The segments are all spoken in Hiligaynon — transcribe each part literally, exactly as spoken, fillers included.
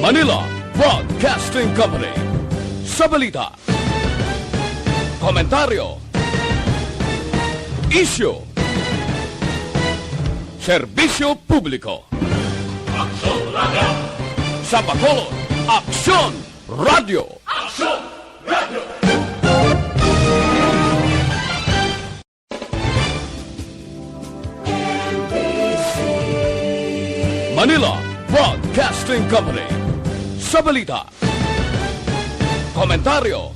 Manila Broadcasting Company. Sa balita, komentaryo, isyu, serbisyo publiko. Aksyon Radio! Sa Bacolod, Aksyon Radio! Aksyon Radio! Manila Broadcasting Company. Sa balita, komentaryo,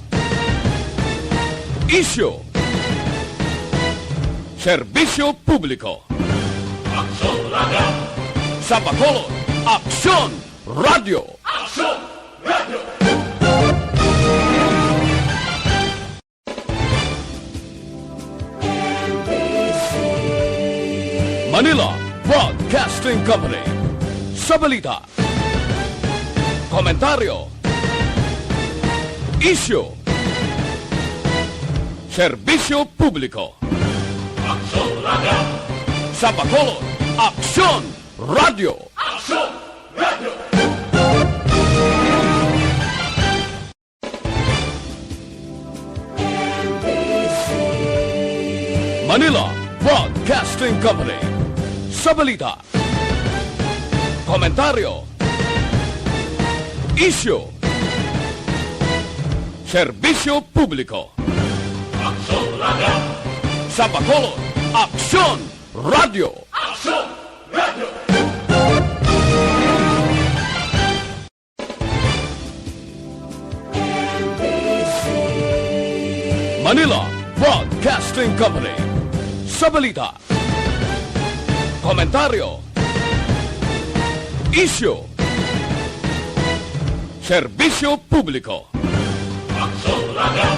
isyu, serbisyo publiko. Aksyon Radio! Sa Bacolod, Aksyon Radio! Aksyon Radio! Manila Broadcasting Company. Sa balita, komentaryo, isyu, serbisyo publiko. Aksyon Radio! Sa Bacolod, Aksyon Radio! Aksyon Radio! Manila Broadcasting Company. Sa balita, komentaryo, isyu, serbisyo publiko. Aksyon Radio! Sa Bacolod, Aksyon Radio! Aksyon Radio! Manila Broadcasting Company. Sa balita, komentaryo, isyu, serbisyo publiko. Aksyon Radio!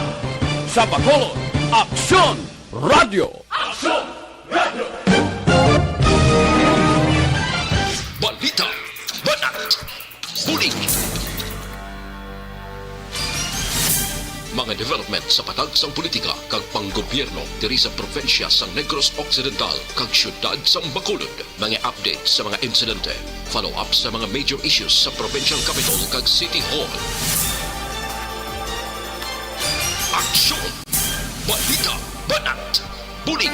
Sa Bacolod, Aksyon Radio! Aksyon Radio! Balita, banat, bulig. Mga development sa patag sang politika kag panggobyerno diri sa probinsya sang Negros Occidental kag siyudad sang Bacolod. Mga update sa mga insidente, follow-up sa mga major issues sa provincial capital kag city hall. Aksyon! Balita! Banat! Bulig!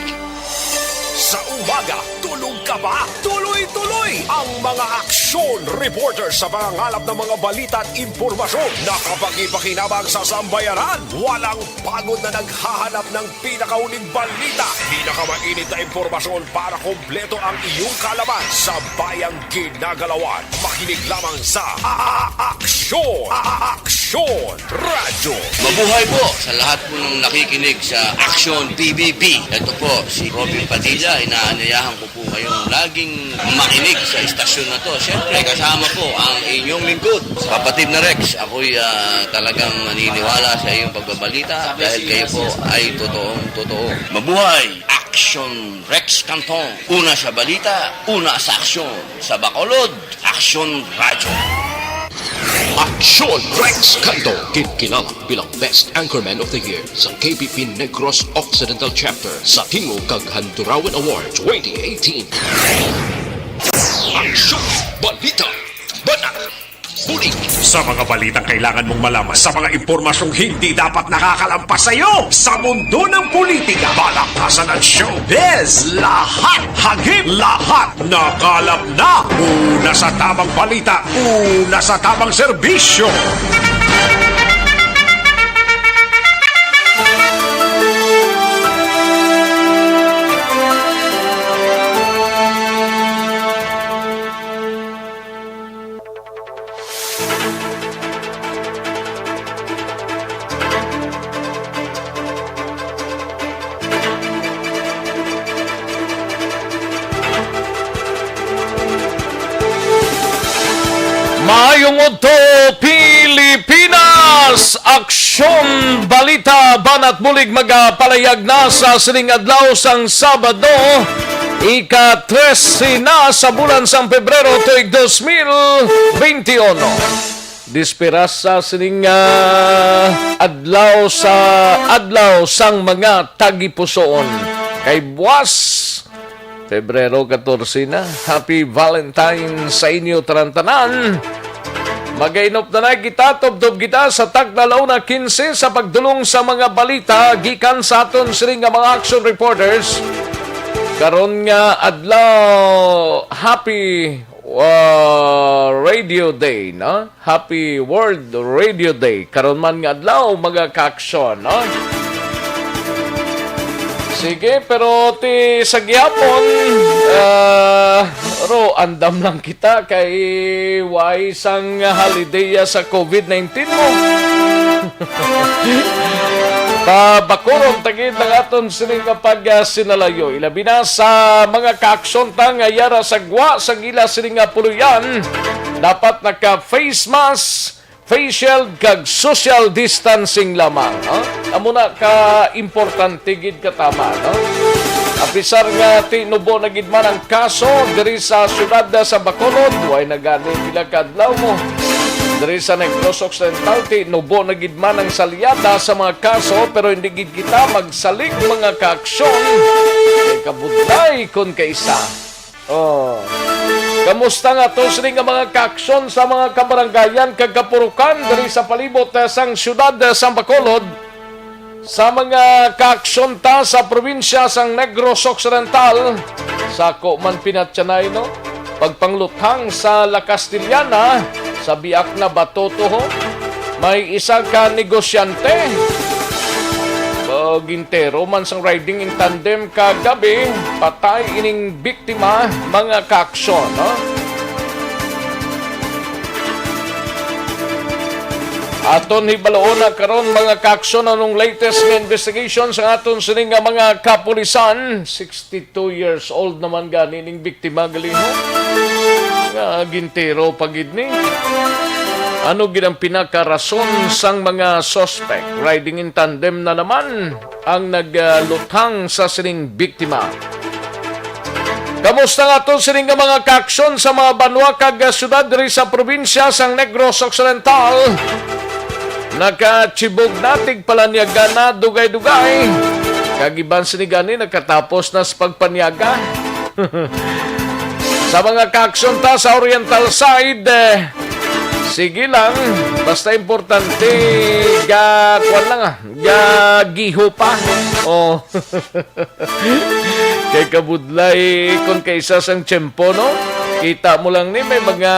Sa umaga, tulog ka ba? Tuloy-tuloy ang mga aksyon reporter sa pangangalap ng mga balita at impormasyon na kapakipakinabang sa sambayanan. Walang pagod na naghahanap ng pinakahuling balita, pinakamainit na impormasyon para kompleto ang iyong kaalaman sa bayang ginagalawan. Makinig lamang sa A-, A-, Aksyon, A-, A-, Aksyon Radyo. Mabuhay po sa lahat po ng nakikinig sa Aksyon P B B. Ito po si Robin Padilla. Inaanyayahan ko po kayong laging makinig sa istasyon na to. Siyempre, kasama po ang inyong lingkod, kapatid na Rex. Ako'y, ah, talagang naniniwala sa iyong pagbabalita dahil kayo po ay totoong totoo. Mabuhay! Aksyon Rex Canton. Una sa balita, una sa aksyon. Sa Bacolod, Aksyon Radyo. Aksyon Rex Canton, ginkilala bilang Best Anchorman of the Year sa K B P Negros Occidental Chapter sa Tingog kag Handurawan Award twenty eighteen. Aksyon, balita, banat, bulig. Sa mga balitang kailangan mong malaman, sa mga impormasyong hindi dapat nakakalampas sa iyo, sa mundo ng politika, palakpasan at showbiz, lahat, hagip, lahat, nakalap na. Una sa tamang balita, una sa tamang serbisyo. Maayong udto, Pilipinas! Aksyon, balita, banat, bulig magapalayag na sa sining adlaw sang Sabado, ika trese na sa bulan sang Pebrero, tuig dos mil benti uno. Dispira sa sining, ah, adlaw sa adlaw sang mga tagipusoon. Kay buwas, Pebrero katorse na. Happy Valentine sa inyo tanan-tanan. Pagainop na na kita, tubtob kita sa takna la una quince sa pagdulong sa mga balita gikan sa aton sini nga mga action reporters. Karon nga adlaw, happy, uh, Radio Day, no? Happy World Radio Day. Karon man nga adlaw, mga kaaksyon, no? Sige, pero ti sa gihapon, ah, ro, andam lang kita kay way sang holiday sa covid nineteen mo. Pabakuron tagid ang aton sini nga pagsinalayo. Ilabi na sa mga kaaksyon ta nga yara sa gwa sa gila sini nga puluyan. Dapat naka face mask, facial kag social distancing lamang, ha? Amo na ka importante gid katama, no? Apisar nga tinubo na gid man ang kaso diri sa siyudad sa Bacolod, way na gani pila ka adlaw mo. Diri sa Negros Occidental, tinubo na gid man ang salyada sa mga kaso, pero hindi gid kita magsalig mga kaaksyon. Kay kabudlay kon kaisa. Oh. Kamusta nga to sini nga mga kaaksyon sa mga kabarangayan kag kapurukan diri sa palibot, eh, sang siyudad, eh, sang Bacolod, sa mga kaaksyon ta sa probinsya sang Negros Occidental, sako man pinatyanay, no? Pagpangluthang sa La Castellana, sa biak na Batoto, ho? May isa ka negosyante. Pag intero man sang riding in tandem kagabi, patay ining biktima, mga kaaksyon, no? Aton hibaloon na karon, mga kaaksyon, anong latest nga investigation sa aton sini nga mga kapulisan. Sixty-two years old naman gani ning biktima, gali, ho? Nga gintiro pa gid ni. Ano gid ang pinakarason sang mga suspect? Riding in tandem na naman ang nagluthang sa sining biktima. Kamusta nga to sining nga mga kaaksyon sa mga banwa kag, ah, syudad diri sa probinsya sang Negros Occidental? Nakachibog na, tigpalanyaga na, dugay-dugay. Kag iban sini gani nakatapos na sa pagpanyaga. Sa mga kaaksyon ta sa Oriental side, eh, sige lang. Basta importante, ga, kuwan lang, ah, ga giho pa. Oh. Kay kabudlay kon kaisa sang tiyempo, no? Kita mo lang ni, may mga,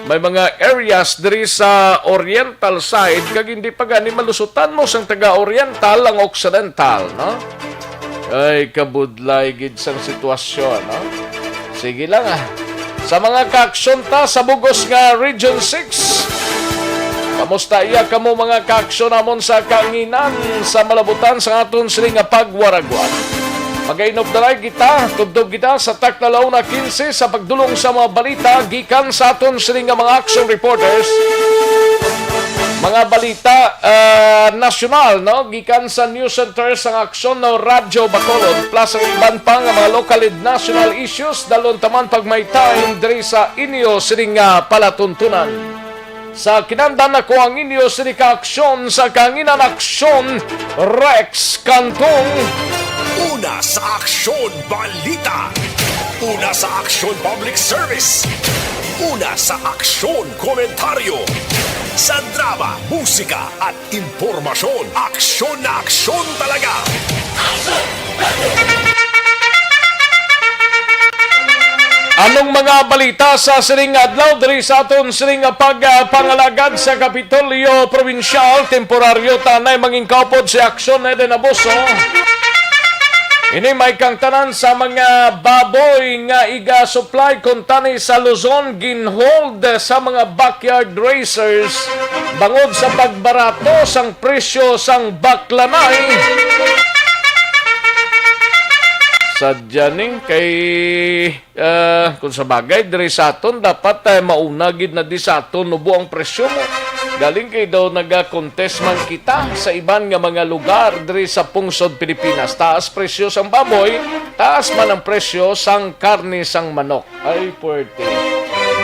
may mga areas diri sa Oriental side kag hindi pa gani malusutan mo sang taga Oriental ang Occidental, no? Ay, kabudlay gid sang sitwasyon, no? Sige lang, ah. Sa mga kaaksyon ta sa bugos nga Region six, kamusta iya kamo, mga kaaksyon namon sa kaanginan sa malabutan sa aton sini nga pagwaragwag? Magainop na lang kita, tubtob kita sa takna la una quince sa pagdulong sa mga balita gikan sa aton sini nga mga action reporters. Mga balita, ah, nasyonal, no? Gikan sa News Center sang Aksyon, no? Radyo Bacolod, plus ang iban pa nga mga local and national issues, dalon taman pag may time diri sa inyo sining nga palatuntunan. Sa kinandan ako ang inyo sini ka aksyon sa kanginan aksyon, Rex Cantong. Una sa aksyon, balita. Una sa aksyon, public service. Una sa aksyon, komentaryo. Sa drama, musika, at impormasyon, aksyon na aksyon talaga. Anong mga balita sa sining adlaw diri sa aton sining pagpangalagad sa Kapitolyo Probinsyal? Temporaryo tanay mangin kaupod si Aksyon Eden Abuso. Ini may kang tanan sa mga baboy nga iga-supply kuntani sa Luzon, ginhold sa mga backyard raisers bangod sa pagbarato sang presyo sang baklanay. Sadya ni kay, ah, kung sa bagay, diri sa aton, dapat, eh, mauna gid na di sa aton nubo ang presyo mo. Galing kay daw naga-contest man kita sa iban nga mga lugar diri sa pungsod Pilipinas. Taas presyo sang baboy, taas man ang presyo sang karne sang manok. Ay, puwerte.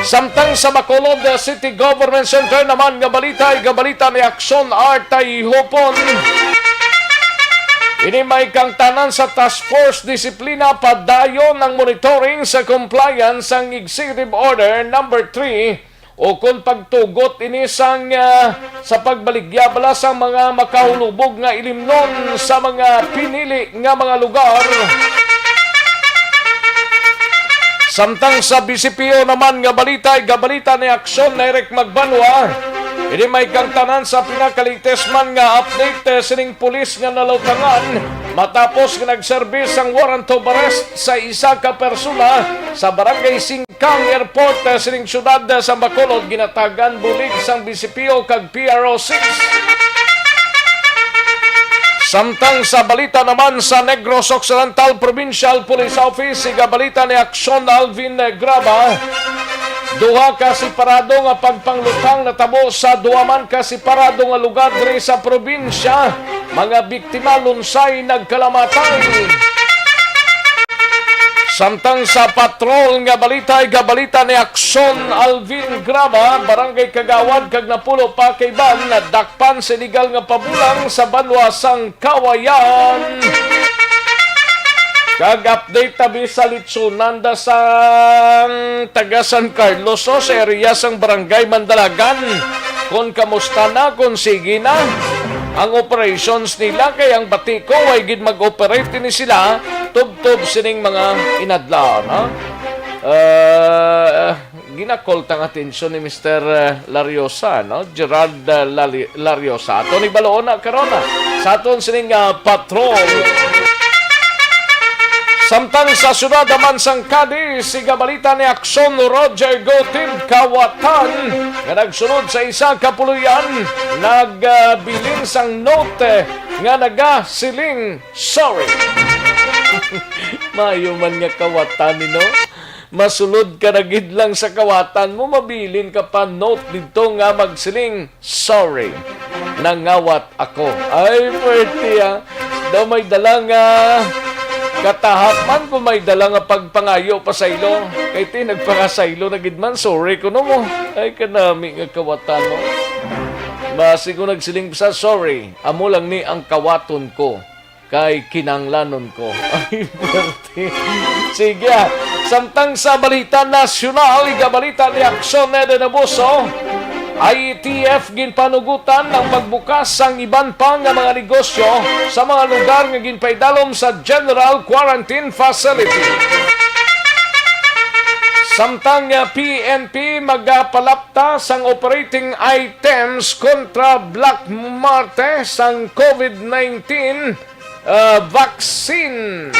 Samtang sa Bacolod City Government Center naman nga balita, igabalita ni Aksyon Artay Hopon. Ini may kang tanan sa Task Force Disiplina, padayon ang monitoring sa compliance sang Executive Order number three o kon pagtugot ini sang, ah, sa pagbaligya bala sa mga makahulubog nga ilimnon sa mga pinili nga mga lugar. Samtang sa B C P O naman nga balita, igabalita ni Aksyon Eric Magbanwa, ini may kang tanan sa pinakalites man nga update, eh, sining pulis nga nalutangan matapos nga nagserbi sang warrant of arrest sa isa ka persona sa Barangay Singkang Airport, eh, sining siyudad, eh, sa Bacolod, ginatagan bulig sang B C P O kag P R O six. Samtang sa balita naman sa Negros Occidental Provincial Police Office, igabalita ni Aksyon Alvin Graba, duha ka separado nga pagpanglutang natabo sa duha man ka separado nga lugar diri sa probinsya. Mga biktima lunsay nagkalamatay. Samtang sa patrol nga balita, igabalita ni Aksyon Alvin Graba, barangay kagawad kag napulo pa ka iban nadakpan sa iligal nga pabulang sa banwa sang Kawayan. Kag update tabi sa litsunan da sang taga San Carlos, o sa area sang barangay Mandalagan. Kon kamusta na, kon sige na ang operations nila, kay ang bati ko, way gid mag-operate ni sila tubtob sining mga inadlaw, no? Ah, ginakoltang atensyon ni Mister, eh, Lariosa, no? Gerald, eh, Lali-, Lariosa. Aton ibaloon na karon, ah, sa aton sining, ah, patrol. Samtang sa siyudad naman sang Cadiz, siga balita ni Aksyon Roger Gotib, kawatan nga nagsunod sa isa ka puloy-an, nagbilin sang note nga nagasiling, "Sorry." Maayo man nga kawatan ni, no? Masulod ka na gid lang sa kawatan mo, mabilin ka pa note didto nga magsiling, "Sorry, nangawat ako." Ay, pwerte, ah. Daw may dala nga katahap man kung may dala nga pagpangayo pasaylo. Kay ti, nagpangasaylo na gid man, "Sorry," kuno mo. Ay, kanami nga kawatan mo. Basi ko nagsiling sa, "Sorry, amo lang ni ang kawaton ko kay kinanglanon ko." Ay, pwerte. Sige, ah. Samtang sa balita nasyonal, igabalita ni Aksyon Eden Abuso, I A T F ginpanugutan ang pagbukas sang iban pa nga mga negosyo sa mga lugar nga ginpaidalom sa General Quarantine Facility. Samtang, ah, P N P magapalapta sang operating items kontra Black Martes sang COVID nineteen, ah, vaccine.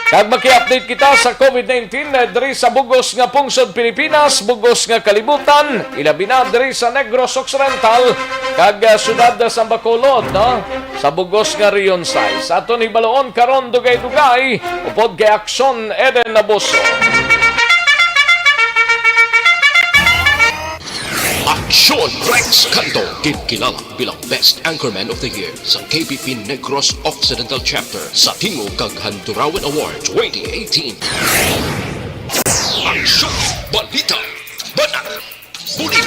Kag maki-update kita sa COVID nineteen, eh, diri sa bugos nga pungsod Pilipinas, bugos nga kalibutan, ilabi na diri sa Negros Occidental kag, ah, siyudad sa Bacolod, no? Sa bugos nga Region sais. Aton hibaloon karon dugay-dugay upod kay Aksyon Eden Abuso. Aksyon Rex Canto, ginkilala bilang Best Anchorman of the Year sa K P P Negros Occidental Chapter sa Tingog kag Handurawan Award twenty eighteen. Aksyon! Balita! Banat! Bulig!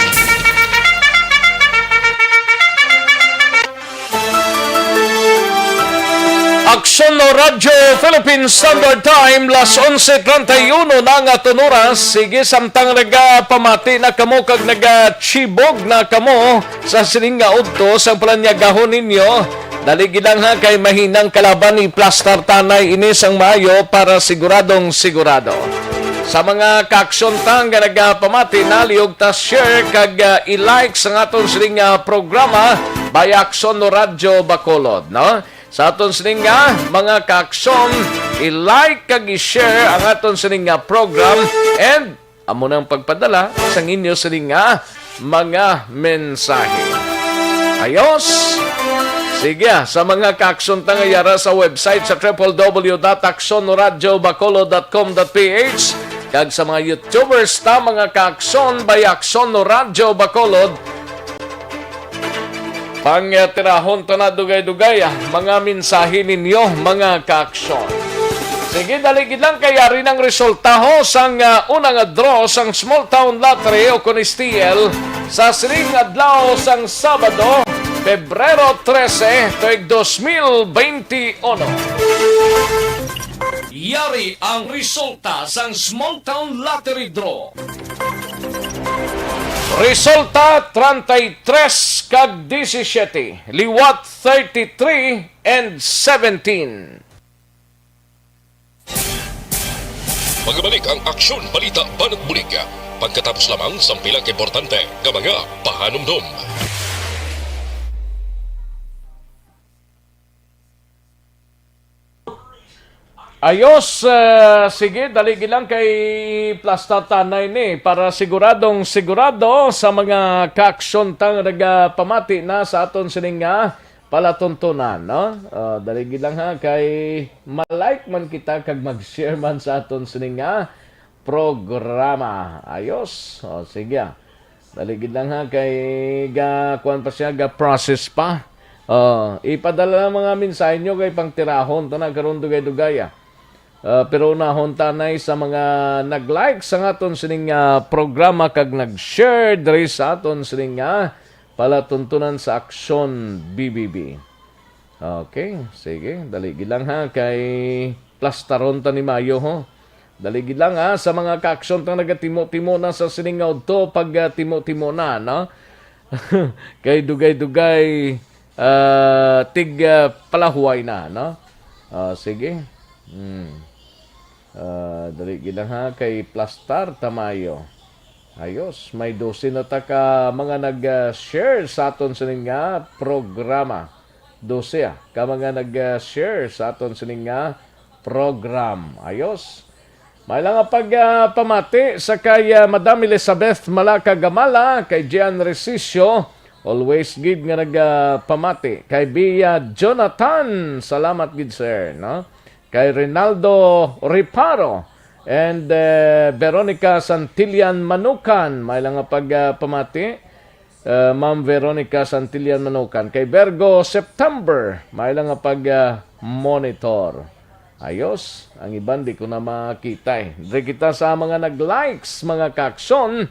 Aksyon Radyo Philippine Standard Time, las onse treinta y uno na nga aton oras. Sige, samtang nagapamati na kamo kag nagachibog na kamo sa sining nga udto sang palanyagahon ninyo, dali gid lang ha, kay mahinang kalaban, iplastar tanay ini sang maayo para siguradong sigurado. Sa mga kaaksyon ta nga nagapamati, nalihog ta share kag, ah, i-like sa aton sining, ah, programa, Bayaksyon no Radyo Bacolod, no? Sa aton sining, ah, mga kaaksyon, i-like kag i-share ang aton sining, ah, program, and amo nang pagpadala sang inyo sining, ah, mga mensahe. Ayos? Sige, ah, sa mga kaaksyon ta nga yara sa website sa triple W dot aksyon radyo bacolod dot com dot P H, kag sa mga YouTubers ta, mga kaaksyon, Bayaksyon no Radyo Bacolod, pangtirahon ta na dugay-dugay, ah, mga mensahe ninyo, mga kaaksyon. Sige, dali gid lang kay yari nang resultaho sang, ah, una nga draw sang Small Town Lottery o kon S T L sa sining adlaw sang Sabado, Pebrero trese, tuig dos mil bente uno. Yari ang resulta sang Small Town Lottery Draw. Resulta, treinta y tres kag diecisiete, liwat thirty-three and seventeen. Magabalik ang Aksyon, Balita, Banat Bulig, pagkatapos lamang sang pila ka importante nga mga pahanumdom. Ayos, eh, sige, dali lang kay plasta tanay ni para siguradong sigurado sa mga kaaksyon tang nagapamati na sa aton sining nga palatuntunan, no? Ah, dali lang ha, kay ma-like man kita kag mag-share man sa aton sining nga programa. Ayos. O, sige, ah. Dali gid lang ha, kay ga, kuwan pa siya, ga process pa. O, ipadala lang mga mensahe nyo kay pangtirahon ta na karon dugay-dugay, ah. Ah, pero unahon ta na sa mga nag-like sa aton sining, ah, programa kag nag-share diri sa aton sining, ah, palatuntunan sa Aksyon B B B. Okay, sige, dali gid lang ha, kay plastaron ta ni mayo, ho. Dali gid lang ha, sa mga kaaksyon tang nagatimo-timo na sa sining nga udto, pag, ah, timo-timo na, no? Kay dugay-dugay, ah, tig, ah, palahuway na, no? Ah, sige. Hmm. Ah, dali gid lang ha, kay plastar ta mayo. Ayos, may dose na ta ka mga nag, ah, share sa aton sining nga programa. Dose, ah, ka mga nag, ah, share sa aton sining nga program. Ayos. May lang nga pag, ah, pamati sa kay, ah, Madam Elizabeth Malaka Gamala, kay Gian Resicio, always gid nga nag, ah, pamati. Kay Bia Jonathan, salamat gid, sir, no? Kay Rinaldo Reparo and, eh, Veronica Santillan Manukan, may lang nga pag, ah, pamati. Eh, Ma'am Veronica Santillan Manukan. Kay Virgo September, may lang nga pag, ah, monitor. Ayos, ang iban di ko na makita, eh. Diri kita sa mga nag-likes, mga kaaksyon.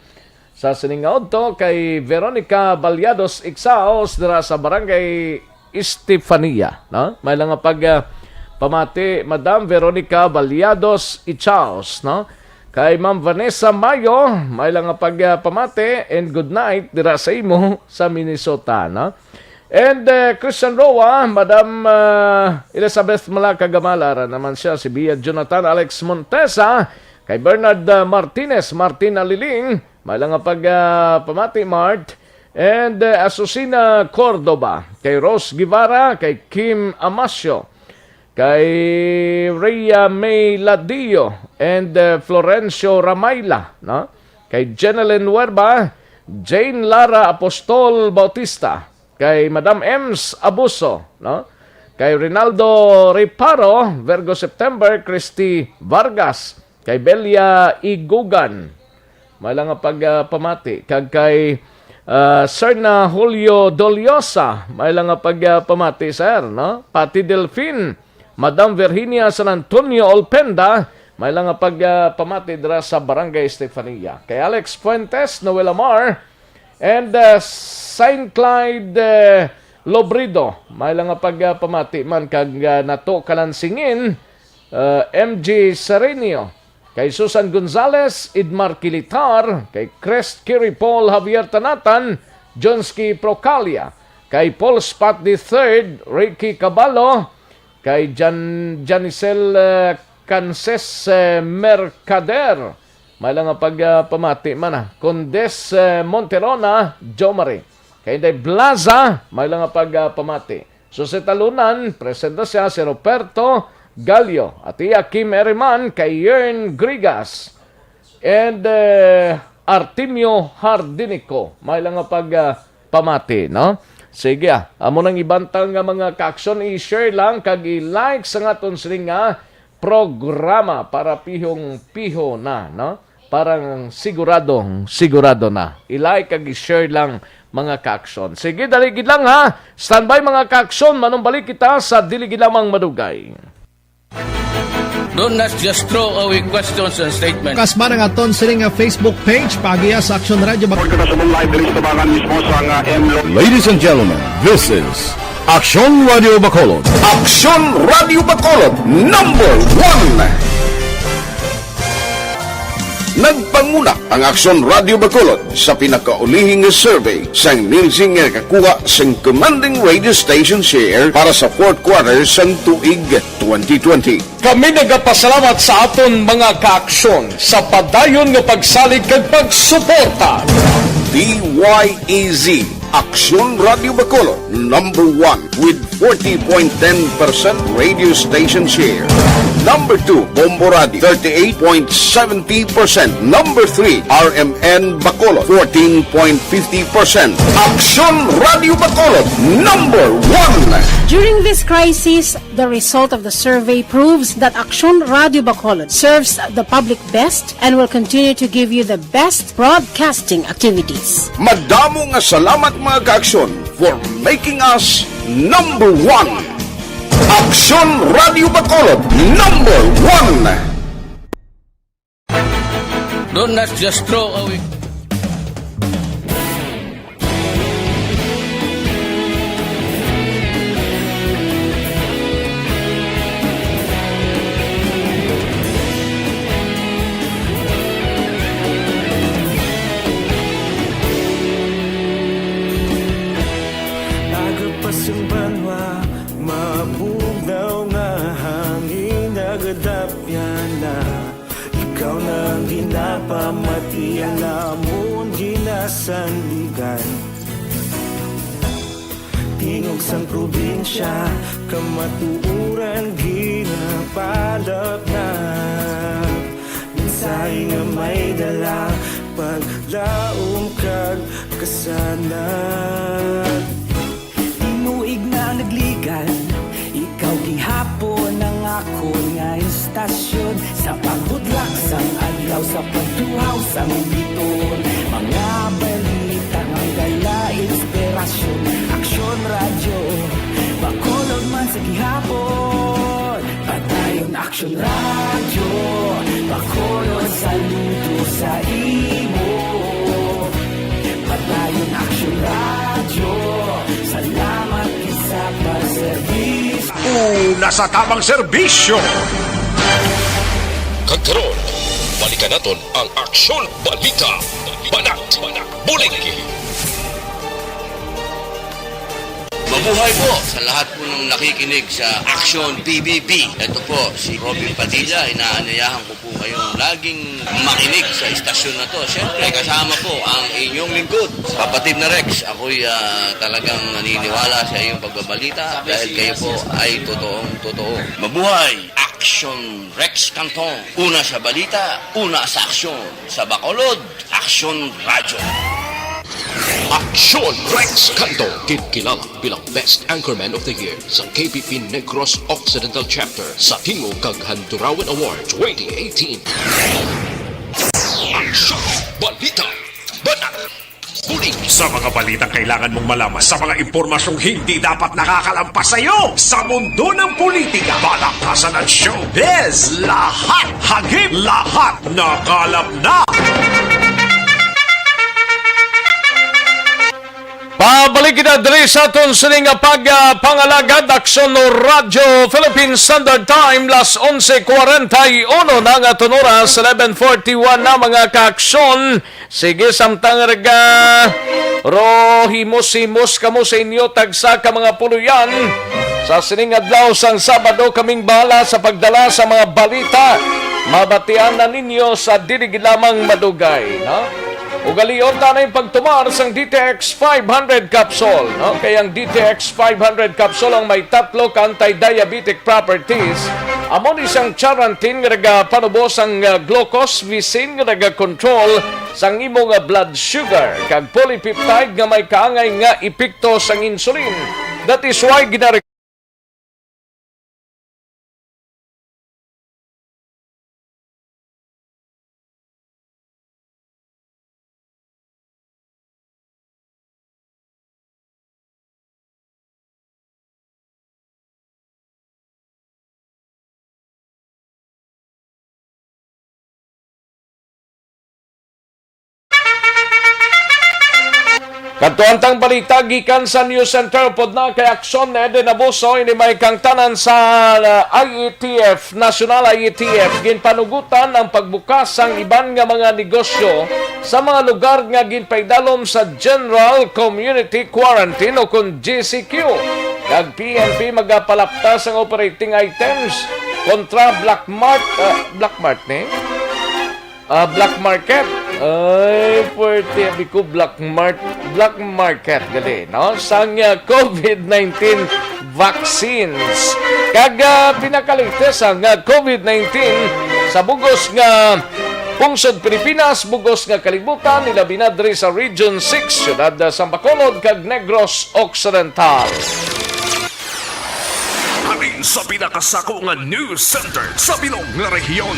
Sa sining nga udto kay Veronica Balyados Ixaos dira sa Barangay Estefania, no? May lang nga pag, ah, pamati, Madam Veronica Balyados Ixaos, no? Kay Ma'am Vanessa Mayo, may lang nga pag, ah, pamati and good night dira sa imo sa Minnesota, no? And, eh, Christian Roa, Madam, ah, Elizabeth Malaka Gamala, ra naman siya, si Bia Jonathan Alex Montesa, kay Bernard, ah, Martinez, Martin Aliling, may lang nga pag, ah, pamati, Mart, and, eh, Asusina Cordoba, kay Rose Guevara, kay Kim Amasio, kay Rhea May Ladillo, and, eh, Florencio Ramayla, no? Kay Jenelyn Huerba, Jane Lara Apostol Bautista, kay Madam Ems Abuso, no? Kay Rinaldo Reparo, Virgo September, Christy Vargas, kay Belia Igugan, may lang nga pag, ah, pamati, kag kay, ah, Serna Julio Doliosa, may lang nga pag, ah, pamati, sir, no? Pati Delfin, Madam Virginia San Antonio Olpenda, may lang nga pag, ah, pamati dira sa Barangay Estefania. Kay Alex Fuentes, Noel Amar, and, ah, Saint Clyde, eh, Lobrido, may lang nga pag, ah, pamati man kag, ah, Nato Kalansingin, ah, M G Serenio, kay Susan Gonzales, Idmar Kilitar, kay Crest Kiri Paul Javier Tanatan, Jonsky Procalia, kay Paul Spot the third, Ricky Caballo, kay Jan-, Janicel, eh, Cances, eh, Mercader, may lang nga pag, ah, pamati man, ah. Condes, eh, Monterona, Jomari. Kay Inday Blaza, may lang nga pag, ah, pamati. So, sa talunan, presenta siya si Roberto Gallo, at iya Kim Eriman, kay Yern Grigas, and, eh, Artemio Hardinico. May lang nga pag, ah, pamati, no? Sige, ah. Amo nang ibantang nga mga kaaksyon, i-share lang kag i-like sa aton sining nga programa para pihong-piho na, no? Parang siguradong sigurado na. I-like kag i-share lang, mga kaaksyon. Sige, dali gid lang, ha. Standby, mga kaaksyon, manumbalik kita sa dili gid lamang madugay. Don't just throw away questions and statements. Kasman ang aton sini nga Facebook page, Paagiya sa Aksyon Radio. Report ko na sa mong live diri sa Tubangan mismo sa nga M Lo- Ladies and gentlemen, this is Aksyon Radio Bacolod. Aksyon Radio Bacolod, number one. Nagpanguna ang Aksyon Radio Bacolod sa pinakaulihi nga survey sang Nielsen nga nakakuha sang commanding radio station share para sa fourth quarter sang tuig twenty twenty. Kami nagapasalamat sa aton mga kaaksyon sa padayon nga pagsalig kag pagsuporta. D Y E Z, Aksyon Radio Bacolod, number one with forty point ten percent radio station share. Number two, Bombo Radio, thirty-eight point seventy percent. Number three, R M N Bacolod, fourteen point fifty percent. Aksyon Radio Bacolod, number one. During this crisis, the result of the survey proves that Aksyon Radio Bacolod serves the public best and will continue to give you the best broadcasting activities. Madamo nga salamat, mga kaaksyon, for making us number one. Aksyon Radio Bacolod, number one. Don't, not just throw away. Aga pa sang banwa, mabugnaw nga hangin, nagadapyan na. Ikaw na ang ginapamati, ang amon ginasandigan. Tingog sang probinsya, kamatuoran ginapalapnap. Mensahe nga may dala, paglaom kag kasanag. Tinuig na nagligan, ikaw gihapon ang akon nga istasyon. Sa pagbudlak sang adlaw, sa pagtuhaw sang biton, mga balita nga dala inspirasyon. Aksyon Radyo Bacolod man sa gihapon. Padayon Aksyon Radyo Bacolod, saludo sa imo. Padayon Aksyon Radyo, salamat gid sa pagserbisyo. Una sa tamang serbisyo. Kag karon, balikan naton ang Aksyon Balita. Banat, bulig. Mabuhay po sa lahat po ng nakikinig sa Aksyon P B B. Ito po si Robin Padilla. Inaanyayahan ko po kayong laging makinig sa istasyon na to. Siyempre, kasama po ang inyong lingkod, Kapatid na Rex. Ako'y, ah, talagang naniniwala sa iyong pagbabalita dahil kayo po ay totoong totoo. Mabuhay! Aksyon Rex Canton. Una sa balita, una sa aksyon. Sa Bacolod, Aksyon Radyo. Aksyon Rex Canto, ginkilala bilang Best Anchorman of the Year sa K P P Negros Occidental Chapter sa Tingog kag Handurawan Award twenty eighteen. Aksyon, balita, banat, bulig. Sa mga balitang kailangan mong malaman, sa mga impormasyong hindi dapat nakakalampas sa iyo, sa mundo ng politika, balakasan at showbiz, lahat hagip, lahat nakalap na. Pabalik kita diri sa aton sini nga pag, ah, pangalagad, Aksyon Radyo Philippine Standard Time, las onse cuarenta y uno na nga aton oras, eleven forty-one na, mga kaaksyon. Sige, samtang rega, ro, himos-himos kamo sa inyo tagsa ka mga puloy-an. Sa sining adlaw sang Sabado, kaming bahala sa pagdala sa mga balita. Mabatian na ninyo sa dili gid lamang madugay, no? Ugalion ta na ang pagtumar sang D T X five hundred capsule, no? Kay ang D T X five hundred capsule ang may tatlo ka anti-diabetic properties. Amo ni sang charantin nga nagapanubo sang, ah, glucose, visin nga nagakontrol sang imo nga blood sugar, kag polypeptide nga may kaangay nga epekto sang insulin. That is why ginare- Kadto ang tang balita gikan sa News Center, upod na kay Aksyon ni Eden Abuso, ini may kangtanan sa, uh, I E T F, National I E T F. Ginpanugutan ang pagbukas sang iban nga mga negosyo sa mga lugar nga ginpaidalom sa General Community Quarantine o kon G C Q. Kag P N P magapalapta sang operating items kontra black mart, uh, black mart ni? Ah, black market. Ay, puwerte, abi ko, black mart. Black market, gali, no? Sang, ah, COVID nineteen vaccines. Kag, ah, pinakaligtas ang, ah, COVID nineteen sa bugos nga pungsod Pilipinas, bugos nga kalibutan, ilabi na diri sa Region six, siyudad, ah, sang Bacolod kag Negros Occidental. Halin sa pinakasako nga news center sa bilog nga rehiyon.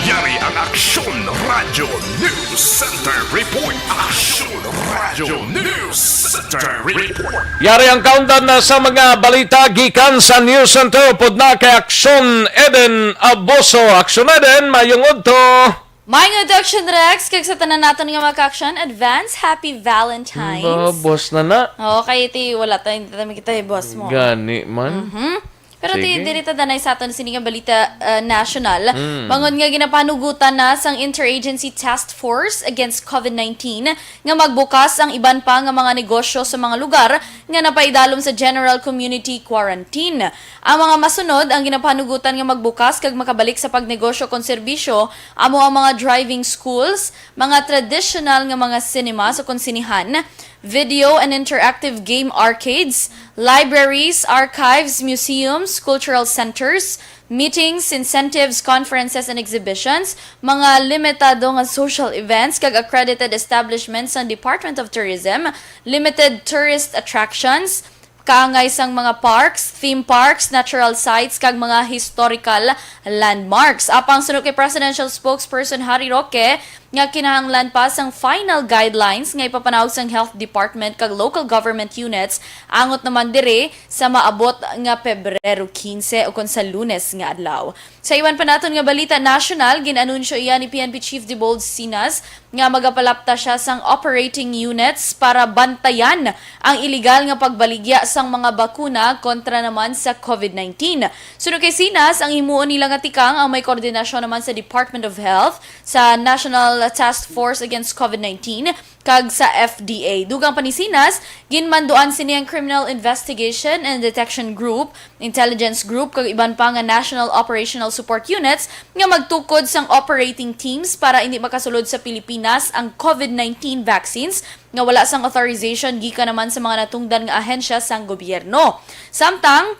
Yari ang Aksyon Radyo News Center Report. Aksyon Radyo News Center Report. Yari ang kaundan na sa mga balita gikan sa News Center. Upod na kay Aksyon Eden Abuso. Aksyon Eden, mayong udto. May nga Aksyon Rex, kag sa tanan naton nga mga ka-aksyon, advance happy Valentine's. Ba, boss na na. Oo, kay ti wala tayo, hindi tayo makita yung boss mo. Gani man. Mhm. Pero ti, Sige. diri ta danay sa aton sini nga balita, uh, national. Mm. Bangod nga ginapanugutan na sang Interagency Task Force Against COVID nineteen nga magbukas ang iban pa nga mga negosyo sa mga lugar nga napaidalom sa General Community Quarantine. Ang mga masunod ang ginapanugutan nga magbukas kag makabalik sa pagnegosyo kon serbisyo amo ang mga driving schools, mga traditional nga mga cinema sa kon sinihan, video and interactive game arcades, libraries, archives, museums, cultural centers, meetings, incentives, conferences, and exhibitions, mga limitado nga social events, kag accredited establishments sang Department of Tourism, limited tourist attractions, kaangay sang mga parks, theme parks, natural sites, kag mga historical landmarks. Apang suno kay Presidential Spokesperson Harry Roque, nga kinahanglan pa sang final guidelines nga ipapanaw sang Health Department kag local government units, angot naman diri sa maabot nga Pebrero quince o kon sa Lunes nga adlaw. Sa iban pa naton nga balita nasyonal, gin-anunsyo iya ni P N P Chief Dibold Sinas nga magapalapta siya sang operating units para bantayan ang iligal nga pagbaligya sang mga bakuna kontra naman sa COVID nineteen. Suno kay Sinas, ang himuon nila nga tikang ang may koordinasyon naman sa Department of Health, sa National Task Force Against COVID nineteen, kag sa F D A. Dugang pa ni Sinas, ginmanduan sini ang Criminal Investigation and Detection Group, Intelligence Group, kag iban pa nga National Operational Support Units nga magtukod sang operating teams para indi makasulod sa Pilipinas ang COVID nineteen vaccines nga wala sang authorization gikan naman sa mga natungdan nga ahensya sang gobyerno. Samtang,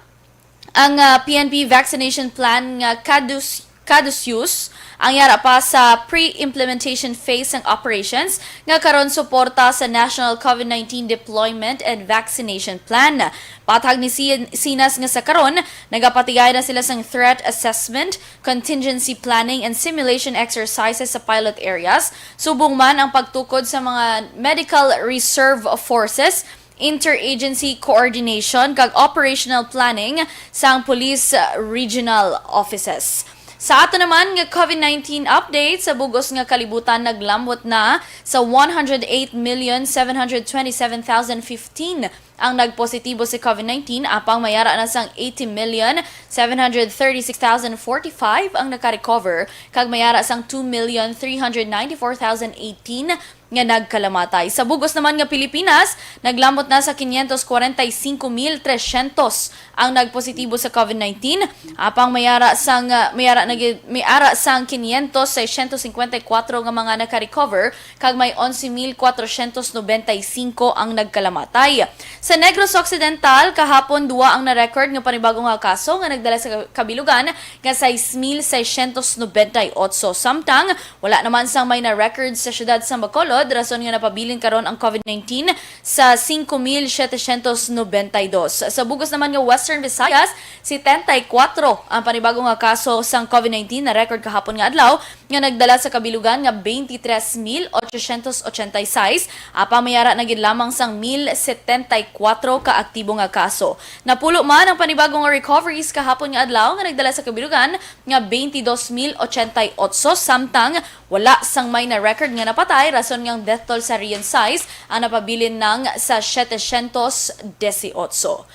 ang, ah, P N P vaccination plan nga kadus-, caduceus ang yara pa sa pre-implementation phase sang operations nga karon suporta sa National COVID nineteen Deployment and Vaccination Plan. Patag ni Sin-, Sinas nga sa karon, nagapatigay na sila sang threat assessment, contingency planning, and simulation exercises sa pilot areas, subong man ang pagtukod sa mga medical reserve forces, interagency coordination, kag operational planning sang police, uh, regional offices. Sa ato naman nga COVID nineteen update, sa bugos nga kalibutan naglamwot na sa one hundred eight million seven hundred twenty-seven thousand fifteen ang nagpositibo sa COVID nineteen, apang mayara na sang eighty million seven hundred thirty-six thousand forty-five ang nakarecover, kag mayara sang two million three hundred ninety-four thousand eighteen nga nagkalamatay. Sa bugos naman nga Pilipinas, naglamot na sa quinientos kwarenta y cinco mil trescientos ang nagpositibo sa COVID nineteen, apang mayara sang, ah, mayara na gid, mayara sang quinientos seiscientos cincuenta y cuatro nga mga nakarecover, kag may onse mil kwatrocientos nobenta y cinco ang nagkalamatay. Sa Negros Occidental, kahapon, duwa ang na-record nga panibago nga kaso nga nagdala sa kabilugan nga sais mil seiscientos nobenta y otso. Samtang, wala naman sang may na-record sa siyudad sa Bacolod, rason nga napabilin karon ang COVID nineteen sa singko mil setecientos nobenta y dos. Sa bugos naman nga West Western Visayas, setenta y cuatro ang panibago nga kaso sang COVID nineteen na record kahapon nga adlaw, nga nagdala sa kabilugan nga twenty-three mil ochocientos ochenta y seis, apang may ara na gid lamang sang mil setenta y cuatro ka aktibo nga kaso. Napulo man ang panibago nga recoveries kahapon nga adlaw, nga nagdala sa kabilugan nga twenty-dos mil ochenta y ocho, samtang wala sang may na-record nga napatay, rason nga ang death toll sa Region sais ang napabilin nang sa setecientos dieciocho.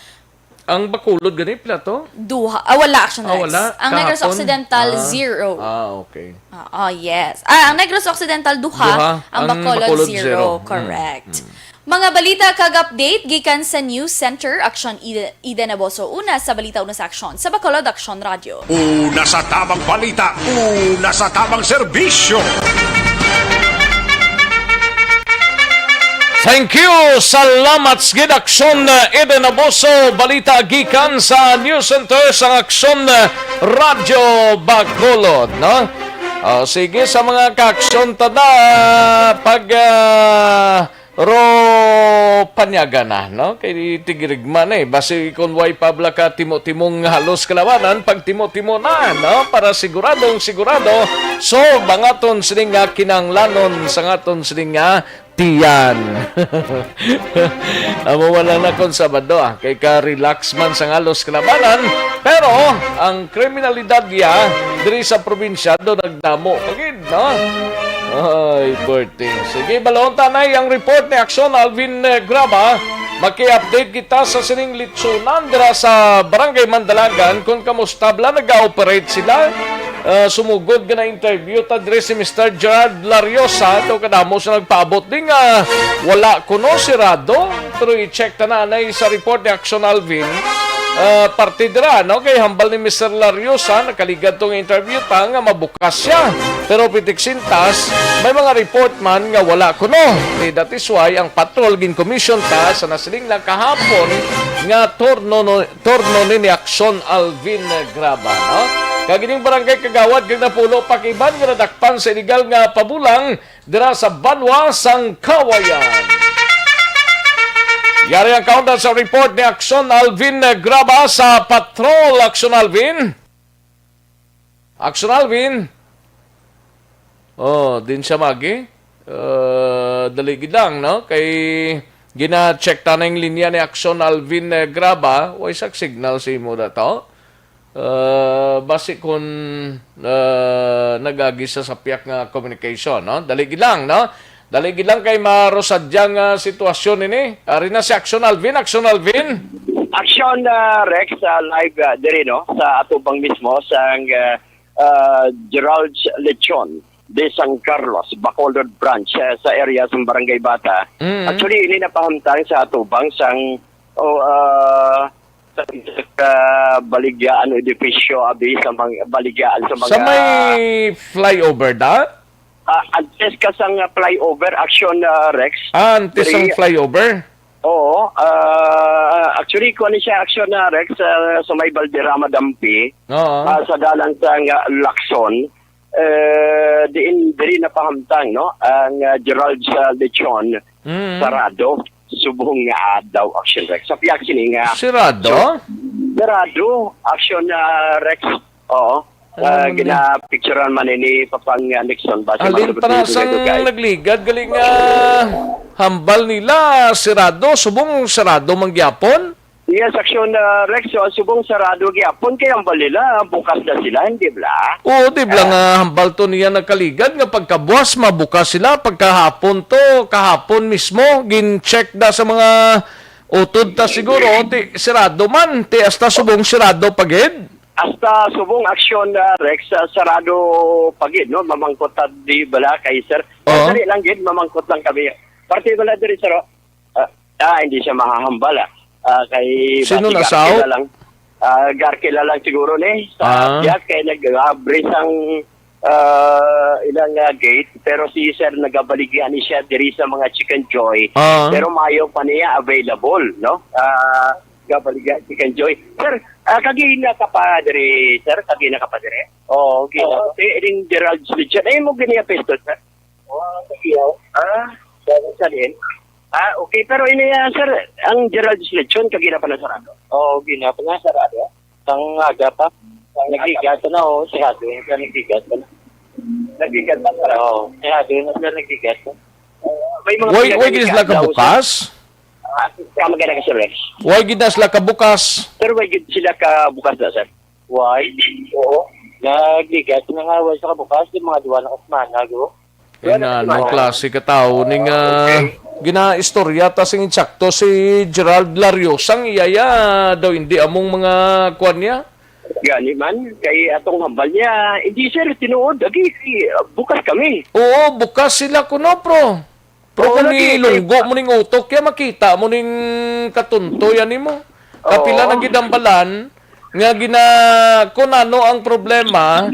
Ang Bacolod gani, pila to? Duha. Ah, wala, Action Ah, Rex. wala? Ang Negros Kahapon? Occidental, Ah. zero. Ah, okay. Ah, ah, yes. Ah, ang Negros Occidental, duha. Duha. Ang Ang Bacolod, Bacolod, zero. zero. Mm, Correct. mm. Mga balita kag update gikan sa News Center, Action Eden, Eden Aboso. Una sa balita, una sa aksyon. Sa Bacolod, Action Radio. Una sa tamang balita, una sa tamang serbisyo. Thank you. Salamat sa gid, Aksyon, uh, Eden Aboso. Balita gikan sa News Center sang Aksyon, uh, Radyo Bacolod, no? Oh, sige, sa mga kaaksyon, tada pag, ah, ro panyaga na, no? Kay tigirigma na eh. Basi kung way pabla ka timo-timong halos kalabanan, pagtimo-timo na, no? Para siguradong sigurado, so, bangaton sining nga kinahanglanon sa ngaton sining nga tiyan. Amo man lang na kung Sabado, ah. Kay ka-relax man sa halos kalabanan. Pero ang kriminalidad niya diri sa probinsya do nagdamo pa gid, no? Ay, birthday. Sige, balon ta na ang report ni Aksyon Alvin, eh, Graba. Maki-update kita sa sining litsunan dira sa Barangay Mandalagan kung kamusta bala nag-ooperate sila. Ah, sumugod nga na-interview ta diri si Mister Gerard Lariosa, daw kadamo sa nagpaabot di nga wala kuno sirado. Pero i-check ta na anay sa report ni Action Alvin. Ah, parte dira, no? Kay hambal ni Mister Lariosa, nakaligad tong interview ta nga mabukas siya. Pero pitik sintas, may mga report man nga wala kuno. Di that is why ang patrol gin-commission ta sa nasiling lang kahapon nga turno, no, turno ni ni Action Alvin Graba, no? Kag ining barangay kagawad kag napulo pa kiban nga nadakpan sa iligal nga pabulang dira sa banwa sang Kawayan. Yari ang kaundan sa report ni Action Alvin Graba sa Patrol. Action Alvin? Action Alvin? Oh, din siya magi. Uh, dali gid lang, no? Kay gina-check ta na yung linya ni Action Alvin, eh, Graba. Way sak signal sa imo na to. Uh, basi kun, uh, nagagi sa sapyak nga communication, no? Dali gid lang, no? Dali gid lang kay marusadya nga sitwasyon ini. Ari na si Action Alvin. Action Alvin. Action, uh, Rex, uh, live, uh, diri, no? Sa atubang mismo, sang, uh, uh, Gerald's Lechon de San Carlos, Bacolod Branch, eh, sa area sa Barangay Bata. Mm. Actually, ini napahamtang sa atubang sang, oh, ah, sa, sa baligyaan o edifisyo, abi, sa mga baligyaan sa mga Sa may flyover da? Ah, antes ka sang flyover, Action, ah, Rex. Ah, antes Diri- sang flyover? Oo, ah, actually, kuwan ni siya, Action, ah, Rex, ah, sa may Valderrama Dampi, Oo. ah, sa dalan sa nga Lacson, eh, diin, diri napahamtang, no? Ang, ah, Gerald sa Lechon, Mm. sarado, subong nga adlaw, Action, Rex. Sa piyak sini nga Sirado? So, sarado, Action, ah, Rex. Oo. Ah, Ano man ginapicturan man ini Papang, ah, Nixon, base Alin man pa na sa sang dugay-dugay. nagligad, galing, ah, hambal nila, sirado, subong sirado man gyapon? Yes, Action, ah, Rex, so, subong sarado gyapon kay hambal nila, bukas na sila, hindi bala? Oo, di bala Ah. nga hambal to niya nagkaligad nga pagkabuas mabukas sila, pagkahapon to, kahapon mismo, gin-check na sa mga utod ta siguro, ti, sirado man, ti hasta subong sirado pa gid. Hasta subong Action, ah, Rex, ah, sarado pa gid, no? Mamangkot ta di bala kay sir. Oo. Dali lang gid, mamangkot lang kami. Parte bala diri, sir, oh. Ah, ah, hindi siya mahahambal, ah. Ah, kay Sino basi na garke sao? na lang. Ah, garke na lang siguro ni. Sa Ah. Diak kay nag-abri sang, ah, ilang, ah, gate, pero si sir nagabaligya ni siya diri sa mga Chicken Joy. Ah. Pero mayo pa niya available, no? Ah, gabaligya Chicken Joy. Sir, ah, kagi na ka pa diri, sir? Kagi na ka pa diri? Oo, okay. Oo, si Ring Gerald Richard. Ay, mo gani ang pwesto, sir? Oo, sa Kiyaw. Ah, sa, sa diin? Ah, okay. Pero ini, ah, sir, ang Gerald's Lechon, kagina pa na sarado? Oo, gina pa na sarado. Sang aga pa. Sang aga. Nagligad pa na, oh. Sarado yung sa nagligad pa na. Nagligad pa, sarado. Oo, sarado yung sa nagligad pa. May mga Why, why pinagaling gid sila ka daw, sir. Kabukas? Ah, kamagana ka, sir, eh. Why gid na sila kabukas? Sir, why gid sila kabukas na, sir? Why? Oo. Nagligad na nga, why sa kabukas? Yung mga duwa na kasmana, go. Ina, anong klase ka tawo ni nga ginaistorya ta sing insakto si Gerald Larios ang iyaya daw hindi among mga kuan niya? Gani man, kay atong hambal niya, hindi, sir, tinuod, agi, kay, ah, bukas kami. Oo, bukas sila kuno, pro. Pero Oo, kung lagi, ilunggo kay mo ning utok, kaya makita mo ning katuntoyan nimo. Kapila Oo. na gid ang balan nga gina-, kung ano ang problema,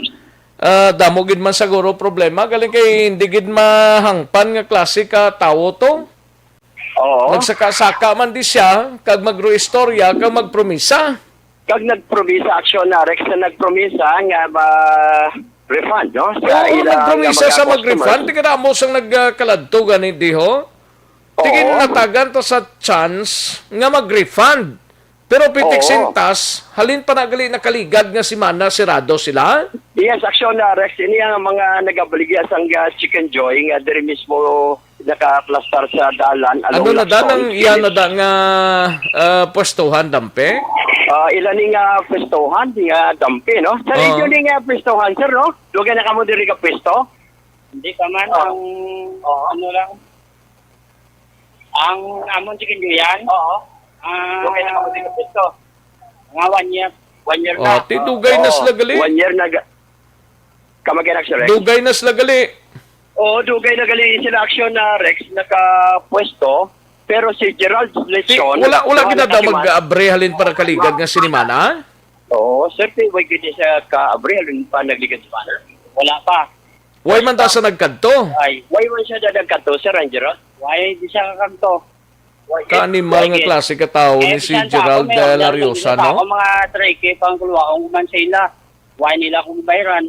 ah, damo gid man siguro problema, galing kay hindi gid mahangpan nga klase ka tawo to. Oo. Nagsaka-saka man di siya, kag magruistorya, kag magpromisa. Kag nagpromisa, aksyon na, Rex, na nagpromisa nga ma-refund, no? Sa Oo, ila nga nagpromisa mga sa mag-refund. Customers. Tika na mo sang nagkaladto gani, di ho? Tika Oo. natagan to sa chance nga mag-refund. Pero pitik Oo. sintas, halin pa na gali nakaligad nga semana, sirado sila? Yes, aksyon na, Rex. Ini ang mga nagabaligya sang, ah, Chicken Joy nga diri mismo nakaplastar sa dalan along Ano na da Lacson, nang iya Philips. na da nga, ah, pwestuhan, Dampe? Ah, ila ni nga pwestuhan, ni nga Dampe, no? Sa Oo. inyo ni nga pwestuhan, sir, no? Dugay na kamo diri ka pwesto? Hindi pa man, Oo. ang Oo. ano lang, ang amon si Kinduyan. Oo. Ah, Dugay na kamo diri ka pwesto? Mga one year. One year Oh, na. ti dugay na Oo. sila gali. One year na ga-, Come again, Action Rex? Dugay na sila gali. Oo, dugay na gali sila, Action, na Rex, nakapwesto. Pero si Gerald Ti, Lechon, wala, wala wala gina daw pa man. mag-abre halin pa nakaligad nga sinimana? Oo, sir, ti, way gid siya ka-abre halin pa nagligad semana. Wala pa. Way man ta sa nagkadto? Ay, way man siya da nagkadto, sir, ang Gerald? Way, di siya kakanto. Way, Ka-animal way nga gid. klase ka tawo Eh, ni si bisan sa Gerald, ako, may eh, order man Lariosa, gid sa no? ako, mga three K pang kuluwaon ko man sa ila. Way nila akong bayran.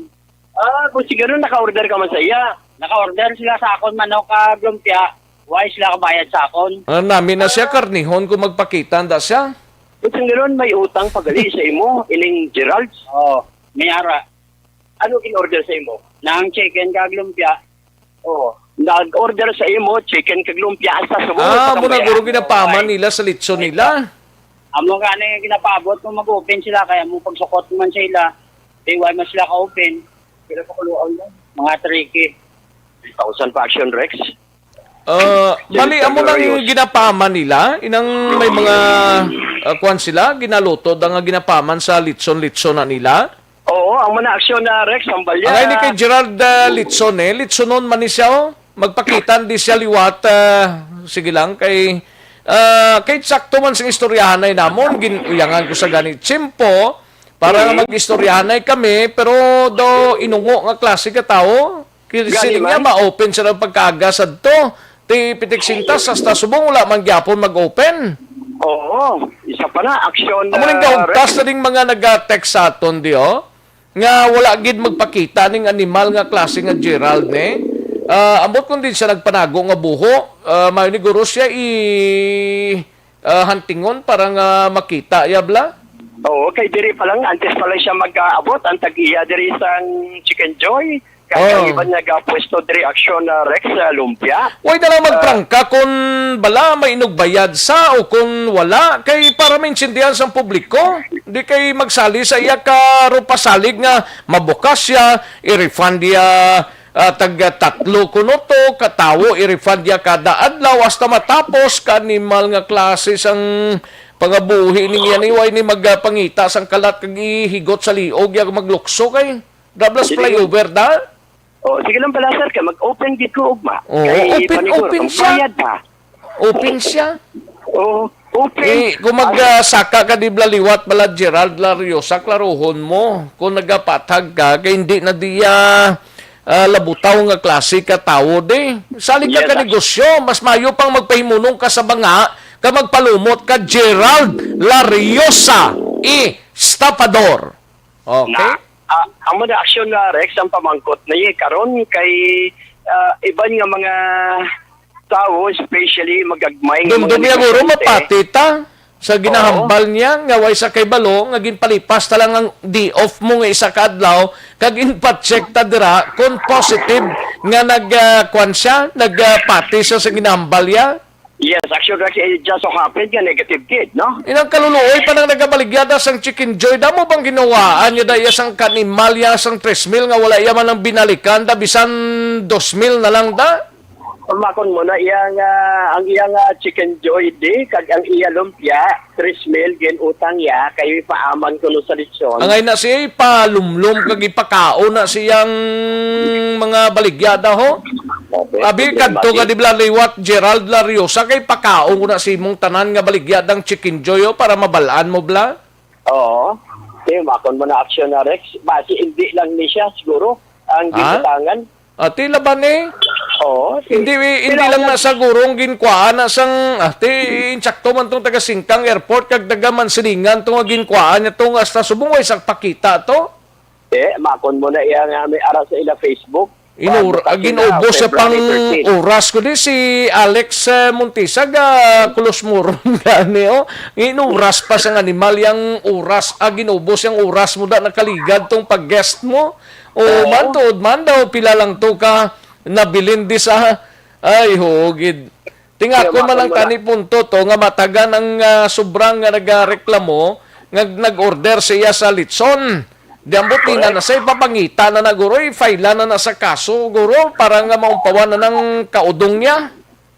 Ah, kung siguro naka-order ka man sa iya. Naka-order sila sa akon manok kag lumpia, way sila kabayad sa akon. Ah, nami na siya, Ah. karnihon kung magpakita, anda siya. Kung siguro may utang pa gali sa imo, ining Gerald. Oo, may ara. Ano in-order sa imo? Nang chicken kag lumpia. Oo. Nag-order sa imo, chicken kag lumpia, hasta subong Ah, sa mo na, kamay, guro, ah. ginapaman nila sa litson nila. Amo gani ginapaabot kung mag-open sila, kaya mo pagsukot man sa ila, di way man sila ka-open. Pila pa kuluan mo? Mga three K. Three thousand pa, Action Rex. Ah, Yes, bali, amo nang February. ginapaman nila, inang may mga, ah, kuwan sila, ginaluto da nga ginapaman sa litson-litson na nila. Oo, ang mga aksyon na Rex, ang balya. Ang ay ni kay Gerald, ah, Litson, eh. Litsonon man ni siya, oh. Magpakitan di siya liwat, ah, sige lang, kay, ah, kay sakto man sing istoryahan ay namon, gin-, uyangan ko sa gani tiyempo, para nga Mm. mag-istoryahan ay kami, pero do inungo nga klase ka tao, kay Gani siling niya, man. ma-open siya ng pagkaaga sadto. Ti pitik sintas, hasta subong, wala man gyapon mag-open. Oo, isa pa na, aksyon, Amo ning ah, gahuntas Rex. na ding mga nag-text sa aton, di, oh? Nga wala gid magpakita ning animal nga klase nga Gerald, ne? Ah, ambot kung din siya nagpanago nga buho, ah, may niguro siya i, ah, huntingon para nga makita, ya bla? Oo, kay diri pa lang, antes pa lang siya mag-aabot, ang tag-iya diri sang Chicken Joy, kay Oh. ang iban nga gapwesto diri aksyon na Rex sa Lumpia. Way na lang Ah. magprangka kung bala may inugbayad sa o kung wala, kay para maintindihan sang publiko, di kay magsali sa iya ka rupasalig nga mabukas siya, i-refund iya, ah, tag tatlo kuno to, katawo, i-refund iya kada adlaw hasta matapos ka animal nga klase sang pangabuhi ning iya ni way ni magpangita sang kalat kag ihigot sa liog ya maglukso kay Dablas Sige. flyover da? Oh, sige lang pala, sir, kay mag-open gid ko ugma. Oo, Kay open, paniguro, open kung siya. bayad pa. Open siya. Oo, open. Eh, kung mag, Ay. ah, saka ka di bla liwat bala Gerald Lariosa, klaruhon mo. Kung nagapathag ka, kay hindi na diya, ah, labutaw nga klase ka tawo, di. Salig ka Yes, ka sir. negosyo, mas mayo pang magpahimunong ka sa banga, ka magpalumot ka Gerald Lariosa, estapador. Okay. Na, ah, amo na aksyon na, Rex, ang pamangkot na iya karon kay, ah, iban nga mga tawo, especially magagmay nga mga Dumdum niya, guro, negosyante. Mapati ta sa ginahambal niya nga way sa kay balo nga ginpalipas ta lang ang day off mo nga isa ka adlaw, kag ginpa-check ta dira kung positive nga nag, ah, kwan siya, nagpati siya sa ginahambal niya. Yes, actually, it just so happened nga negative gid, no? Inang kaluluoy pa nang nagabaligyada sang Chicken Joy, damo bang ginawaan niya da iya sang kanimal iya sang tres mil nga wala iya man ang binalikan, da bisan dos mil na lang da? Makon mo na iya nga, ang iya nga Chicken Joy di, kag ang iya lumpia, tres mil gin-utang iya, kay paaman kuno sa lechon. Angay na siya ipalumlom kag ipakaon na siyang mga baligyada, ho. Okay, Abi, sige, kadto ka Maki. Di bala liwat Gerald Lariosa, kay pakaon ko na si imong tanan nga baligyadang Chicken Joy, ho, para mabalaan mo, bla. Oo. Di, makon mo na aksyon na, Rex. Basi, hindi lang ni siya, siguro, ang Ha? gibutangan. Ah, tila ba ni? Oo, si Hindi, hindi Kailangan lang na sa gurong ginkuhaan na sang, ah, ti, insakto man tong taga Singkang Airport kag taga Mansilingan to nga ginkuhaan niya to nga hasta subong way sa pakita to. Eh, makon mo na iya nga may ara sa ila Facebook. Inur-, Kuwan, ah, ginubos siya February pang thirteen. Oras ko di si Alex, eh, Montisa ga Kulos Moron gani, oh. Inuras pa sang animal yang oras, ah, ginubos yang oras mo da nakaligad tong pag-guest mo. O, Oo. Man, tuod man daw, pila lang to ka nabilin di sa, ay, hugid. Tingakon Kaya man lang makon mo na. Kani punto to nga matagan ang, ah, sobrang nga nagareklamo nga nag-order siya sa litson. Di ang buti na Correct. Nasa ipapangita na na, guro, i-file na na sa kaso, guro, para nga maumpawan na ng kaudong niya.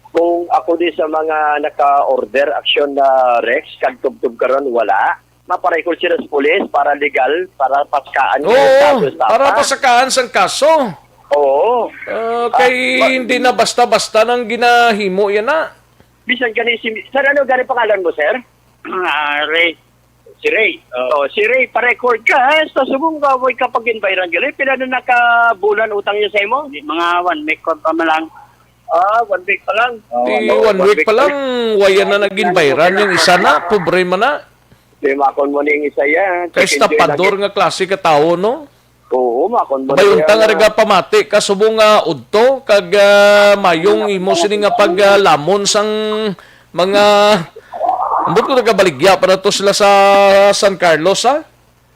Kung ako di sa mga naka-order aksyon na Rex, kag tubtob karon wala, maparecord sila sa pulis para legal, para pasakaan yung Oo, kaso sa para tapa. Pasakaan sang kaso. Oo. Ah, kay Ah, ma- hindi na basta-basta nang ginahimo yan na. Bisan gani si, sir, ano gani pangalan mo, sir? Ah, Ray. Si Ray. Oh. Oh, si Ray, pa-record ka, ha? Sa subong ka, way ka pag-environ gali. Pila na nakabulan utang niya sa imo? Di, mga one week pa, pa man lang. Ah, one week pa lang. Oh, Di ano, one one week week pa pa lang, lang. Waya na naging bayran yung isa na, pobre man na. Di makon mo ning isa yan. Kay Chicken Joy tapador lagi. Nga klase ka tawo, no? Oo, makon mo Bayunta na nga yan. Nagapamati ka subong nga udto kag, ah, mayong imo sini nga paglamon sang mga ambot ko nagabaligya pa na to sila sa San Carlos, ha?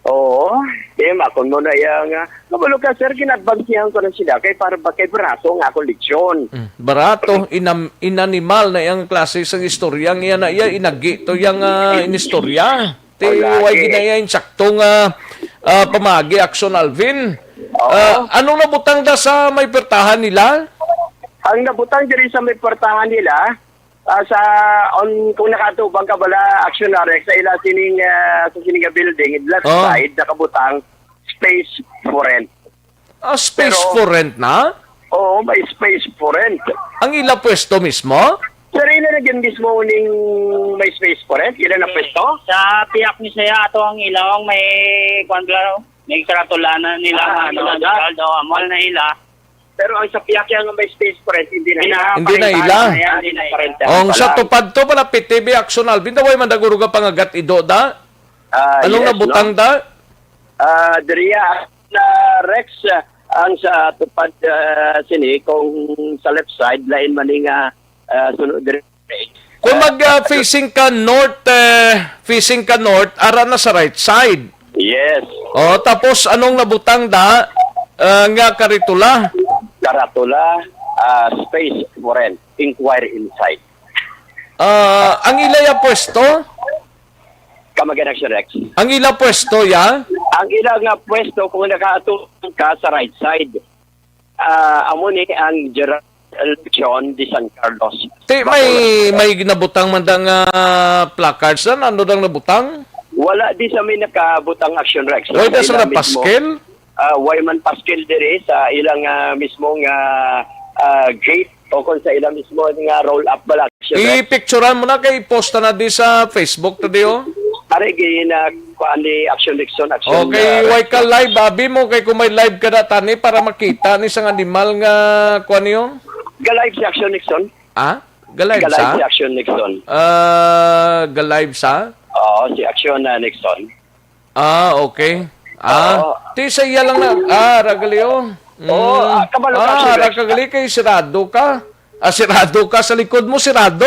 Oo, di makon mo na iya nga. Kabalo ka, sir, ginadbansihan ko na sila kay para ba kay barato nga akong leksyon. Mm, barato, inam-, inanimal na iyang klase sang istorya nga iya na iya, inagi to iyang, ah, inistorya. Ti, Ay, lagi. Way ginaya insakto nga, ah, pamagi, Action Alvin. Oo. Ah, anong nabutang da sa may pertahan nila? Ang nabutang diri sa may pertahan nila, ah, sa, on, kung nakatubang ka bala, Action Rex, sa ila sining, ah, sa sining nga building, left Oh. Side, nakabutang space for rent. Ah, space Pero for rent na? Oo, may space for rent. Ang ila pwesto mismo? Sir, ila na dyan mismo ning may space for rent? Ila na pwesto? Sa piyak ni saya ato ang ilawang may kwan, klaro. May karatulanan nila, Ah, ano, ila na? Gerald, o, amal na ila. Pero ang sa piyak yang may space for rent, hindi na ila. Hindi na ila. Hindi na ila. Ang sa tupad to, pala, P T V Action Alvin, daway man daguro ka pangagat ido, da? Ah, Anong yes, nabutang, no? Da? Ah, diriya, na Rex, ah, ang sa tupad, ah, sini, kung sa left side, lain man ni nga, ah, sunod diri. Kung mag, ah, facing ka north, eh, facing ka north, ara na sa right side. Yes. Oh, tapos anong nabutang da, ah, nga karitula? Karatula, ah, space for rent. Inquire inside. Ah, ang ilaya pwesto? Come again, Action Rex. Ang ila pwesto, ya? Ang ila nga pwesto, kung nakaato ka sa right side, ah, amo ni ang General Election de San Carlos. Ti, may, Bacolod. May ginabutang man da nga placards na, ano dang nabutang? Wala di sa may nakabutang, Action Rex. Wala da sa ila mismo. Napaskel? Ah, way man paskil diri sa ilang, ah, mismong, ah, ah, gate o kung sa ilang mismo nga roll up bala. I-picturean mo na kay i-post na di sa Facebook to di, oh. Are, gina-, kuan ni Action Nixon, Action, Okay, ah, way ka live, abi mo, kay kung may live ka na tani para makita ni sang animal nga kuan niyo. Ga-live si Action Nixon. Ah? Ga-live Ga-live sa? Si Action Nixon. Ah, ga-live sa? Oo, si Action, ah, Nixon. Ah, okay. Ah, Oo. Ti sa iya lang na. Ah, ragalio. Oo, Mm. Ah, kabalo ka, Ah, Sir. Ragali kay sirado ka. Ah, sirado ka sa likod mo, sirado.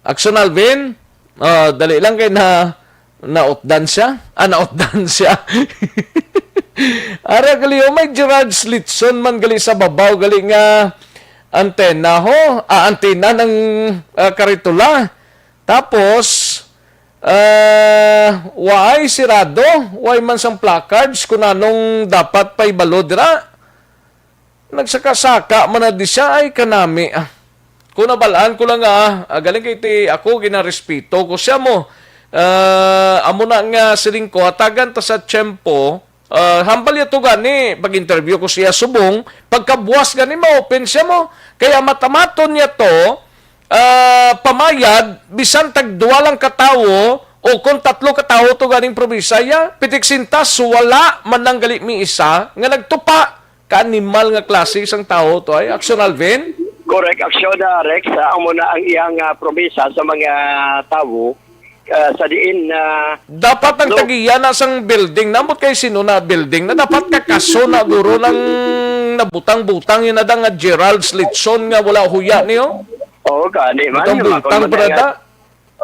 Action Alvin, ah, dali lang kay na nautdan siya. Ah, nautdan siya. Ara gali, oh, may Gerard's Litson man gali sa babaw gali nga antena, ho. Ah, antena ng, ah, karitula. Tapos, ah, waay sirado, waay man sang placards kung anong dapat paibalo dira. Nagsaka-saka man na di siya, ay kanami, ah. Kung nabalaan ko lang, ah, ah, galing kay ti ako, ginarespeto ko siya mo. Ah, amo na nga siling ko, hatagan ta sa tiyempo, ah, hambal niya to gani, pag-interview ko siya subong, pagkabuas gani, ma-open siya mo. Kaya matamaton niya to, ah, pamayad, bisan tag duwa lang ka tawo, o kung tatlo ka tawo to ganing probinsya, ya, pitik sintas, wala man lang gali mi isa nga nagtupa. Ka-animal nga klase sang tawo to ay, Action Alvin? Correct, Action, ah, Rex, ah, amo na ang iyang, ah, promesa sa mga tawo, ah, sa diin na Dapat ang tatlo. Tagiya na sang building. Nambot kay sino na building na dapat kakaso na guro ng nabutang-butang yun na nga Gerald's Litson nga wala huya niyo. Oo, gani man. Butang-butang Makon man para na da.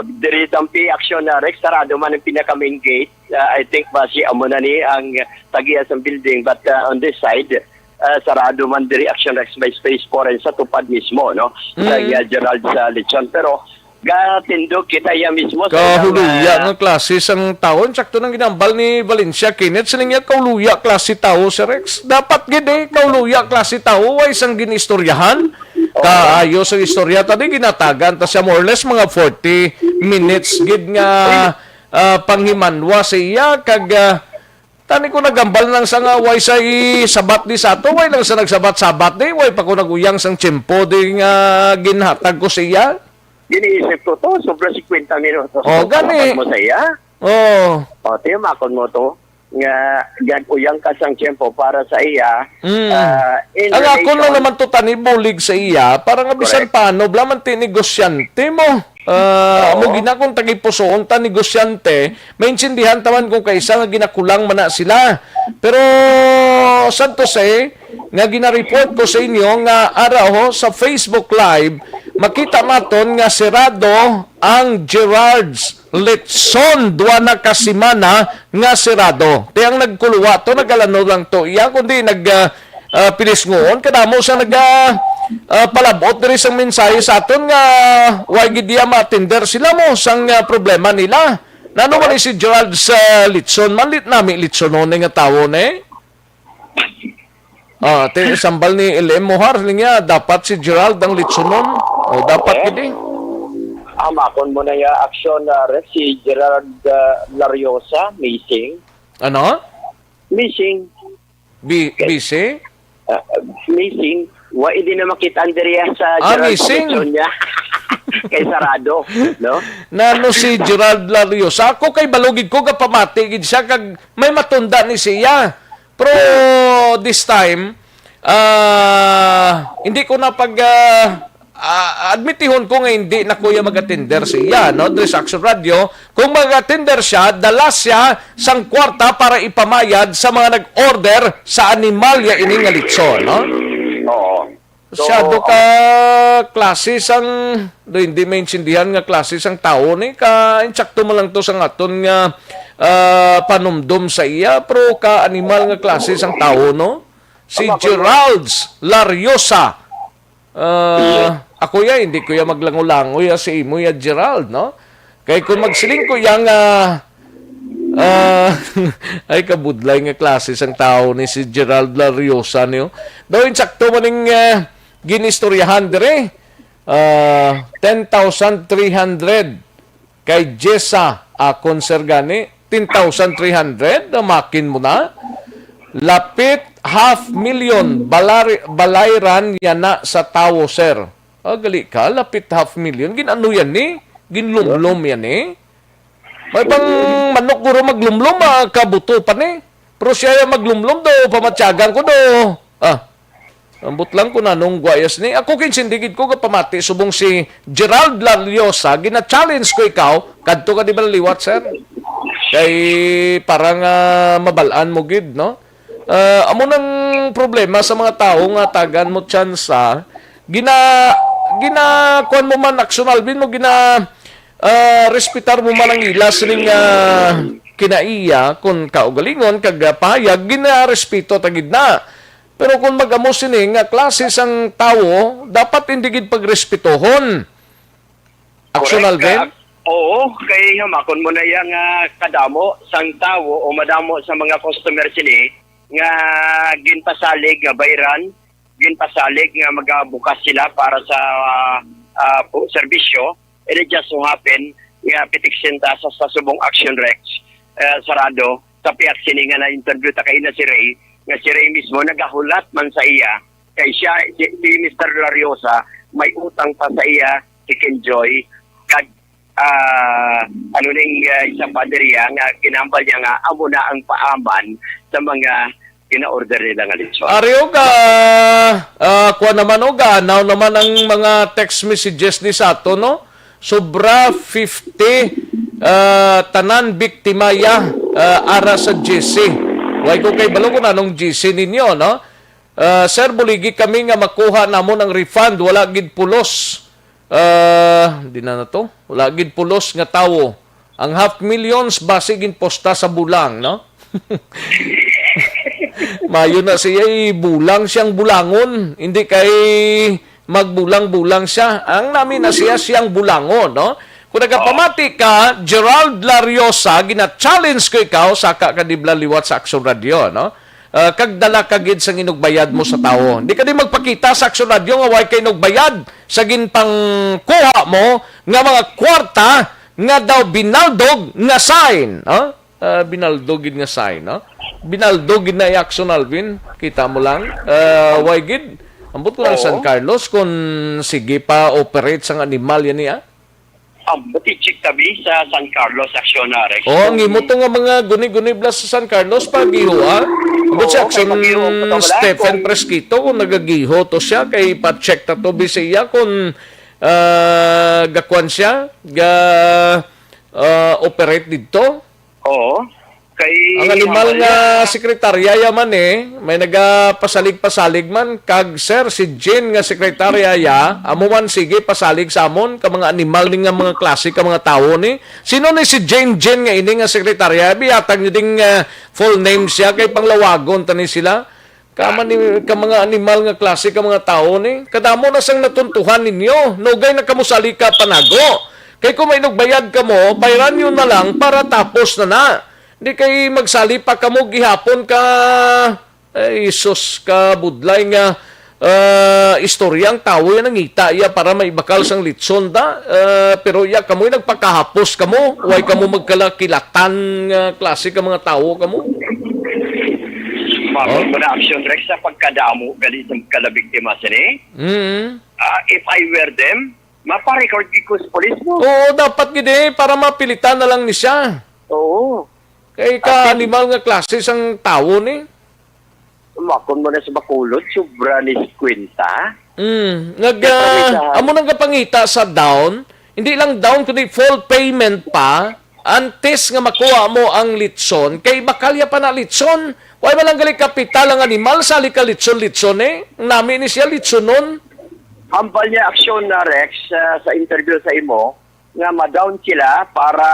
Diri tampi, Action, ah, Rex, sarado man ang pinaka main gate. Ah, I think ba si amo na ni ang tagiya sang building, but, ah, on this side, ah, sarado man diri, Action, Rex, may space for sa tupad mismo, no? Sa Mm. iya Gerald sa Litson. Pero gatindog kita iya mismo sa ilang, Kahuluya ah, nga klase sang tawo. Sakto nang ginambal ni Valencia Kenneth, sining iya kahuluya klase tawo, Sir Rex. Dapat gid eh, kahuluya klase tawo, way sang ginistoryahan. Oo. Kaayo sa istorya, tadi ginatagan ta siya more or less mga forty minutes gid nga, ah, panghimanwa sa iya, kag, ah, tani ko nagambal lang sa nga way sa isabat di sa ato, way lang sa nagsabat-sabat di, way pa ko naguyang sang tiyempo di nga ginhatag ko sa iya. Giniisip ko to, sobra fifty minutos. Oh, gani. Dapat mo sa iya? Oh. O, tiyamakon mo to. Nga, gag-uyang ka sang tiyempo para sa iya, Mm. ah, in Ang akon lang relation naman to tani bulig sa iya, para nga bisan Correct. paano, bla man ti negosyante mo. Ah, Oo. Amo gina kung tagipusoon ta negosyante, maintindihan ta man kung kaisa nga ginakulang man na sila. Pero, sad to say, nga gina-report ko sa inyo nga ara ho sa Facebook Live, makita naton nga sirado ang Gerard's Litson. Duwa na ka semana nga sirado. Ti ang nagkuluwa to, nag-alano lang to iya, kundi nag, ah, ah, pilisngoon. Kadamo sa nag, ah, ah, palabot diri sang mensahe sa aton nga way gid iya ma-attender sila mo sang, ah, problema nila. Nano man ni si Gerald sa Litson? Malit nami Litsonon nga tawo ni. Ah, ti, sambal ni L M Mohar niya, dapat si Gerald ang litsunon. O, dapat Eh? gid eh. Amakon mo na ya aksyon, ah, Rex, si Gerald, ah, Lariosa, missing. Ano? Missing. Bi-, Okay. busy? Ah, missing. Wa, hindi na makita ang diriya sa Ah, Gerald missing. Commission niya. Kay sarado, no? Nano si Gerald Lariosa? Ako kay balugid ko, gapamati gid siya, kag may matunda ni siya. Pero this time, ah, hindi ko na pag, ah, ah, admitihon ko nga hindi na kuya mag-attender siya, no? Diri sa Action Radio, kung mag-attender siya, dala siya sang kwarta para ipamayad sa mga nag-order sa animal ya ini nga litson, no? Oo. So, Masyado ka ang klase sang, do, hindi maintindihan nga klase sang tawo ni, ka, insakto man lang to sa aton nga, ah, panumdom sa iya, pero ka animal nga klase sang tawo, no? Si Tama, Gerald Lariosa. Ah, Yes. ako ya, hindi ko ya maglangoy-langoy ya sa imo ya, Gerald, no? Kay kung magsiling ko ya nga, ah, ay, kabudlay nga klase sang tawo ni si Gerald Lariosa niyo. Daw insakto man ning, ah, ginistoryahan dire. Ah, ten thousand three hundred kay Jessa, akon, sir, gani, ten thousand three hundred, namakin mo na. Lapit half million, balari-, balayran yana sa tawo, sir. Ah, gali ka, lapit half million. Gin-ano yan ni? Ginlumlom yan ni? May pang manok guro maglumlom, ah, kabuto pa ni. Pero siya yung maglumlom do, pamatyagan ko do. Ah, ambot lang kung anong guayas ni. Ako kinsindigid ko kapamati, subong si Gerald Lariosa, gina-challenge ko ikaw, kadto ka di ba liwat, sir? Kay parang, ah, mabalaan mo gid, no? Ah, amo nang problema sa mga tawo nga tagan mo tsansa, Gina, gina, kuwan mo man, Action Alvin, mo gina, ah, respetar mo man ang ila sining, ah, kinaiya, kung kaugalingon, kag, ah, pahayag, ginarespeto ta gid na. Pero kung mag-amo sini nga klase sang tawo, dapat hindi gid pagrespetohon. Action Correct, Alvin? ah, oo, kay humakon mo na yang, ah, kadamo sang tawo o madamo sa mga customer sini nga ginpasalig nga bayran, ginpasalig nga magabukas sila para sa, ah, ah, pu-, serbisyo. And it just so happen nga pitiksin ta sa, sa subong Action Rex, eh, sarado. Sa pihak sini nga na-interview ta kaina si Ray, nga si Ray mismo nagahulat man sa iya, kay siya, si, si Mister Lariosa, may utang pa sa iya, si Ken Joy, kag, ah, ano ning, ah, isang paderya nga ginambal niya nga amo na ang paaman sa mga gina-order nila nga lechon. Ari, og, ah, ah, kuwan naman, og, ah, now naman ang mga text messages ni sa ato, no? Sobra fifty, ah, tanan biktima ya, ah, ara sa G C. Way ko kay balo kung anong G C ninyo, no? Ah, sir, buligi kami nga makuha namon ang refund. Wala gid pulos. Ah, di na na to. Wala gid pulos nga tawo. Ang half millions basi ginposta sa bulang, no? Mayo na siya, eh, bulang siyang bulangon. Hindi kay magbulang-bulang siya. Ang nami na siya, siyang bulangon, no? Kung nagapamati ka, Gerald Lariosa, gina-challenge ko ikaw, saka ka dibla liwat sa Action Radio, no? Ah, kag dala ka gid sang inugbayad mo sa tawo. Di ka di magpakita sa Action Radio nga way ka inugbayad sa ginpangkuha mo nga mga kwarta nga daw binaldog nga sign, no? Ah, binaldog gid nga sign, no? Binaldog gid na i-Action, Alvin. Kita mo lang. Ah, way gid. Ambot ko lang Oo. San Carlos kung sige pa operate sang animal yan niya. Ambot i-check tabi sa San Carlos Action, Rex. Oh, ang Kung imo to nga mga guni-guni blas sa San Carlos, pagiho, ah. Ambot Oo, sa kay Action pagiho, pa wala, Stephen kung Presquito, kung nagagiho to siya, kay pa-check ta to, bi siya, kung, ah, gakuan siya, ga, ah, operate didto. Oo. Kay Ang animal hambal nga niya. Sekretarya ya man eh, may nagapasalig-pasalig man, kag sir, si Jean nga sekretarya ya, amo man sige pasalig sa amon, ka mga animal ni nga mga klase ka mga tawo ni. Sino ni si Jane Jean nga ini nga sekretarya? Biyatag niyo ding, ah, full name siya, kay panglawagon ta ni sila. Kama ni, ka mga animal nga klase ka mga tawo ni. Kadamo na sang natuntuhan ninyo. Nugay na kamo sa lika panago. Kay kung may nagbayad kamo, bayran nyo na lang para tapos na na. Di kay magsali pa kamo gihapon ka, ay, sus, ka budlay nga, ah, istorya ang tawo yan, nangita iya para maibakal sang litson da. Ah, pero iya, kamoy nagpakahapos kamo, way kamo magkalakilatan nga klase ka mga tawo kamo. Mabot Oh? ko na Action Rex sa pagkadamo gali sa kada biktima sini. Mm. Ah, if I were them, mapa-record gid ko sa police mo. Oo, dapat gid eh, para mapilitan na lang ni siya. Oo. Kay At ka animal nga klase sang tawo ni. Umakon mo na sa Bacolod, sobra ni fifty. Mm, nag, Kaya ah, kami sa amo nang kapangita sa down, hindi lang down, kundi full payment pa, antes nga makuha mo ang litson, kay bakal ya pa na litson. Way man lang gali kapital ang animal, sali ka litson-litson eh. Nami ni siya litsonon. Hambal niya aksyon na Rex, ah, sa interview sa imo, nga ma-down sila para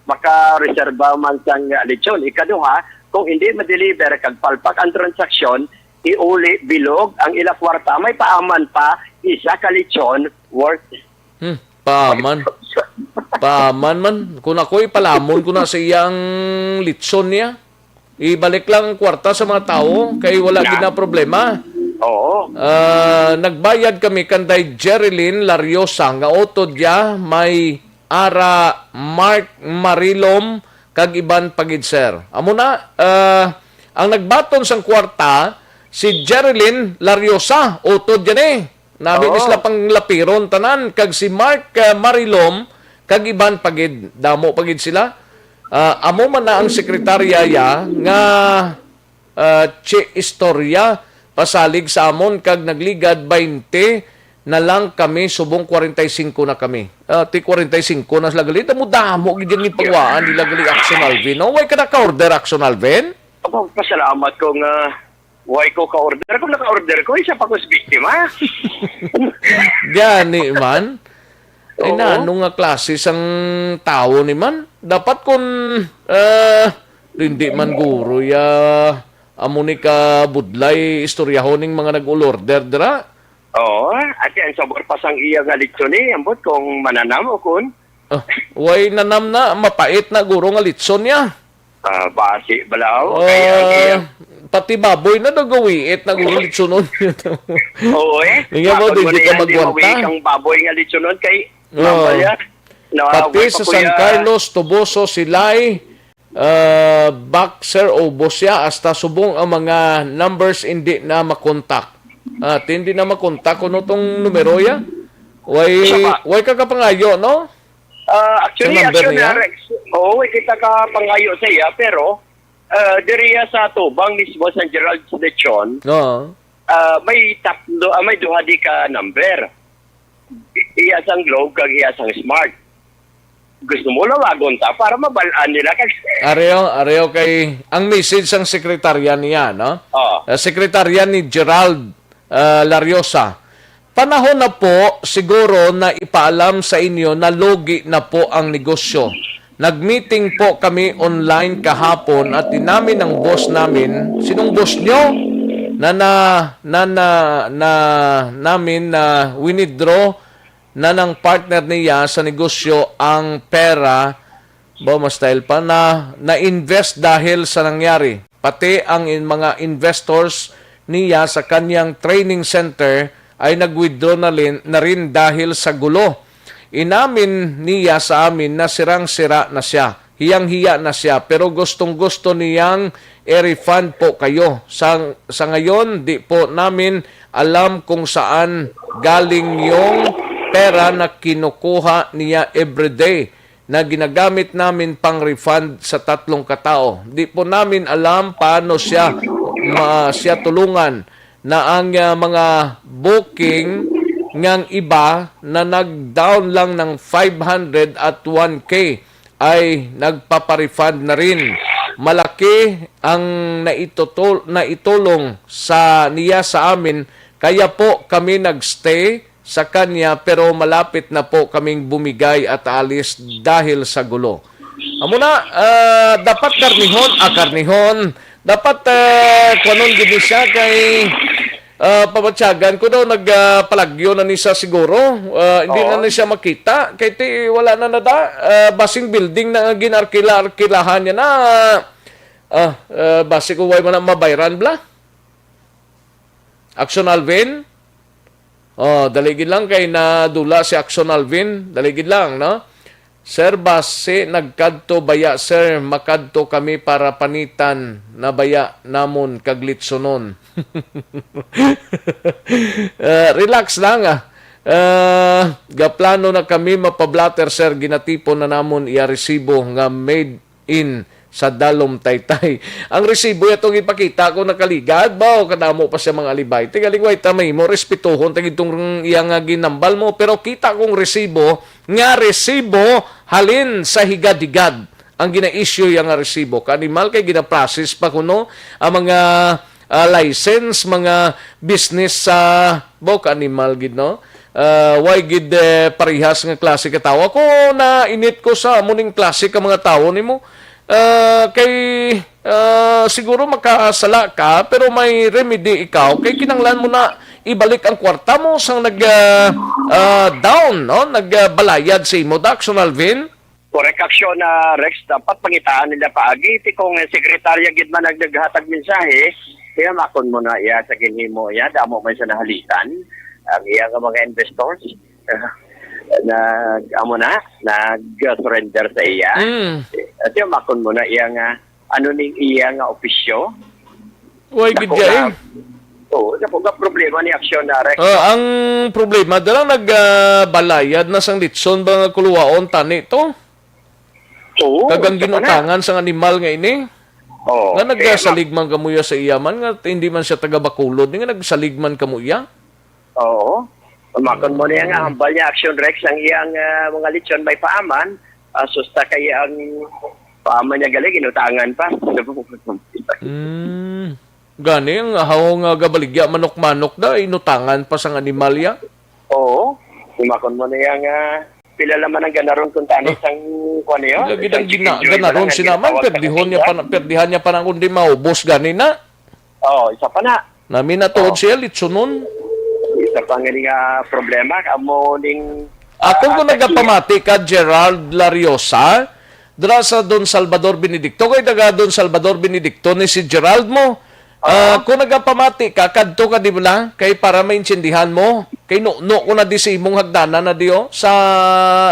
makareserba man sang lechon. Ikaduha, kung hindi ma-deliver kag palpak ang transaksyon, iuli bilog ang ila kwarta. May paaman pa, isa ka lechon worth. Hmm, paaman. Paaman man. Kung ako'y palamon ko na sa iyang litson niya. Ibalik lang ang kwarta sa mga tawo kay wala Na. gid na problema. Oo. Ah, nagbayad kami kanday Jerilyn Lariosa nga utod ya may ara Mark Marilom kag iban pa gid, sir. Amo na, ah, ang nagbaton sang kwarta si Jerilyn Lariosa, utod ya ni. Nami ni Oo. sila panglapiron tanan, kag si Mark, ah, Marilom, kag iban pa gid, damo pa gid sila. Ah, amo man na ang sekretarya ya nga, ah, chi istorya pasalig sa amon, kag nagligad baynte na lang kami, subong kwarenta y singko na kami. Ah, ti kwarenta y singko na sila gali, damo-damo gid yung ipagwaan nila gali, Action Alvin. No, way ka naka-order, Action Alvin? Aba, pasalamat ko nga Why ko ka-order? Kung naka-order ko, isa pa ko sa biktima. Gani man. Ay, Oo. Na, ano nga klase sang tawo ni man? Dapat kun, ah, hindi man guro ya, amo ni ka budlay istoryahon ning mga nag-order dira. Oo, ati ang sabor pa sang iya nga lechon eh. Ambot kung mananam o kun. Ah, way nanam na, mapait na guro nga lechon niya. Ah, basi balaw. Ah, kaya ang iya. Pati baboy na daw gawiit na guro lechonon. Oo eh. Nga mo, Bakit di mo na ka yan, di magwanta. Mawiit ang baboy nga lechonon kay Oo. Mama niya. Na, Pati wala pa sa ko San ya- Carlos, Toboso, Silay, ah, Boxer, o Bosya, hasta subong ang mga numbers hindi na makontak. At hindi na makontak kuno tong numero ya. Way, Isa pa. Way ka kapangayo, no? Ah, actually, Sa number actually, niya? Rex, oo, kita ka pangayo sa iya, pero ah, diriya sa Tubang mismo, San Gerald Lechon, Oo. ah, may tatlo, ah, may duha di ka number. I- iya sang Globe kag iya sang Smart. Gusto mo lawagon ta para mabal-an nila kag Areo, areo kay ang message sang sekretarya niya, no? Oo. Ah, sekretarya ni Gerald, ah, Lariosa. Panahon na po siguro na ipaalam sa inyo na lugi na po ang negosyo. Nag-meeting po kami online kahapon at inamin ng boss namin, sinong boss nyo? Na, na, na, na, na namin na winidraw na ng partner niya sa negosyo ang pera. Ba, mas dahil pa na na-invest dahil sa nangyari. Pati ang in-, mga investors niya sa kanyang training center ay nag-withdraw na, lin, na rin dahil sa gulo. Inamin niya sa amin na sirang-sira na siya. Hiyang-hiya na siya, pero gustong-gusto niyang i-refund po kayo. Sa, sa ngayon, di po namin alam kung saan galing yung pera na kinukuha niya everyday na ginagamit namin pang refund sa tatlong katao. Di po namin alam paano siya ma, siya tulungan na ang, ah, mga booking ngang iba na nag-down lang ng five hundred at one K ay nagpapa-refund na rin. Malaki ang naitutol-, naitulong sa niya sa amin, kaya po kami nagstay sa kanya, pero malapit na po kaming bumigay at alis dahil sa gulo. Amo na, ah, dapat karnihon, ah, karnihon, dapat, ah, kuwanon gid ni siya kay, ah, pabatyagan ko daw nag, ah, palagyo na ni sa siguro. Ah, hindi na Oo. ni siya makita kay ti wala na nada, ah, basing building na nga ginarkila-arkilahan niya na. Ah, ah, basi ko way man na mabayran bla. Action Alvin? Oh, dali gid lang kay nadula si Action Alvin. Dali gid lang, no? Sir, basi nagkadto baya, sir, makadto kami para panitan na baya namon kag litsonon. Ah, relax lang, ah. Ah, gaplano na kami mapablatter, sir. Ginatipon na namon iya resibo nga made in sa Dalom, Taytay. Ang resibo atong ipakita ko nakaligad, baw kadamo pa siya mga alibay. Tingaling way ta mahimo, respetuhon ta gid tong iya nga ginambal mo, pero kita kong resibo nga resibo halin sa higad-higad. Ang gina-issue iya nga resibo. Kaanimal kay gina-process pa kuno ang mga ah, license, mga business sa, baw ka animal gid, no? Ah, way gid, eh, parehas nga klase ka tawo. Ako, nainit ko sa amo ning klase ka mga tawo nimo. Ah, kay, ah, siguro makasala ka, pero may remedy ikaw. Kay kinahanglan mo na ibalik ang kwarta mo sang nag, ah, ah, down, no? Nagbalayad sa imo, Dax, Alvin? Correct action na, Rex. Dapat pangitaan nila paagi. Ti kung sekretarya gid man ang naghatag mensahe, kaya makon mo na iya sa ginhimo iya. Damo man siya nahalitan. Ang iya nga mga investors na amo na nag-surrender sa iya. Mm. At yung makon mo na iya nga ano ning iya nga opisyo. Way gid Dako kay. Nga, oo, dako nga problema ni aksyon na, Rex. Ah, ang problema, dalang nag, ah, balayad na sang litson ba nga kuluwaon tani to? Oo, kag ang isa pa na. Ginutangan sang animal nga ini. Oo, nga kaya nagsalig man kamo iya sa iya man, nga hindi man siya taga Bacolod, nga nagsalig man kamo iya. Oo. Makon mo niya nga, hambal niya, Action Rex, ang iyang, ah, mga lechon may paaman, ah, susta kay ang paaman niya gali, ginutangan pa. Mm. Gani, ang ahaw nga gabaligya manok-manok da, inutangan pa sang animal ya. Oo. Imakon mo na yang, ah, pila naman ang ganaron kung tani sang kuwan niyo? Lagi ang gina-, ganaron sinaman, perdihan niya pa na, perdihan niya pa na kundi maubos gani na. Oo, isa pa na. Nami na tuod siya, litsunon. Isa pa nga nga problema, amo ning, Ako ah, kung nagapamati ka, Gerald Lariosa, dira sa Don Salvador Benedicto, kay taga Don Salvador Benedicto ni si Gerald mo. Ah, kung nagapamati ka, kadto ka di ba na? Kay para maintindihan mo. Kay nuno ko na di sa imong hagdanan na di, oh, sa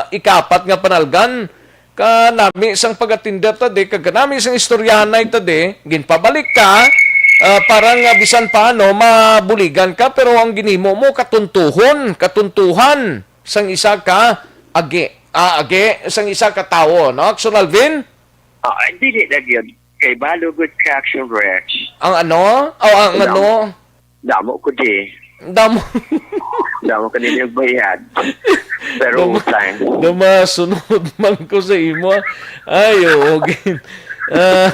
ikaapat nga panalgan. Kanami sang pag-atender ta di, kag kanami sang istoryahanay ta di, ginpabalik ka, ah, para nga bisan paano mabuligan ka, pero ang ginhimo mo katuntuhon, katuntuhan sang isa ka agi, ah, agi sang isa ka tawo, no, Action Alvin? Ah, dili na gyud. Kay balo gud ka, Action Rex. Ang ano? Oh, ang ano? Damo ko di. Damo. Damo ka din yung bayad. Pero Damo, utang. Damo, sunod man ko sa imo. Ay, oo, okay. Ah,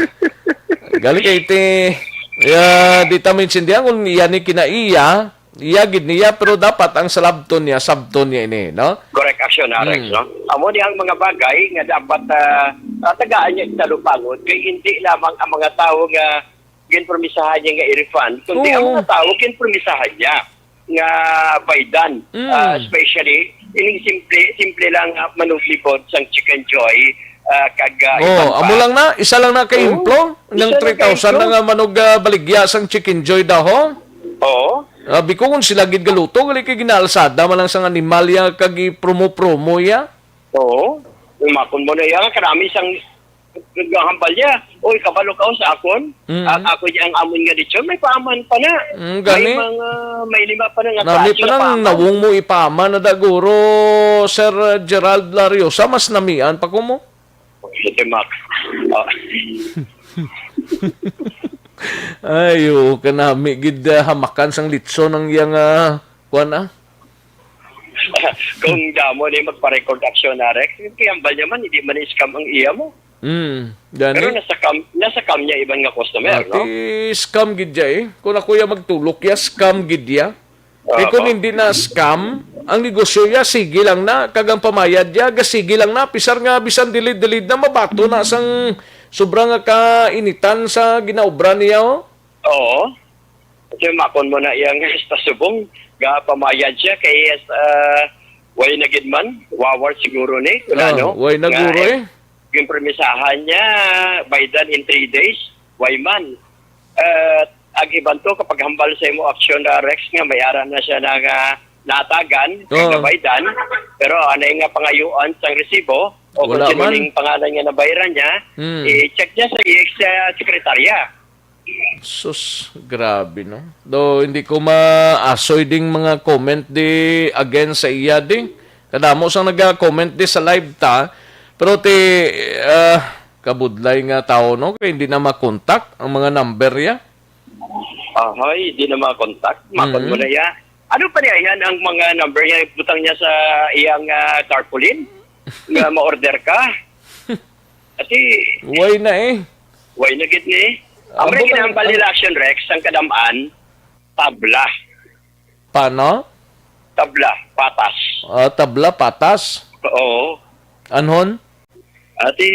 galing kay ti, ya, di ta maintindihan kung iya ni kinaiya, iya gid niya, pero dapat ang salabton niya, sabton niya ini, no? Correct, Action Rex, Hmm. no? Amo ni ang mga bagay nga dapat, ah, ah, tagaan niya sa lupangon, kay hindi lamang ang mga tawo nga ginpromisahan niya nga i-refund, kundi ang Oo. mga tawo ginpromisahan niya nga baydan. Mm. Ah, especially, ining simple, simple lang nga manuglibot sang Chicken Joy, ah, kag, ah, Oh, iban pa. Amo lang na, isa lang na ka Oo, ehemplo ng isa lang ka three thousand na ehemplo. Nga manog, ah, baligya sang Chicken Joy daw, ho? Oo. Abi ko kung sila gid galuto, gali kay ginaalsada man lang sang animal ya, kag i-promo-promo ya. Oo. Umakon mo na iya, karami sang naghambal niya. Oy, kabalo ka sa akon? Mm. A-, ako niya ang amon nga lechon, may paaman pa na. Mm, gani. May mga, may lima pa na nga Nami klase pa nga nang paaman. Nawong mo ipaaman na da guro, Sir Gerald Lariosa, mas namian pa ko mo. Ito, Mac. Ah. Ay, oo, kanami gid, ah, hamakan sang litson ang iyang, ah, kuwan, ah. Kung damo ni magpa-record, Action Rex, kay hambal niya man, hindi man scam ang iya mo. Mm, gani. Pero nasa cam, nasa cam niya iban nga customer, no? Ati scam gid ya eh. Kung ako ya magtulok ya, scam gid ya. Eh, kung Oo. Hindi na scam, ang negosyo ya, sige lang na, kag ang pamayad ya, ga sige lang na, pisar nga bisan delayed-delayed na, mabato na sang sobra nga kainitan sa ginaobra niya, oh. Oo. Kasi makon mo na iyang sa subong, ga pamayad siya kay, ah, way na gid man, wawar siguro ni, wala, Ah, no? Way na Nga, guro eh, eh. Yung permisahan niya, by done in three days, way man. Eh, ang iban to, kapag hambal sa imo action na Rex nga, may ara na siya na nga natagan, kay Oh. nabaydan, pero anay nga pangayuan sang resibo, o Wala kung sino man. Ning pangalan nga nabayaran niya, Hmm. i-check niya sa E X, ah, sekretarya. Sus, grabe, no? Though, hindi ko maasoy ding mga comment di against sa iya di. Kadamo sang naga-comment di sa live ta. Pero ti, ah, kabudlay nga tao, no? Kay hindi na makontak ang mga number ya. Ahoy, di na makontak. Makon mo Mhm. na ya. Ano pa niya yan ang mga number niya? Butang niya sa iyang, ah, tarpaulin? Nga ma-order ka? Ati, Way na eh. Way na gid ni. Ang Abo mga ginahambal lang nila, Action Rex, ang kadamaan, tabla. Paano? Tabla, patas. Ah, tabla, patas? Oo. Anhon? Ati,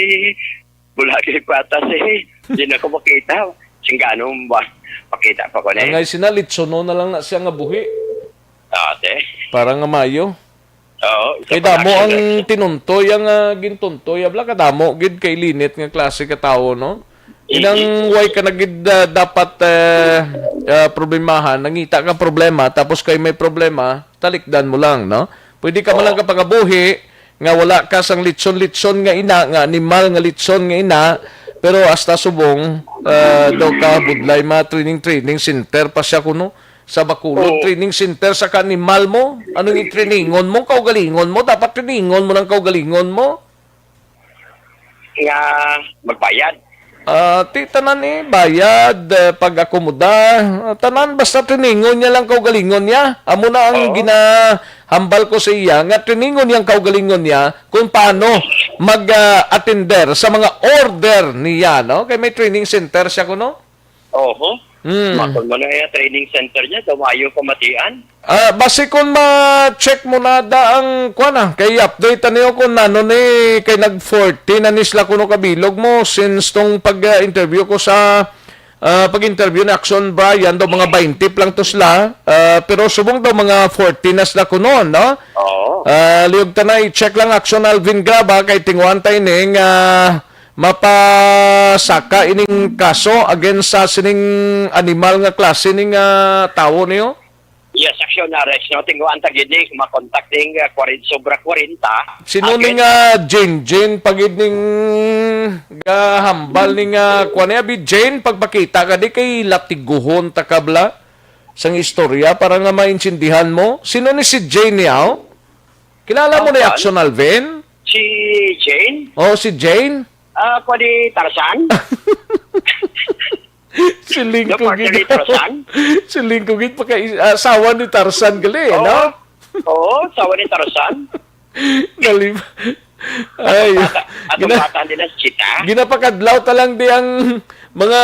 bulagay patas eh. Di na ko makita. Singgano ba? Pakita pa ko na eh. Angay sina, litsono na lang na siya nga buhi. Ate. Para nga mayo. Oo, isa Kay pa damo na ang siya. Tinuntoy, ang, ah, gintuntoy, abla, kadamo gid kay linit nga klase ka tawo, no? Inang Mm. Way ka na gid, ah, dapat, eh, ah, problemahan, nangita ka problema, tapos kay may problema, talikdan mo lang, no? Pwede ka man Oo. Lang kapangabuhi nga wala ka sang litson-litson nga ina, nga animal nga litson nga ina, pero hasta subong, ah, daw ka budlay, mga training-training center pa siya kuno. Sa Bacolod Oo. Training Center sa ka-animal mo? Anong itriningon mo? Kaugalingon mo? Dapat triningon mo ng kaugalingon mo? Nga magbayad. Ah, ti tanan eh, bayad, eh, pag-akomoda, ah, tanan basta triningon niya lang kaugalingon niya. Amo na ang Oo. Ginahambal ko sa iya, nga triningon niya ang kaugalingon niya kung paano mag, ah, attender sa mga order niya, no? Kay may training center siya kuno. Oho. Mm. Makon mo na iya training center niya, daw maayo pamatian. Ah, basi kung ma-check mo na da ang, kuwan na, kay update niyo kung ano ni, kay nag forty na ni sila kuno kabilog mo since tong pag-interview ko sa, ah, pag-interview ni Action Brian, daw mga twenty pa lang to sila, ah, pero subong daw mga forty na sila kuno, no? Oo. Ah, liyog ta na, i-check lang Action Alvin Graba, kay tinguan ta ining, ah, mapasaka ining kaso against sa sining animal nga klase ning, ah, tawo niyo? Yes, Action Rex, no? Tinguan ta gid ni, makontak ning, ah, kwarenta, sobra kwarenta. Sino ni Again? nga Jane? Jane pa gid ning gahambal ni nga, kuwan niya, bi Jane, pagpakita ka di kay latiguhon ta kabla sang istorya para nga maintindihan mo. Sino ni si Jane niya, oh? Kilala mo ni Action Alvin? Si Jane? Oh, si Jane? Ah, pwede Tarzan? Siling ko gid. Partner ni Tarzan? Siling ko gid, pagka, ah, asawa ni Tarzan gali, Oo. no? Oo, asawa ni Tarzan. Nalim-, ay, Atong bata, atong gina-, bata nila si Chita. ginapakadlaw ta lang di ang mga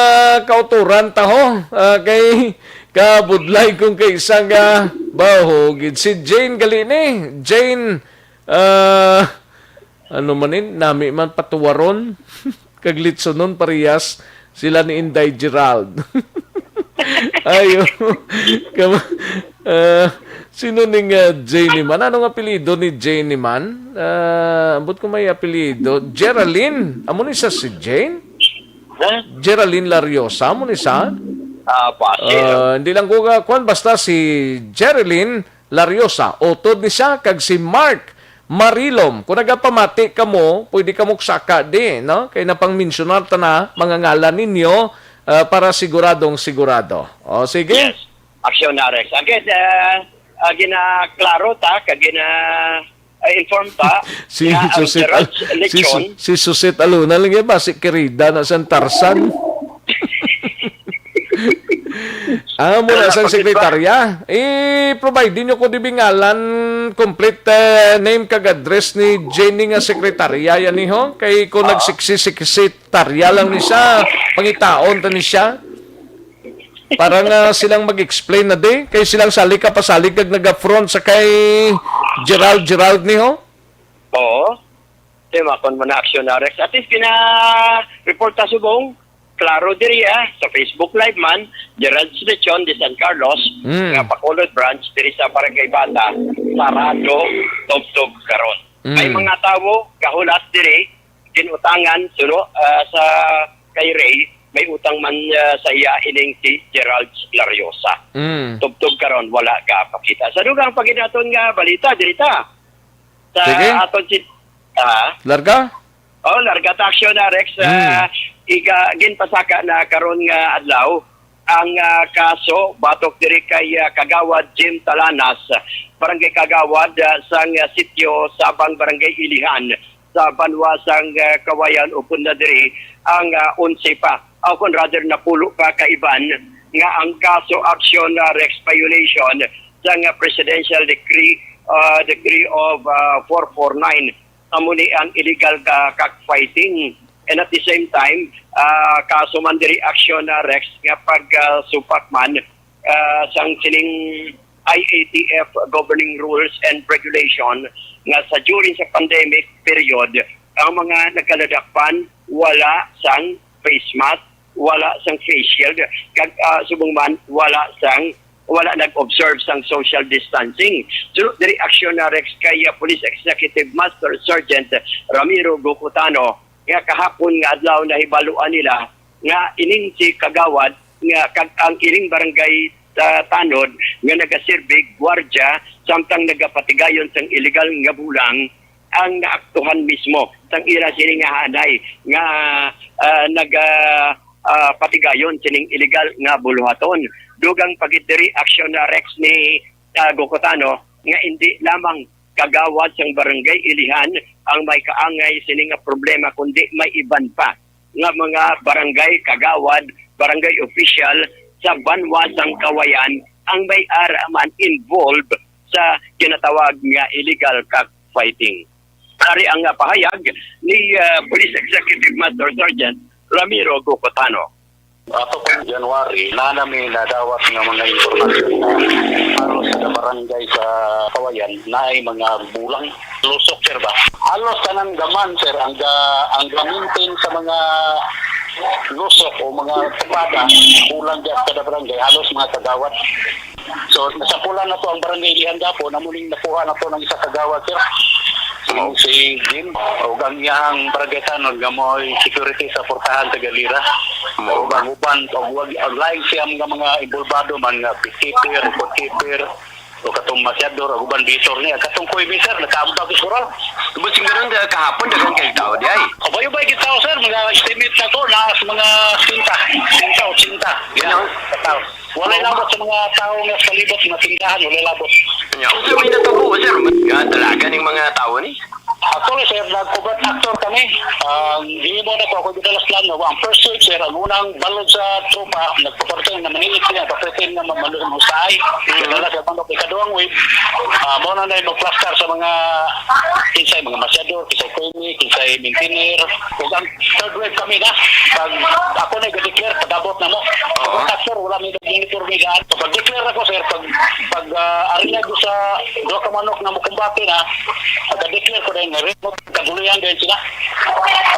kauturan ta, ho. Ah, kay kabudlay kung kay isa nga baho gid. Si Jane gali ni. Jane, ah, ano man in, nami man patuwaron. Kag litsonon parehas sila ni Inday Gerald. Ayo. Kama-, ah, sino ning, ah, Jane man? Anong apelyido ni Jane man? Ah, ambot ko may apelyido. Geraldine. Amo ni sa si Jane? Ha? Geraldine Lariosa, amo ni sa? Ah, basi. Ah, hindi lang ko ka-, kwan, basta si Geraldine Lariosa, utod ni siya, kag si Mark Marilom. Kung nagapamati kamo, pwede kamo saka di, no? Kay napangmensyonar ta na mga ngalan ninyo, ah, para siguradong sigurado. O, sige. Yes. Action na, Rex. Again, ah, ah, ginaklaro ta, kag gina, ah, inform ta Si nga ang Susit Al-, Gerald's si Lechon Su-, si Susit Aluna lang yan ba? Si Kirida na sang Tarzan. Ah, muna Wala sang pa, di ba? sekretarya. I-provide ninyo ko di bingalan, complete, eh, name kag address ni Jenny nga sekretarya yan, eh, ho. Kay kung Oo. nagsiksi-sekretarya lang ni siya, pangitaon ta ni siya. Para nga silang mag-explain na di. Kay silang salig ka pasalig kag nag-front sa kay Gerald, Gerald ni, ho. Oo. Di, makon mo na aksyon na, Rex. At least, pina-report ta subong. Klaro diri, ah, sa Facebook Live man, Gerald's Lechon de San Carlos, Mm. nga Bacolod Branch, diri sa Barangay Bata, sarado, tubtob karon. May Mm. mga tawo gahulat diri, ginutangan, suno, ah, sa kay Ray, may utang man, ah, sa iya ining si Gerald Lariosa. Mm. Tubtob karon, wala gapakita. Sa dugang paginaton nga balita, diri ta. Sa Sige. aton si, ah, Larga? Oh, larga ta aksyon na, Rex. Hmm. Ah, iga, ginpasaka na karon nga adlaw ang, ah, kaso batok diri kay, ah, Kagawad Jim Talanas, Barangay Kagawad, ah, sang, ah, sitio Sabang, Barangay Ilihan, sa banwa sang, ah, Kawayan, upod na diri ang, ah, onse pa, o kon rather, napulo pa ka iban nga ang kaso aksyon na, Rex, violation sang, ah, Presidential Decree, ah, Decree of, ah, four four nine. Amo ni ang illegal ka cockfighting. And at the same time, ah, kaso man diri aksyon na, Rex, nga pag, ah, supak man, ah, sang sining I A T F governing rules and regulation nga sa during sa pandemic period, ang mga nagkaladakpan wala sang face mask, wala sang face shield, kag, ah, subong man, wala sang, wala nag-observe sang social distancing. So, diri aksyon na, Rex, kay, ah, Police Executive Master Sergeant Ramiro Gocotano, nga kahapon nga adlaw nahibaluan nila nga ining si Kagawad nga kag ang ining barangay, ah, tanod nga nagaserbi gwardiya samtang nagapatigayon sang illegal nga bulang ang naaktuhan mismo sang ila sini nga hanay nga, ah, naga, ah, patigayon sining illegal nga buluhaton. Dugang pa gid diri aksyon na, Rex, ni, ah, Gocotano nga indi lamang kagawad sang Barangay Ilihan ang may kaangay sini nga problema, kundi may iban pa nga mga barangay kagawad, barangay official sa banwa sang Kawayan ang may ara man involved sa ginatawag nga illegal cockfighting. Ari ang, ah, pahayag ni, ah, Police Executive Master Sergeant Ramiro Gocotano. Ato pa January, na namin nadawat nga mga impormasyon na halos sa barangay sa Kawayan na ay mga bulang lusok, sir, ba? Halos tanan gaman, sir, ang ga, ang gamintin sa mga lusok o mga tupada, bulang dyan sa kada barangay, halos mga kagawad. So, nasapulan na to ang barangay Lihan Dapo, na muling nakuha na to ng isa kagawad, sir. Mao si Jim, ug ang iyang barangay tanod nga mo'y security sa portahan sa Galira. Mao Ug ba? Ang uban, ug wag, ang lain siya nga mga involvado man nga peacekeeper, record keeper, o katong masyador, ug uban bisor niya. Katong kuy, sir, nakaambag sa Coral. But sing ganun, da-, kahapon, daghan kayong tao di ay. Kabayo ba yung tao, sir? Mga estimate na to, na sa mga sinta. Sinta o sinta. Yeah. Ano? Katao. Walay Oo. labot sa mga tao nga sa palibot, mga tindahan, walay labot. Nya, unsa may natabo, sir? Nga dalagan ning mga tao ni? Actually, sir, nag-covert actor kami. Ang gihimo na ko, ako ginalas lang na ang first wave, sir, ang unang balod sa tropa, nagpaparting na manilit sila, paparting na mamanusay. Mm. Kaya sa mga ikaduhang wave, ah, mo na na yung mag-cluster sa mga kinsay, mga masyador, kinsay kuy, kinsay maintainer. Ug ang third wave kami na. Pag ako na ga-declare, padabot na mo. Oo. Pag sir, wala may uniforme daan. So, pag-declare ako, sir, pag, pag, ah, ari na ko sa duha ka manok na mukumbate na, pag-declare ko din, remote, kagulihan din sila.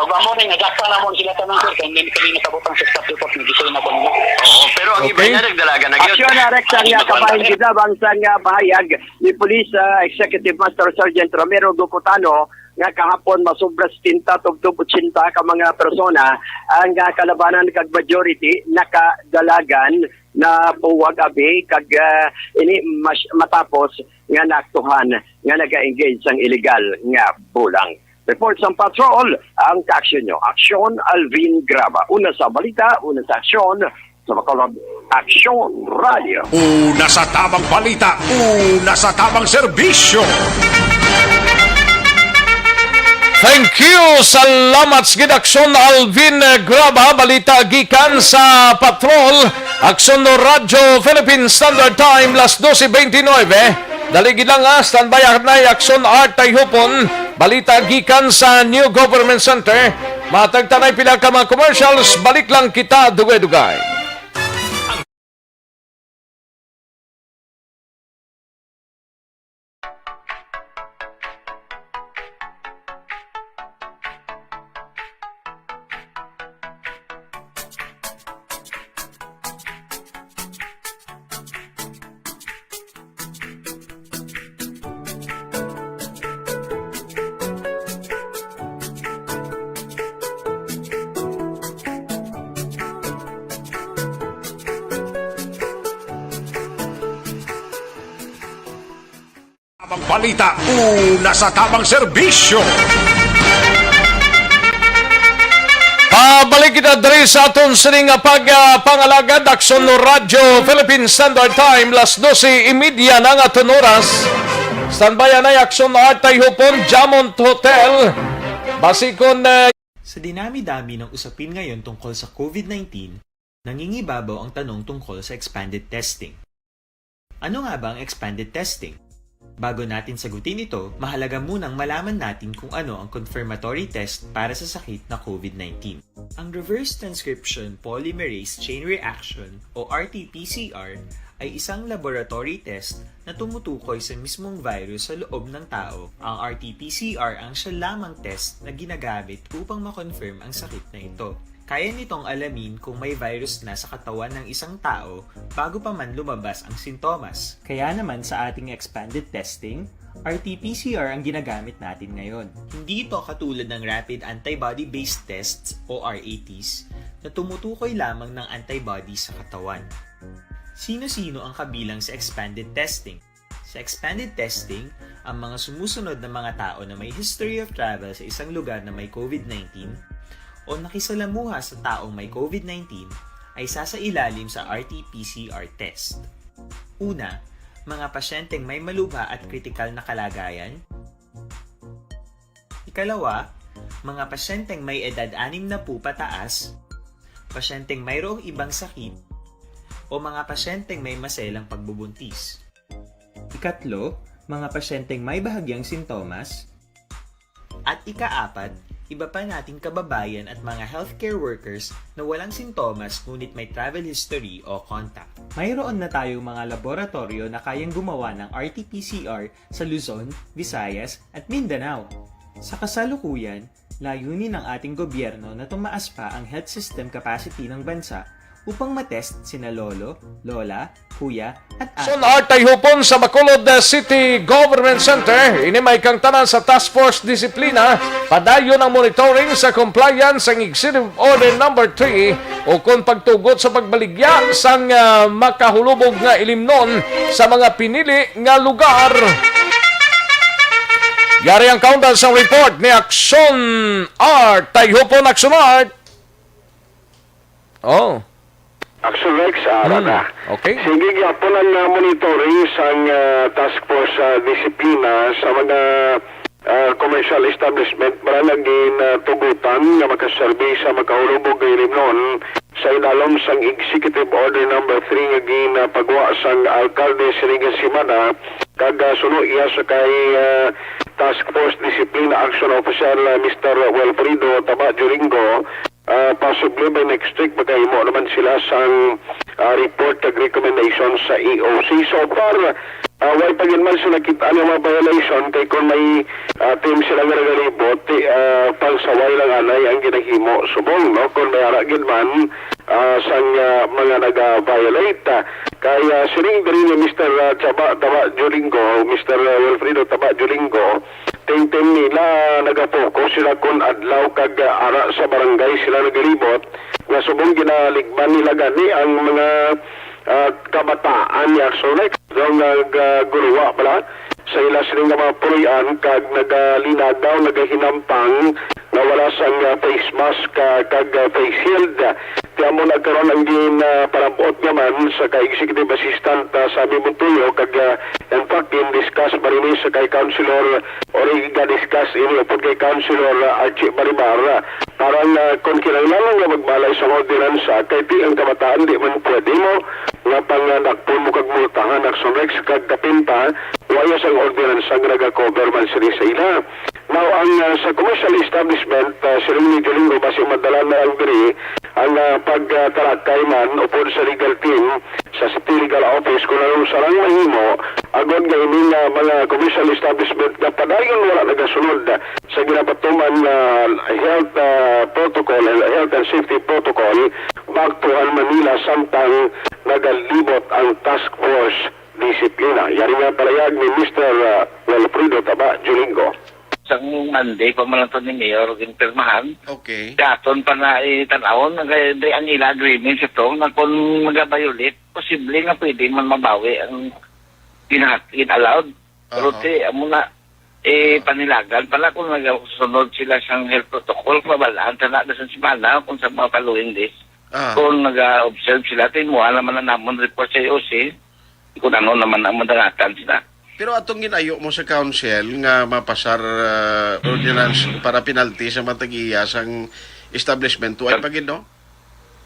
Ug amo ni, nadakpan na mo sila tanan, sir, kung hindi kami nakabutang sa staff report, nag-design ako nila. Oo, pero ang iba Okay. niya nagdalaga na gyud. Aksyon na, Rex, ang Ay, kabahin magpanda. kita, bang sa nga bahayag ni Police, ah, Executive Master Sergeant Romero Guputano, nga kahapon masobra setenta tubtob ochenta ka mga persona ang, ah, kalabanan, kag majority nakadalagan na buwag abi, kag, ah, ini mas-, matapos nga naaktuhan nga naga-engage sang illegal nga bulang. Report sang patrol, ang kaaksyon nyo. Aksyon, Alvin Graba. Una sa balita, una sa aksyon, sa Bacolod Aksyon Radio. Una sa tabang balita, una sa tabang serbisyo. Thank you. Salamat sa gid, Aksyon Alvin Graba. Balita gikan sa Patrol, Aksyon Radyo Philippine Standard Time, las doce veintinueve. Dali gid lang, ah, standby, anay Aksyon Art Tayhupon. Balita gikan sa New Government Center. Matag tanay pila ka mga commercials, balik lang kita dugay-dugay. Tabang balita, una sa tabang serbisyo. Pabalik kita diri sa aton sini nga pag, ah, pangalagad, Aksyon Radyo Philippine Standard Time, las doce y media na nga aton oras. Standby anay Aksyon Art Tayhupon, Jamont Hotel. Basi kon, eh, Sa dinami-dami ng usapin ngayon tungkol sa COVID nineteen, nangingibabaw ang tanong tungkol sa expanded testing. Ano nga ba ang expanded testing? Bago natin sagutin ito, mahalaga munang malaman natin kung ano ang confirmatory test para sa sakit na COVID nineteen. Ang reverse transcription polymerase chain reaction o R T P C R ay isang laboratory test na tumutukoy sa mismong virus sa loob ng tao. Ang R T P C R ang siya lamang test na ginagamit upang ma-confirm ang sakit na ito. Kaya nitong alamin kung may virus na sa katawan ng isang tao bago pa man lumabas ang sintomas. Kaya naman sa ating expanded testing, R T P C R ang ginagamit natin ngayon. Hindi ito katulad ng rapid antibody-based tests o R A Ts na tumutukoy lamang ng antibody sa katawan. Sino-sino ang kabilang sa expanded testing? Sa expanded testing, ang mga sumusunod na mga tao na may history of travel sa isang lugar na may COVID nineteen o nakisalamuha sa taong may COVID nineteen ay sasailalim sa R T P C R test. Una, mga pasyenteng may malubha at kritikal na kalagayan. Ikalawa, mga pasyenteng may edad anim na po pataas, pasyenteng mayroong ibang sakit, o mga pasyenteng may maselang pagbubuntis. Ikatlo, mga pasyenteng may bahagyang sintomas. At ikaapat, Iba pa nating kababayan at mga healthcare workers na walang sintomas ngunit may travel history o contact. Mayroon na tayong mga laboratoryo na kayang gumawa ng R T P C R sa Luzon, Visayas, at Mindanao. Sa kasalukuyan, layunin ng ating gobyerno na tumaas pa ang health system capacity ng bansa upang matest sina lolo, lola, kuya, at ate. Son Art Tayhupon sa Bacolod City Government Center, inimay kang tanan sa Task Force Disiplina, padayon ang monitoring sa compliance sang Executive Order Number Three ukon pagtugot sa pagbaligya sang, ah, makahulubog nga ilimnon sa mga pinili nga lugar. Yari ang kaundan sang report ni Action Art. Tayhupon, Action Art. Oh. Action Rex, ara Hmm, na. Okay. Sige gyapon ang, ah, monitoring sang, ah, Task Force sa Disiplina sa mga, ah, commercial establishment para nagin, ah, tugutan nga makaserbi sa makahulubog nga ilimnon sa idalom sang Executive Order Number Three nga ginapagwa sang alkalde sini nga semana, kag, ah, suno iya sa kay, ah, Task Force Disiplina Action Officer, ah, Mister Wilfredo Taba Jolingo, ah, posible by next week makahimo naman sila sang, ah, report kag recommendation sa E O C. So far, ah, way pa gid man sila kita nga mga violation kay kung may, ah, team sila nga nagalibot, ti-, ah, pagsaway lang anay ang ginahimo subong, no? Kung may ara gid man, ah, sang, ah, mga naga-violate. Ah, kay, ah, siling diri ni Mister, ah, Chaba, Taba Jolingo, Mister, ah, Wilfredo Taba Jolingo, team-team nila nagapokus sila kon adlaw kag, ah, ara sa barangay sila nagalibot, nga subong ginaligban nila gani ang mga, ah, kabataan ni Action Rex, daw nagaguluwa bala sa ila sini nga mga puloy-an kag nagalinagaw, nagahinampang nga wala sang, ah, face mask, ah, kag, ah, face shield. Ti amo na karon ang gin, ah, parabot naman sa kay Executive Assistant, ah, Sammy Montoyo kag, ah, in fact, gin-discuss man ini sa kay Councilor or i-discuss ini upod kay Councilor, ah, Archie Baribar, ah, para nga kung kinahanglan nga magbalay sa ordinansa, kay ti ang kabataan di man pwede mo nga panganakpon mo kag multahan, Action Rex, kag kapin pa, wala sang ordinansa nga nagakover man sini sa ila. Now, ang, ah, sa commercial establishment, ah, siling ni Jolingo, basi madala na lang diri ang, ah, pagtalakay man upod sa legal team sa City Legal Office kung anong sarang mahimo, agod nga ini nga mga commercial establishment nga padayon wala nagasunod sa ginapatuman nga health, ah, protocol, health and safety protocol, maaktuhan man nila samtang nagalibot ang task force disiplina. Yari nga palayag ni Mister, ah, Wilfredo Taba Julingo. Sang Monday pa man lang to ni Mayor ginpirmahan. Okay. Daton pa na itan-awon, ang, ang ila agreement sa to, nga kung mag-violate, posible nga pwede man mabawi ang gina-, gina-allowed. Pero Aha. ti, amo na, eh, Ah. panilagan pala kung nagasunod sila sang health protocol, mabalaan ta na sa semana kung sa mga following days. Ah. Kung nag-observe sila, timuha naman na namon report sa E O C, kung ano naman ang madangatan sila. Pero atong ginayo mo sa council nga mapasar, ah, ordinance para penalty sa mga tag-iya sang establishment, way pa gid, no?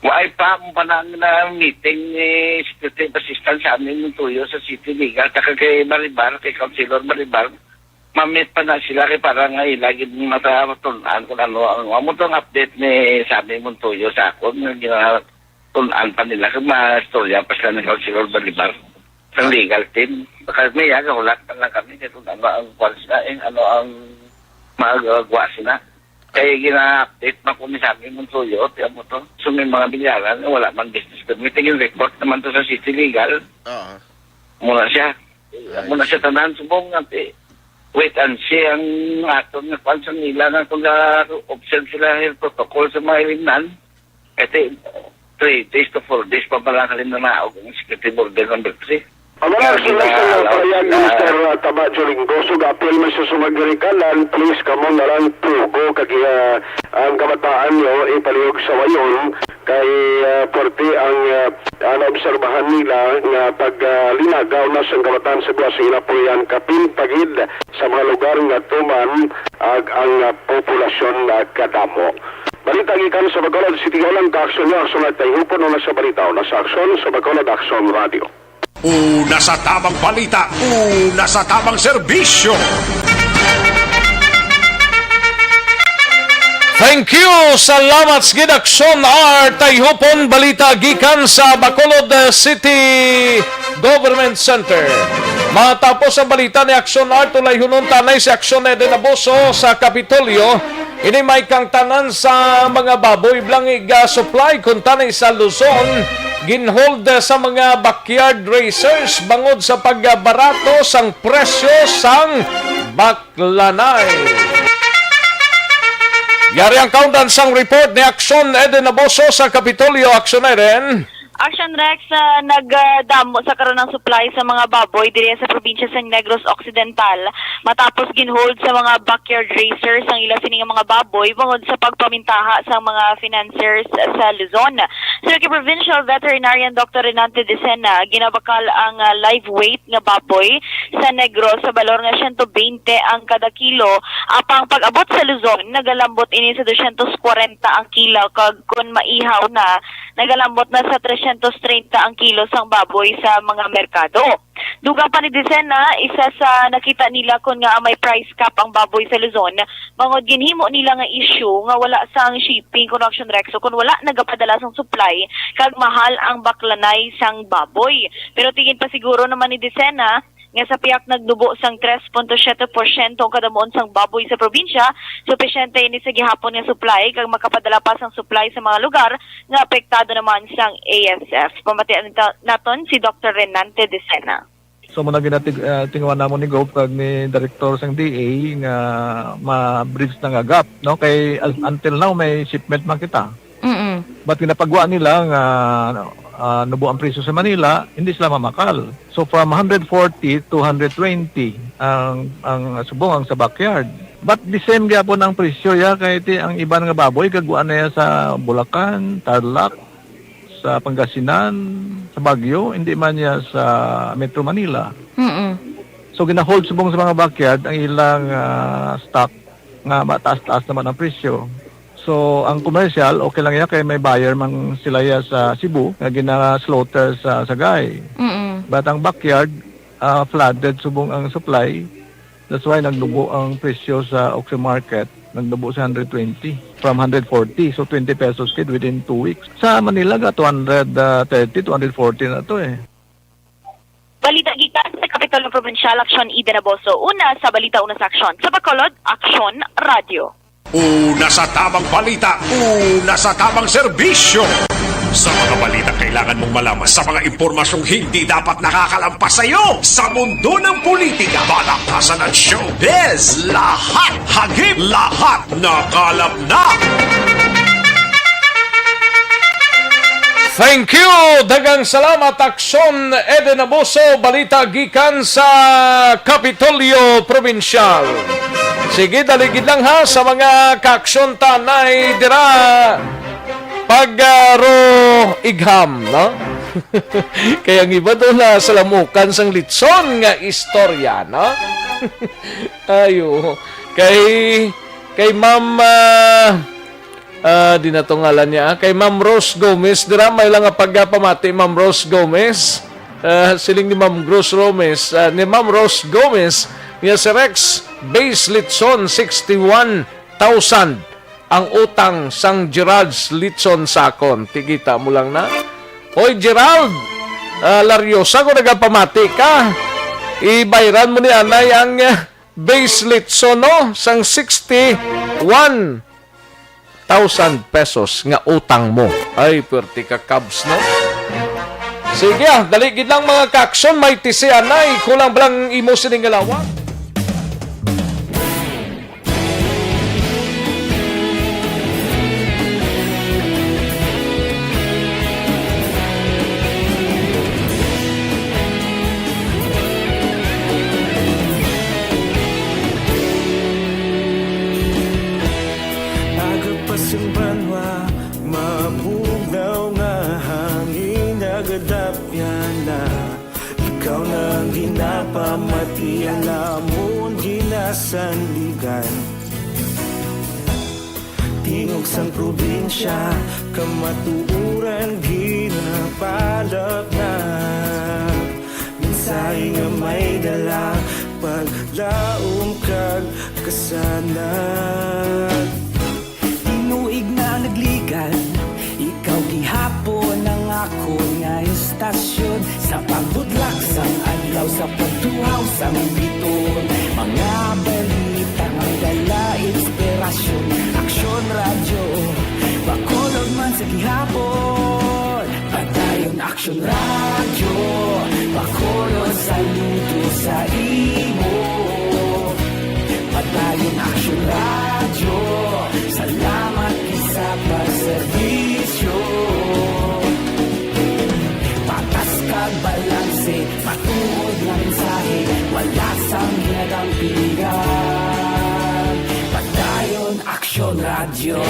Waay pa, kung pa na ang meeting ni Secretary Assistant Sammy Montoyo sa City Legal, saka kay Baribar, kay Councilor Baribar, mamit pa na sila kay para nga ila gid matun-an kung ano ang, amo to ang update ni Sammy Montoyo sa akon, nga ginatun-an pa nila kung maistorya pa sila ni Councilor Baribar sa Ah. legal team. Baka may aga, hulat pa lang kami kay kung ano ang kwan sila, eh, ano ang magagawa sila. Kay gina-update man ko ni Sammy Montoyo, tiyan mo to. So, may mga bilyaran, wala man business permit. Yung report naman to sa City Legal. Oo. Muna siya. Ay, Muna siya tanan, subong nga, eh, wait and see ang aton nga kwan sa nila nga kung na-observe sila yung protocol sa mga ilimnan. Kasi three days to four days pa pala kalim na naog ang executive order number three. Ang mga Ang sila sa gina-, mga pahayag ni na Mister Taba Jolingo, so apil man sa sumagrikalan, please, kamo na lang pugo kag, ah, ang kabataan nyo ipalihog sa wayon kay, ah, porte ang, ah, ah, naobserbahan nila nga pag, ah, linagaw na sang kabataan sa buwas sa inapuyan kapin pagid sa mga lugar nga tuman ag ang, ah, populasyon nga kadamo. Balita gikan sa Bacolod City, Holang Kaaksyon nga Aksyon at Tayhupon na sa balita o na sa aksyon sa Bacolod Aksyon Radio. Una sa tamang balita, una sa tamang serbisyo. Thank you. Salamat sa gid, Aksyon Art Tayhupon. Balita gikan sa Bacolod, uh, City Government Center. Matapos ang balita ni Aksyon Art, ulayhunon ta anay si Aksyon Eden Abuso sa Kapitolyo. Ini may kangtanan sa mga baboy, blangi ga supply, kuntani sa Luzon, ginhold sa mga backyard raisers bangod sa pagbarato sang presyo sang bak- Lanay. Yari ang kaundan sang report ni Aksyon Eden Abuso sa Kapitolyo. Aksyon Eden. Action Rex, ah, nagdamo sa karon ang supply sa mga baboy diri sa probinsya sang Negros Occidental, matapos ginhold sa mga backyard raisers ang ila sini nga mga baboy bangod sa pagpamintaha sang mga financiers sa Luzon. Si Provincial Veterinarian Doctor Renante Decena, ginabakal ang, ah, live weight nga baboy sa Negros sa balor nga siyento bente ang kada kilo, apang pag-abot sa Luzon, nagalambot ini sa dosyentos kwarenta ang kilo, kag kon maihaw na, nagalambot na sa tresyentos treinta ang kilo sang baboy sa mga merkado. Dugang pa ni Decena, isa sa nakita nila kon ngaa may price cap ang baboy sa Luzon, bangod ginhimo nila nga issue nga wala sang shipping, construction, Rex, o kon wala nagapadala sang supply, kag mahal ang baklanay sang baboy. Pero tingin pa siguro naman ni Decena nga sa pihak nagnubo sang tres punto siyete porsyento ang kadamuon sang baboy sa probinsya, supisyente ini sa gihapon nga supply kag makapadala pa sang supply sa mga lugar nga apektado naman sang A S F. Pamatian nito- naton si Doctor Renante Decena. So, muna ginatig-, ah, tinguhan namon ni Gov kag ni Director sang D A nga ma-bridge na nga gap, no? Kay as-, until now, may shipment man kita. Mm-mm. But ginapagwa nila nga, ah, nubo ang presyo sa Manila, hindi sila mamakal. So, from hundred forty to hundred twenty ang, ang subong ang sa backyard. But the same gyapon ang presyo, ya, kay ti ang iban nga baboy, gagwa na ya sa Bulacan, Tarlac, sa Pangasinan, sa Baguio, hindi man niya sa Metro Manila. Mm-mm. So, gina-hold subong sa mga backyard ang ilang, ah, stock nga mataas-taas naman ang presyo. So, ang commercial, okay lang iya kay may buyer man sila iya sa Cebu nga gina-slaughter sa Sagay. Mm-mm. But ang backyard, ah, flooded subong ang supply. That's why nagnubo ang presyo sa auction market. Nagnubo sa hundred twenty from hundred forty. So, twenty pesos kid within two weeks. Sa Manila, ga two hundred thirty, two hundred forty na to eh. Balita gikan sa Kapitolyo Probinsyal, Aksyon Eden Abuso. Una sa balita, una sa aksyon. Sa Bacolod, Aksyon Radyo. Una sa tamang balita, una sa tamang serbisyo. Sa mga balita kailangan mong malaman, sa mga impormasyong hindi dapat nakakalampas sa iyo, sa mundo ng politika, balakasan at showbiz, lahat hagip, lahat nakalap na. Thank you! Daghang salamat, Aksyon Eden Abuso. Balita gikan sa Kapitolyo Probinsyal. Sige, dali gid lang ha, sa mga kaaksyon ta anay dira pag, ah, ro igham, no? Kay ang iba daw na salamukan sang litson nga istorya, no? Ayo. Kay, kay Ma'am, ah, ah, di na to ngalan niya, ah. Kay Ma'am Rose Gomez, dira may lang nga pagpamati, Ma'am Rose Gomez. Ah, siling ni Ma'am Rose Gomez, ah, ni Ma'am Rose Gomez, nga si Rex, base litson, sixty-one thousand ang utang sang Gerald's Litson Sakon. Tikita mo lang na. Oy, Gerald, ah, Lariosa, kung nagapamati ka, ibayran mo ni anay ang, ah, base litson, no? Sang sixty-one thousand pesos nga utang mo. Ay, pwerte ka, Cubs, no? Sige, ah, dali gid lang, mga kaaksyon, may tisi anay, kulang ba lang imo sining nga lawak? Aga pa sang banwa, mabugnaw nga hangin, nagadapyan na. Ikaw na ang ginapamati, ang amon ginasandigan. Tingog sang probinsya, kamatuoran ginapalap na. Mensahe nga may dala, paglaom kag kasanag. Ako nga istasyon, sa pagbudlak sang adlaw, sa pagtuhaw sang biton, mga balita nga may dala inspirasyon. Aksyon Radyo, Bacolod man sa gihapon. Padayon Aksyon Radyo, Bacolod saludo sa imo. Padayon Aksyon Radyo, salamat gid sa pagserbisyo. Patas kag balanse, matuod nga mensahe, wala sang ginadampigan. Padayon Aksyon Radyo.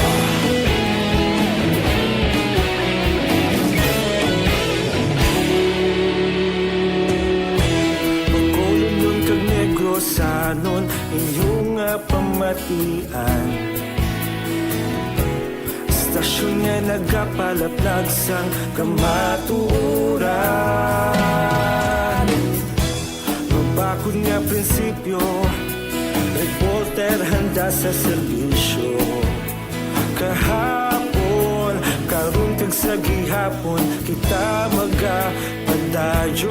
Bacolod kag Negrosanon, inyo nga pamatian. Istasyon nga nagapalaplag sang kamatuoran. Mabakod nga prinsipyo, reporter handa sa serbisyo. Kahapon, karon kag sa gihapon, kita magapadayon.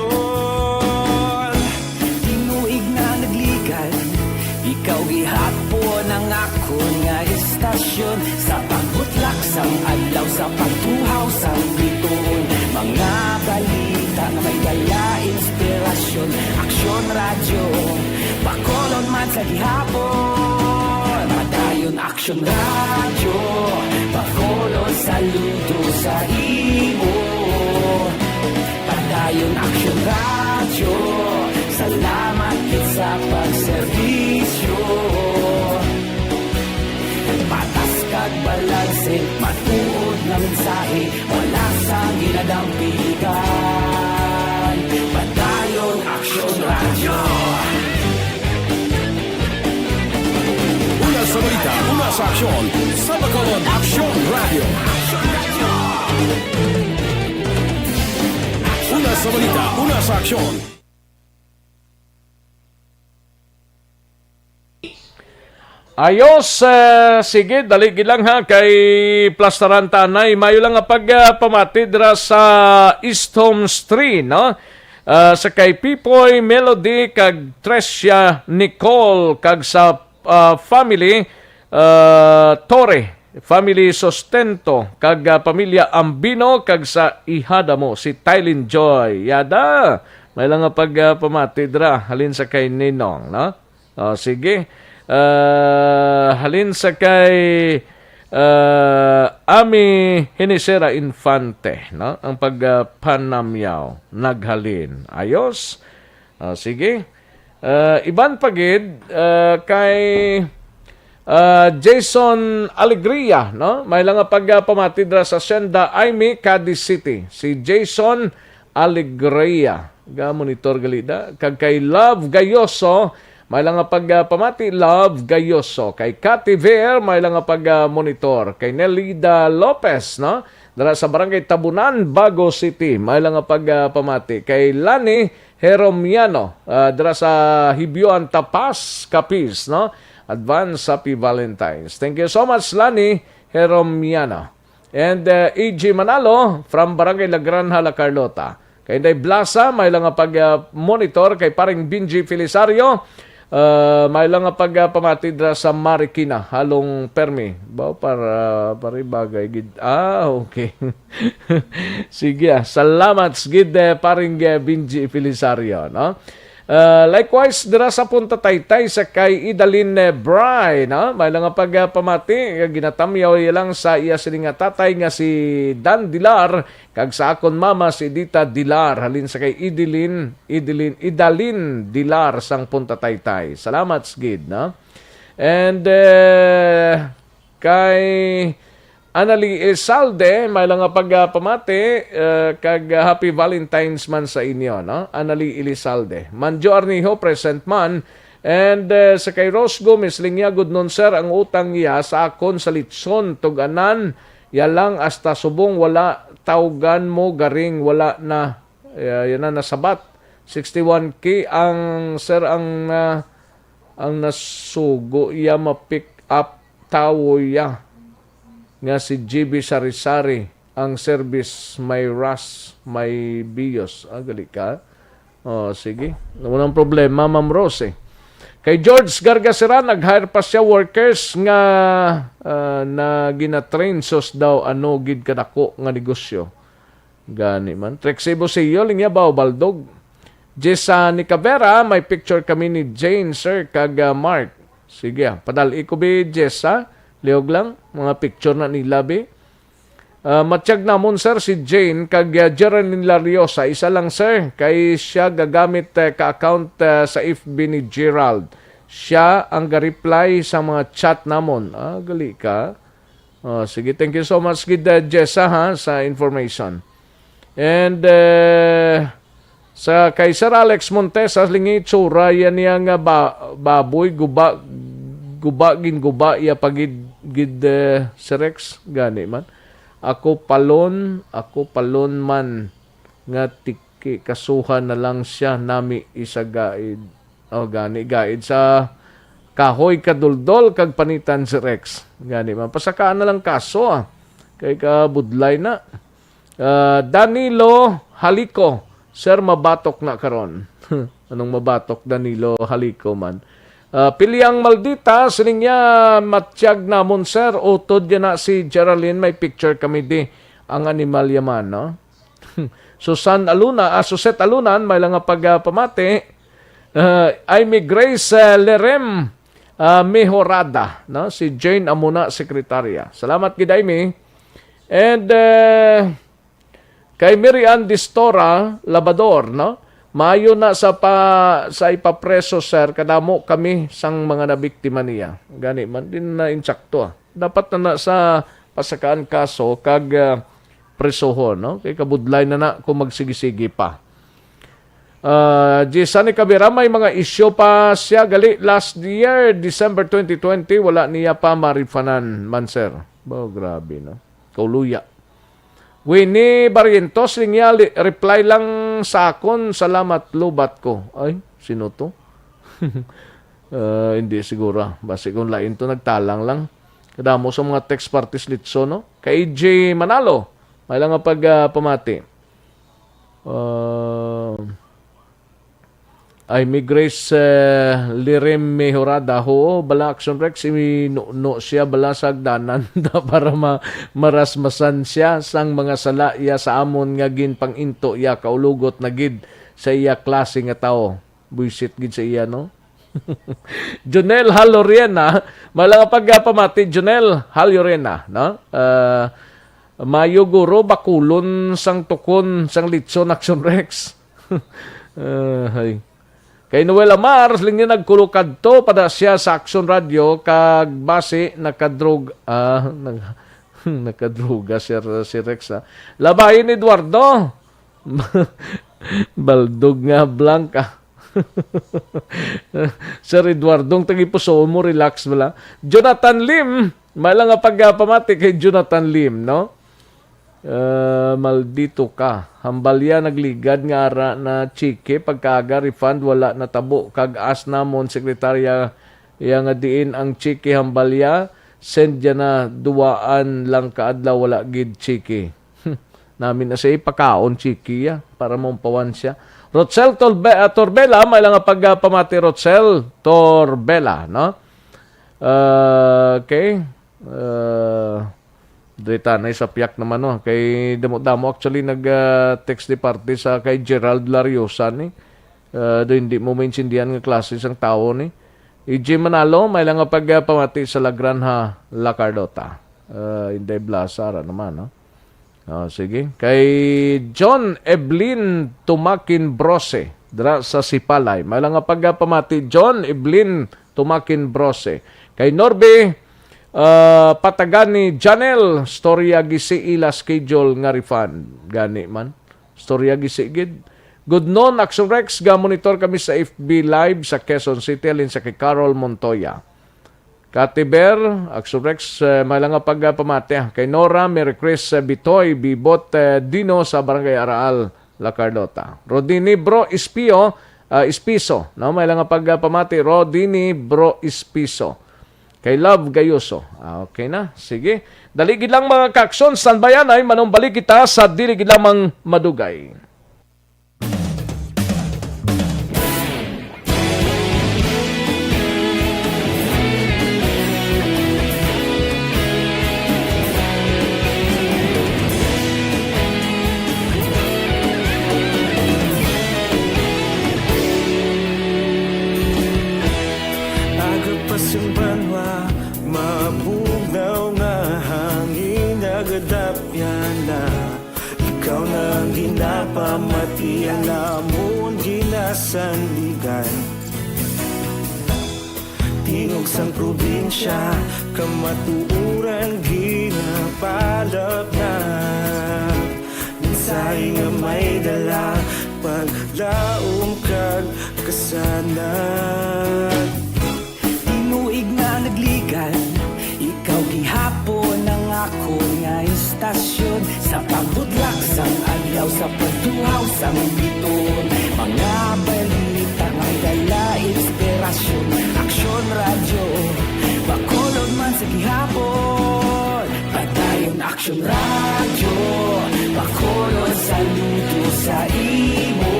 Tinuig nga nagligad, ikaw gihapon ang akon nga istasyon. Sa pagbutlak sang adlaw, sa pagtuhaw sang bituon, mga balita nga may dala inspirasyon. Aksyon Radyo, Bacolod man sa gihapon. Padayon Aksyon Radyo, Bacolod saludo sa imo. Padayon Aksyon Radyo, salamat gid sa pagserbisyo. Patas kag balanse, matuod nga mensahe, wala sang ginadampigan. Padayon Aksyon Radyo. Una sa balita, una sa aksyon, sa Bacolod Aksyon Radyo. Una sa balita, una sa aksyon. Ayos, eh, sige, dali gid lang ha, kay plastaran ta anay. Mayo lang nga pag, ah, pamati dira sa East Homes three, no? Ah, sa kay Pipoy, Melody, kag Trecia Nicole, kag sa, ah, family, ah, Torre, family Sustento, kag, ah, pamilya Ambino, kag sa ihada mo, si Tylin Joy. Yada, may lang nga pag, ah, pamati dira, halin sa kay Ninong, no? Oh, sige. Ah, halin sa kay, ah, Ami Hinisera Infante, no? Ang pagpanamyaw naghalin. Ayos. Ah, sige. Ah, iban pa gid, ah, kay, ah, Jason Alegria, no? May lang nga pagpamati dira sa Senda Aimee, Cadiz City. Si Jason Alegria. Ga-monitor gali da. Kag kay Love Gayoso, may lang nga pagpamati, Love Gayoso. Kay Cathy Ver, may lang nga pag-, ah, monitor. Kay Nelida Lopez, no? Dira sa Barangay Tabunan, Bago City, may lang nga pagpamati. Kay Lani Heromiano, ah, dira sa Hibioan, Tapas, Capiz, no? Advance Happy Valentine's. Thank you so much, Lani Heromiano. And, uh, A G Manalo from Barangay La Granja, La Carlota. Kay Inday Blasa, may lang nga pag, uh, monitor kay paring Benji Felisario. Uh, may lang nga pag, uh, pamati dira sa Marikina, halong permi. Ba, para, para bagay gid. Ah, okay. Sige, ah. Salamat gid, eh, paring, eh, Benji Felisario, no? Ah, likewise, dira sa Punta Taytay sa kay Idalin, eh, Bry, no? May lang nga pag, ah, pamati, nga ginatamyaw iya lang sa iya sining nga tatay nga si Dan Dilar, kag sa akon mama si Dita Dilar, halin sa kay Idilin, Idilin, Idalin Dilar sang Punta Taytay. Salamat gid, no? And, eh, kay Anali Elizalde, may lang nga pagpamati, eh, kag, ah, Happy Valentine's man sa inyo, no? Anali Elizalde. Manjo Arnijo, present man. And, eh, sa kay Rose Gomez, Linya gud nun, sir, ang utang niya sa akon sa litson, tuganan, ya lang hasta subong wala, tawgan mo, garing, wala na. Ya, yan na nasabat. Sixty-one K ang, sir, ang, ah, ang nasugo iya ma-pick up tawo iya nga si G B Sari-Sari. ang service, may ras, may bios. Ah, gali ka. Oh, sige. Walang problema, Ma'am Rose, eh. Kay George Gargasera, nag-hire pa siya workers nga, ah, na ginatrain sos daw ano gid kadako nga negosyo. Gani man. Trixie Busio, Linya Bao, Baldog. Jessa Nicavera, may picture kami ni Jane, sir, kag, ah, Mark. Sige, ah. Padal-i ko, bi, Jessa. Lihog lang. Mga picture na nila, bi. Ah, matyag namon, sir, si Jane kag, ah, Geraldine Lariosa. Isa lang, sir, kay siya gagamit, eh, ka account, ah, sa F B ni Gerald. Siya ang ga-reply sa mga chat namon. Ah, gali ka. Oh, sige, thank you so much, gid, uh, Jessa, ha, sa information. And, uh, sa kay Sir Alex Montesa, lingi, tsura yan niya nga ba, baboy, guba, guba, gin guba, iya pagid, gid, uh, si Rex, gani man. Ako palon, ako palon man nga tiki, kasuhan na lang siya nami isagaid. Oh, gani, gaid sa kahoy kaduldol kag panitan si Rex. Gani, mapasakaan na lang kaso, ah. Kay kabudlay na. Ah, Danilo Halico, sir, mabatok na karon. Anong mabatok, Danilo Halico man? Ah, Piliang Maldita, siling niya, matyag namon, sir. Utod niya na si Geraldine, may picture kami di. Ang animal yaman, no? Susan Aluna, ah, Suset Alunan, may lang nga pagpamati. Ah, Amy Grace, ah, Lerem, ah, Mejorada, no? Si Jane Amuna, sekretarya. Salamat gid, Amy. And, ah, kay Mary Ann Distora, Labador, no? Maayo na sa pa, sa ipapreso, sir, kadamo kami sang mga nabiktima niya. Gani man din na insakto, ah. Dapat na, na sa pasakaan kaso kag, ah, presohon, no? Kay kabudlay na na kung magsigi-sigi pa. Ah, Jisani Cabira, may mga isyu pa siya gali last year, December twenty twenty, wala niya pa marifanan man, sir. Ba, grabe, no? Kauluya. Winnie Barrientos, linya, li-, reply lang sa akon, salamat, lubat ko. Ay, sino to? Ah, hindi siguro. Basi kung lain to, nagtalang lang. Kadamo sa mga text parties litso, no? Kay A J Manalo, may lang nga pag, ah, pamati. Ah, ay, may Grace, eh, Lirim Mejorada. Huo, bala, Action Rex, inuno siya bala sa agdanan da para ma-, marasmasan siya sang mga sala iya sa amon nga ginpang-into iya, kaulugot na gid sa iya klase nga tawo. Buisit gid sa iya, no? Jonel Halorena, mala nga pagpamati, Jonel Halorena, no? Ah, mayo guro bakulon sang tukon sang litson, Action Rex. Ah, hay. Kay Noel Amar, lingi, nagkulo kadto pa da siya sa Action Radio, kag basi nakadrog-, ah, nag-, nakadroga si, si Rex, ah. Labahin, Eduardo. Baldog nga blank, ah. Sir Eduardo, ang tagipusoon mo, relax bala. Jonathan Lim, may lang nga pagpamati kay Jonathan Lim, no? Ah, maldito ka. Hambalya nagligad nga ara na cheque, pagkaaga refund wala natabo, kag ask namon sekretarya iya nga diin ang cheque, Hambalya, send ya na, duwaan lang ka adlaw wala gid cheque. Nami na siya ipakaon cheque ya para maumpawan siya. Rosel Tolbe-, ah, Torbela, may lang nga pagpamati, Rosel Torbela, no? Ah, okay. Ah, dita na sa piyak naman, no? Kay damo-damo actually nag, ah, text di parte sa kay Gerald Lariosa ni. Ah, do hindi mo maintindihan nga klase sang tawo ni. E J Manalo, may lang nga pagpamati sa La Granja, La Carlota. Ah, Inday Blasara naman, no? Oh, sige. Kay John Eblin Tumakin Brose, dira sa Sipalay. May lang nga pagpamati, John Eblin Tumakin Brose. Kay Norby, ah, Patagani Janel, storya gisi ila schedule nga refund. Gani man. Storya gisi gid. Good noon, Action Rex. Ga-monitor kami sa F B Live sa Quezon City, halin sa kay Carol Montoya. Katiber, Action Rex, eh, may lang nga pagpamati, ah. Kay Nora, Mary Chris, eh, Bitoy, Bibot, eh, Dino sa Barangay Araal, La Carlota. Rodini Bro Espio, ah, Espiso, no? May lang nga pagpamati, Rodini Bro Espiso. Kay Love Gayoso. Ah, okay na. Sige. Dali gid lang, mga kaaksyon, standbyan ay manumbalik kita sa dili gid lamang madugay. Aga pa sang banwa, mabugnaw nga hangin nagadapyan na. Ikaw na ang ginapamati, ang amon ginasandigan. Tingog sang probinsya, kamatuoran ginapalapnag. Mensahe nga may dala, paglaom kag kasanag. Tinuig nga nagligan, ikaw gihapon ang akon nga istasyon. Sa pagbutlak sang adlaw, sa pagtuhaw sang biton, mga balita nga may dala inspirasyon. Aksyon Radyo, Bacolod man sa gihapon. Padayon Aksyon Radyo, Bacolod, saludo sa imo.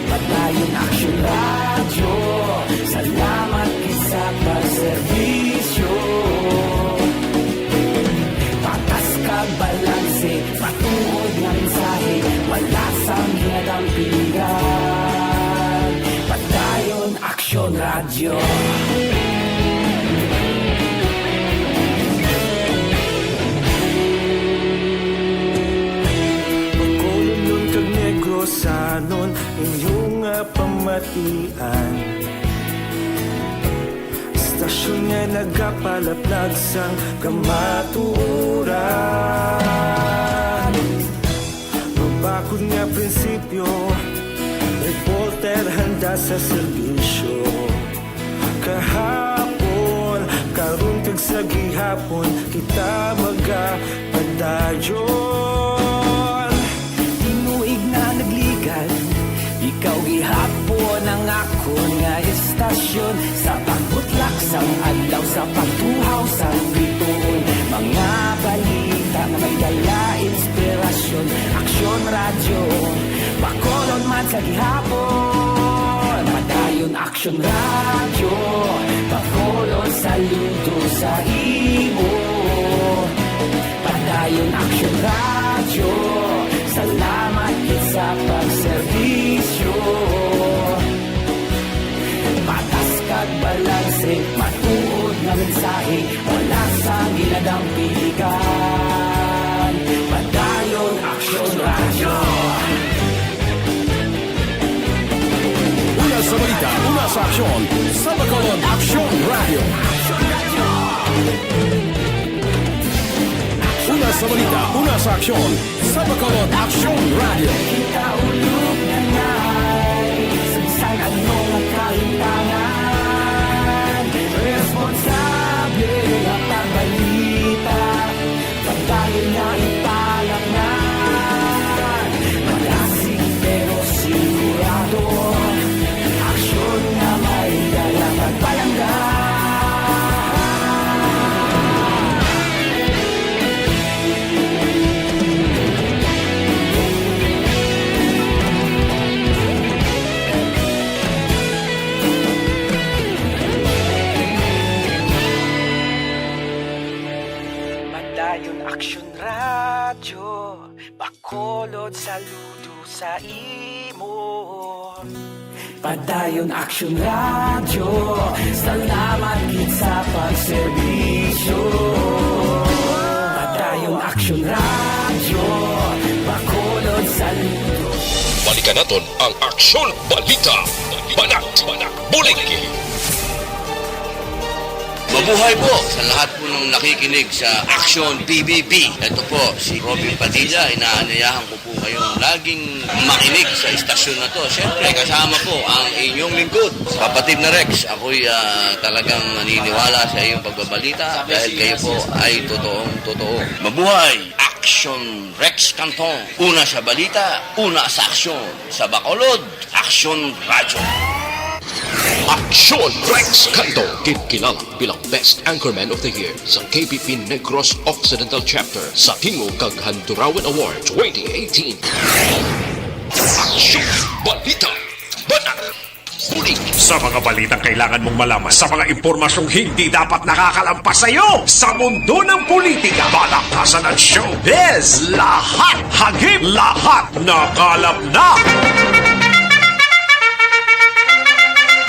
Padayon Aksyon Radyo, salamat gid sa pagserbisyo. Patas kag balanse, matuod nga mensahe, wala sang ginadampigan. Padayon Aksyon Radyo. Bacolodnon kag Negrosanon, inyo nga pamatian. Istasyon nga nagapalaplag sang kamatuoran. Mabakod nga prinsipyo, reporter handa sa serbisyo. Kahapon, karon kag sa gihapon, kita magapadayon. Tinuig na nagligan, ikaw gihapon ang akon nga istasyon. Sa pagbutlak sang adlaw, sa pagtuhaw sang bituon, mga balita nga may dala inspirasyon. Aksyon Radyo, Bacolod man sa gihapon. Padayon Aksyon Radyo, Bacolod, saludo sa imo. Padayon Aksyon Radyo, salamat gid sa pagserbisyo. Patas kag balanse, matuod nga mensahe, wala sang ginadampigan. Padayon Aksyon Radyo. Una sa balita, una sa aksyon, sa Bacolod Aksyon Radyo. Una sa balita, una sa aksyon, sa Bacolod Aksyon Radyo. Kita ulog na ngay, sa bisan ano nga kahimtangan, responsable nga pagbalita, pagdayon nga ipalaknag. Malasig pero sigurado, aksyon nga may dala pagpalangga. Padayon Aksyon Radyo, Bacolod, saludo sa imo. Padayon Aksyon Radyo, salamat gid sa pagserbisyo. Padayon Aksyon Radyo, Bacolod, saludo. Balikan naton ang Aksyon Balita. Banat, banat, bulig. Mabuhay po sa lahat po ng nakikinig sa Aksyon P B B. Ito po si Robin Padilla. Inaanyayahan ko po kayong laging makinig sa istasyon na to. Siyempre, kasama po ang inyong lingkod, kapatid na Rex. Ako'y, ah, talagang naniniwala sa iyong pagbabalita dahil kayo po ay totoong totoo. Mabuhay! Aksyon Rex Canton. Una sa balita, una sa aksyon. Sa Bacolod, Aksyon Radyo. Aksyon Rex Canto, ginkilala bilang Best Anchorman of the Year sa K P P Negros Occidental Chapter sa Tingog kag Handurawan Award twenty eighteen. Aksyon! Balita! Banat! Bulig! Sa mga balitang kailangan mong malaman, sa mga impormasyong hindi dapat nakakalampas sa iyo, sa mundo ng politika, balakasan at showbiz, lahat hagip, lahat nakalap na.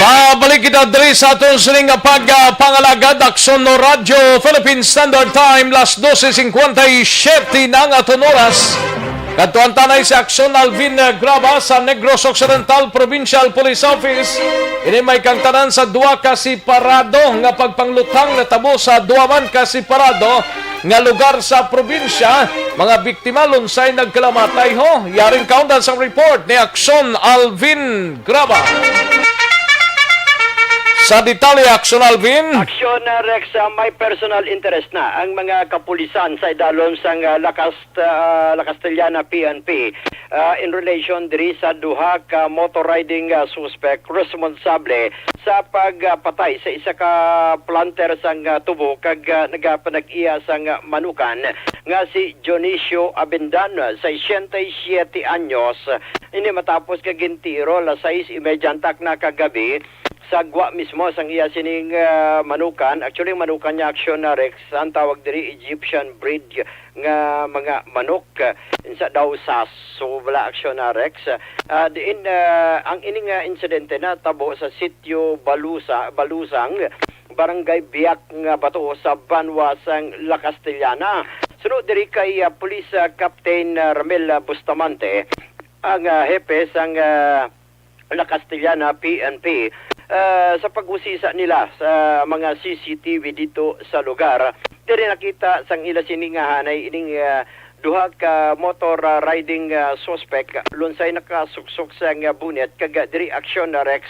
Pabalik kita diri sa aton sining nga pagpangalagad, Aksyon no Radyo Philippine Standard Time, las doce cincuenta y siete na ang aton oras. Kadtuan tanay si Aksyon Alvin Graba sa Negros Occidental Provincial Police Office. Ini may kangtanan sa duha ka separado nga pagpangluthang natabo sa duha man ka separado nga lugar sa probinsya. Mga biktima lunsay nagkalamatay, ho. Yaring kaundan sang report ni Aksyon Alvin Graba. Sa detalye, Aksyon Alvin. Aksyon, uh, Rex, uh, may personal interest na ang mga kapulisan sa idalom sang, uh, La Cast-, uh, La Castellana P N P, uh, in relation diri sa duha ka motor riding, uh, suspect responsable sa pagpatay sa isa ka planter sang, uh, tubo kag, uh, nagapanag-iya sang, uh, manukan nga si Dionisio Abendan, sesenta y siete anyos. Ini matapos nga gintiro alas sais y media antak na kagabi sa gwa mismo sang iya sining, ah, manukan. Actually, ang manukan niya, Aksyon na Rex, ang tawag diri Egyptian breed nga mga manok. Insa daw sa so wala, Aksyon na Rex. Ah, diin, ah, ang ining, ah, insidente natabo sa sitio Balusa, Balusang, Barangay Biak nga Bato sa banwa sang La Castellana. Suno diri kay, ah, Police, ah, Captain, ah, Ramel, ah, Bustamante, ang, ah, hepe sang, ah, La Castellana P N P, ah, sa pag-usisa nila sa mga C C T V dito sa lugar, diri nakita sang ila sini nga hanay ining, ah, duha ka motor, ah, riding, ah, suspect lunsay nakasuksok sa nga bonnet kag, ah, diri aksyon na Rex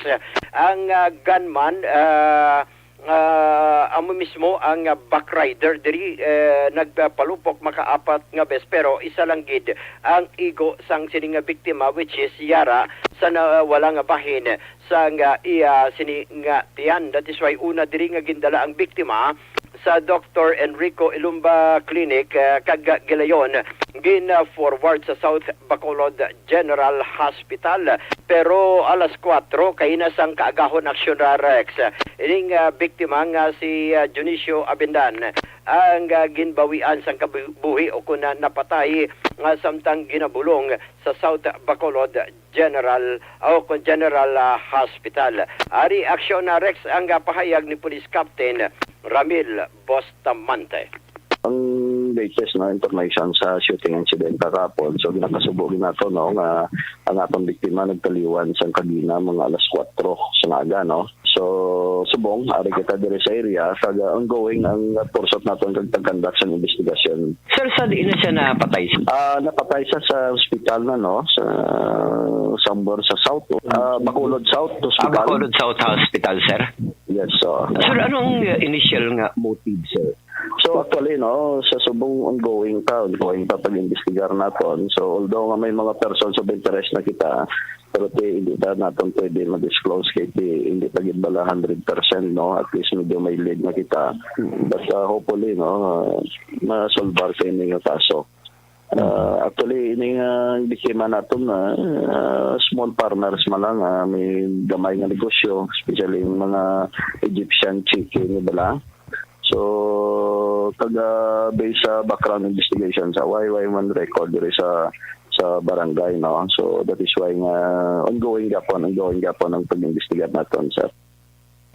ang, ah, gunman, ah, Ah, amo mismo ang, ah, backrider diri, eh, nagpalupok makaapat nga bes, pero isa lang gid ang igo sang sini nga biktima, which is yara sa nawala nga bahin sang, ah, iya sini nga tiyan. That is why una diri nga gindala ang biktima sa Doctor Enrico Ilumba Clinic, ah, kag gilayon gin-forward sa South Bacolod General Hospital. Pero alas kuwatro kaina sang kaagahon, Aksyon Rex, ining, ah, biktima nga si, ah, Dionisio Abendan ang, ah, ginbawian sang kabuhi o kon, ah, napatay, ah, samtang ginabulong sa South Bacolod General o kon General, ah, Hospital. Ari, Aksyon Rex, ang, ah, pahayag ni Police Captain Ramil Bustamante. Ang latest na information sa shooting incident kahapon, so ginakasubo gid nato, no, nga ang atong biktima nagtaliwan sang kagina mga alas kuwatro sa aga, no. So subong ari kita diri sa area, kag, uh, ongoing ang pursuit naton kag pag-conduct sang investigasyon. Sir, sa diin na siya napatay? Ah, napatay siya sa ospital na, no, sa somewhere sa South, ah, Bacolod South Ah, Hospital. Bacolod South Hospital, sir. Yes, so. Sir, anong, uh, initial nga motive, sir? So actually, no, sa subong ongoing pa, ongoing pa pag-imbestigar naton. So although nga may mga persons of interest na kita, pero ti, hindi ta naton pwede ma-disclose kay ti, hindi pa gid bala hundred percent, no? At least medyo may lead na kita. Mm. But, uh, hopefully, no, uh, masolbar kini nga kaso. Uh, actually, ini nga biktima naton, uh, uh, small farmers man lang, uh, may gamay nga negosyo, especially yung mga Egyptian chicken, di ba? So, taga, based sa background investigation sa Y Y one record diri sa, sa barangay, no? So, that is why nga ongoing gyapon, ongoing gyapon ang pag-investigar naton, sir.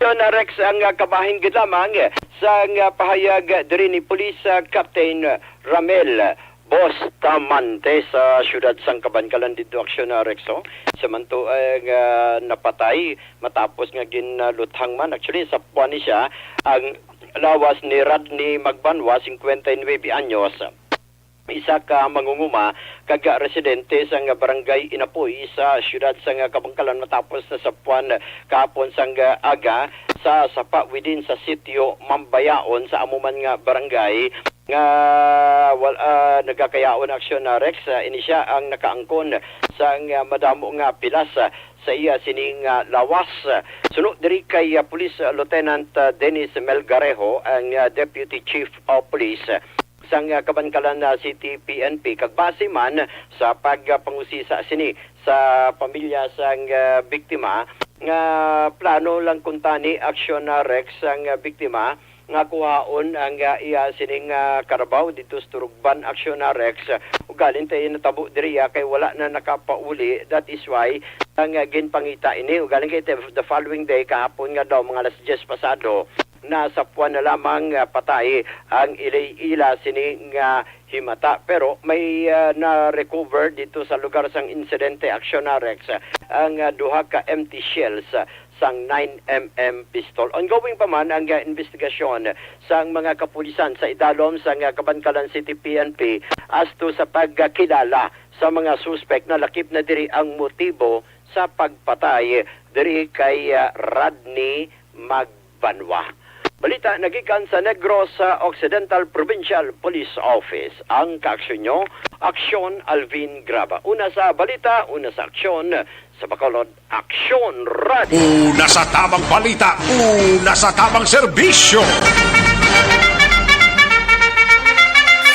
Yun, uh, Rex, ang, uh, kabahin gid lamang, eh, sa, uh, pahayag, uh, diri ni Police, uh, Captain, uh, Ramel Bustamante sa siyudad sang Kabankalan didto, Aksyon, uh, Rex, oh. Sa man to, uh, nga napatay matapos nga ginluthang man. Actually, sa puwan ni siya ang lawas ni Rodney Magbanwa, cincuenta y nueve anyos. isa ka mangunguma kag residente sang barangay Inapoy sa siyudad sang Kabankalan matapos nasapuan kahapon sang aga sa sapa within sa sitio Mambayaon sa amo man nga barangay nga wal-, ah, nagakayaon aksyon na Rex. Ah, ini sia ang nakaangkon sang, ah, madamo nga pilas, ah, sa iya sining, ah, lawas. Suno diri kay, ah, Police Lieutenant, ah, Dennis Melgarejo, ang, ah, Deputy Chief of Police sang, ah, Kabankalan, ah, City P N P, kag base man sa pagpangusisa sini sa pamilya sang, ah, biktima, nga plano lang kuntani aksyon na Rex sang, ah, biktima nga kuhaon ang, ah, iya sining, ah, karabaw dito sa Turugban aksyon na Rex. Ugaling tayo natabo diri, ah, kay wala na nakapauli. That is why ang, ah, ginpangita ini. Ugaling kay the, the following day, kahapon nga daw, mga alas diyes pasado, nasapuan na lamang, ah, patay ang ilay ila sini nga himata. Pero may, ah, na-recover dito sa lugar sang insidente, aksyon na Rex, ang, ah, duha ka empty shells, ah, sang nine M M pistol. Ongoing pa man ang, ah, investigasyon sang mga kapulisan sa idalom sang, ah, Kabankalan City P N P as to sa pagkakilala sa mga suspek. Nalakip na diri ang motibo sa pagpatay diri kay, ah, Rodney Magbanwa. Balita nagikan sa Negros Occidental Provincial Police Office. Ang kaaksyon nyo, Aksyon Alvin Graba. Una sa balita, una sa aksyon, sa Bacolod, Aksyon Radio. Una sa tamang balita, una sa tamang serbisyo.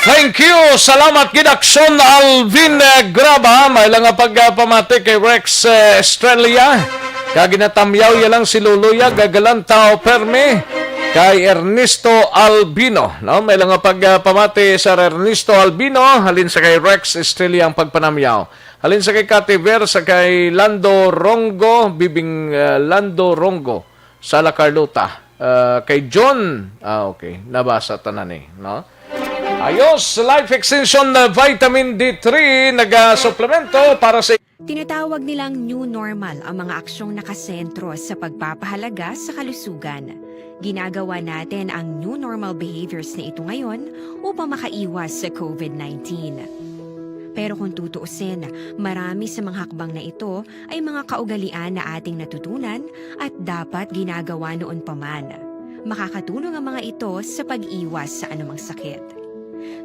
Thank you. Salamat gid, Aksyon Alvin, eh, Graba. May lang nga pagpamati kay Rex, eh, Estrella. Kag ginatamyaw ya lang si Loloy, ah, Gagalantao Permi kay Ernesto Albino, no? May lang nga pagpamati sa Ernesto Albino, halin sa kay Rex Estrella ang pagpanamyaw. Halin sa kay Kati Ver, sa kay Lando Rongo, Bibing, ah, Lando Rongo, Sala Carlota, ah, kay John. Ah, okay. Nabasa tanan eh, no? Ayos, Life Extension, ah, Vitamin D three, nagasuplemento para sa Tinatawag nilang new normal ang mga aksyong nakasentro sa pagpapahalaga sa kalusugan. Ginagawa natin ang new normal behaviors na ito ngayon upang makaiwas sa covid nineteen. Pero kung tutuusin, marami sa mga hakbang na ito ay mga kaugalian na ating natutunan at dapat ginagawa noon pa man. Makakatulong ang mga ito sa pag-iwas sa anumang sakit.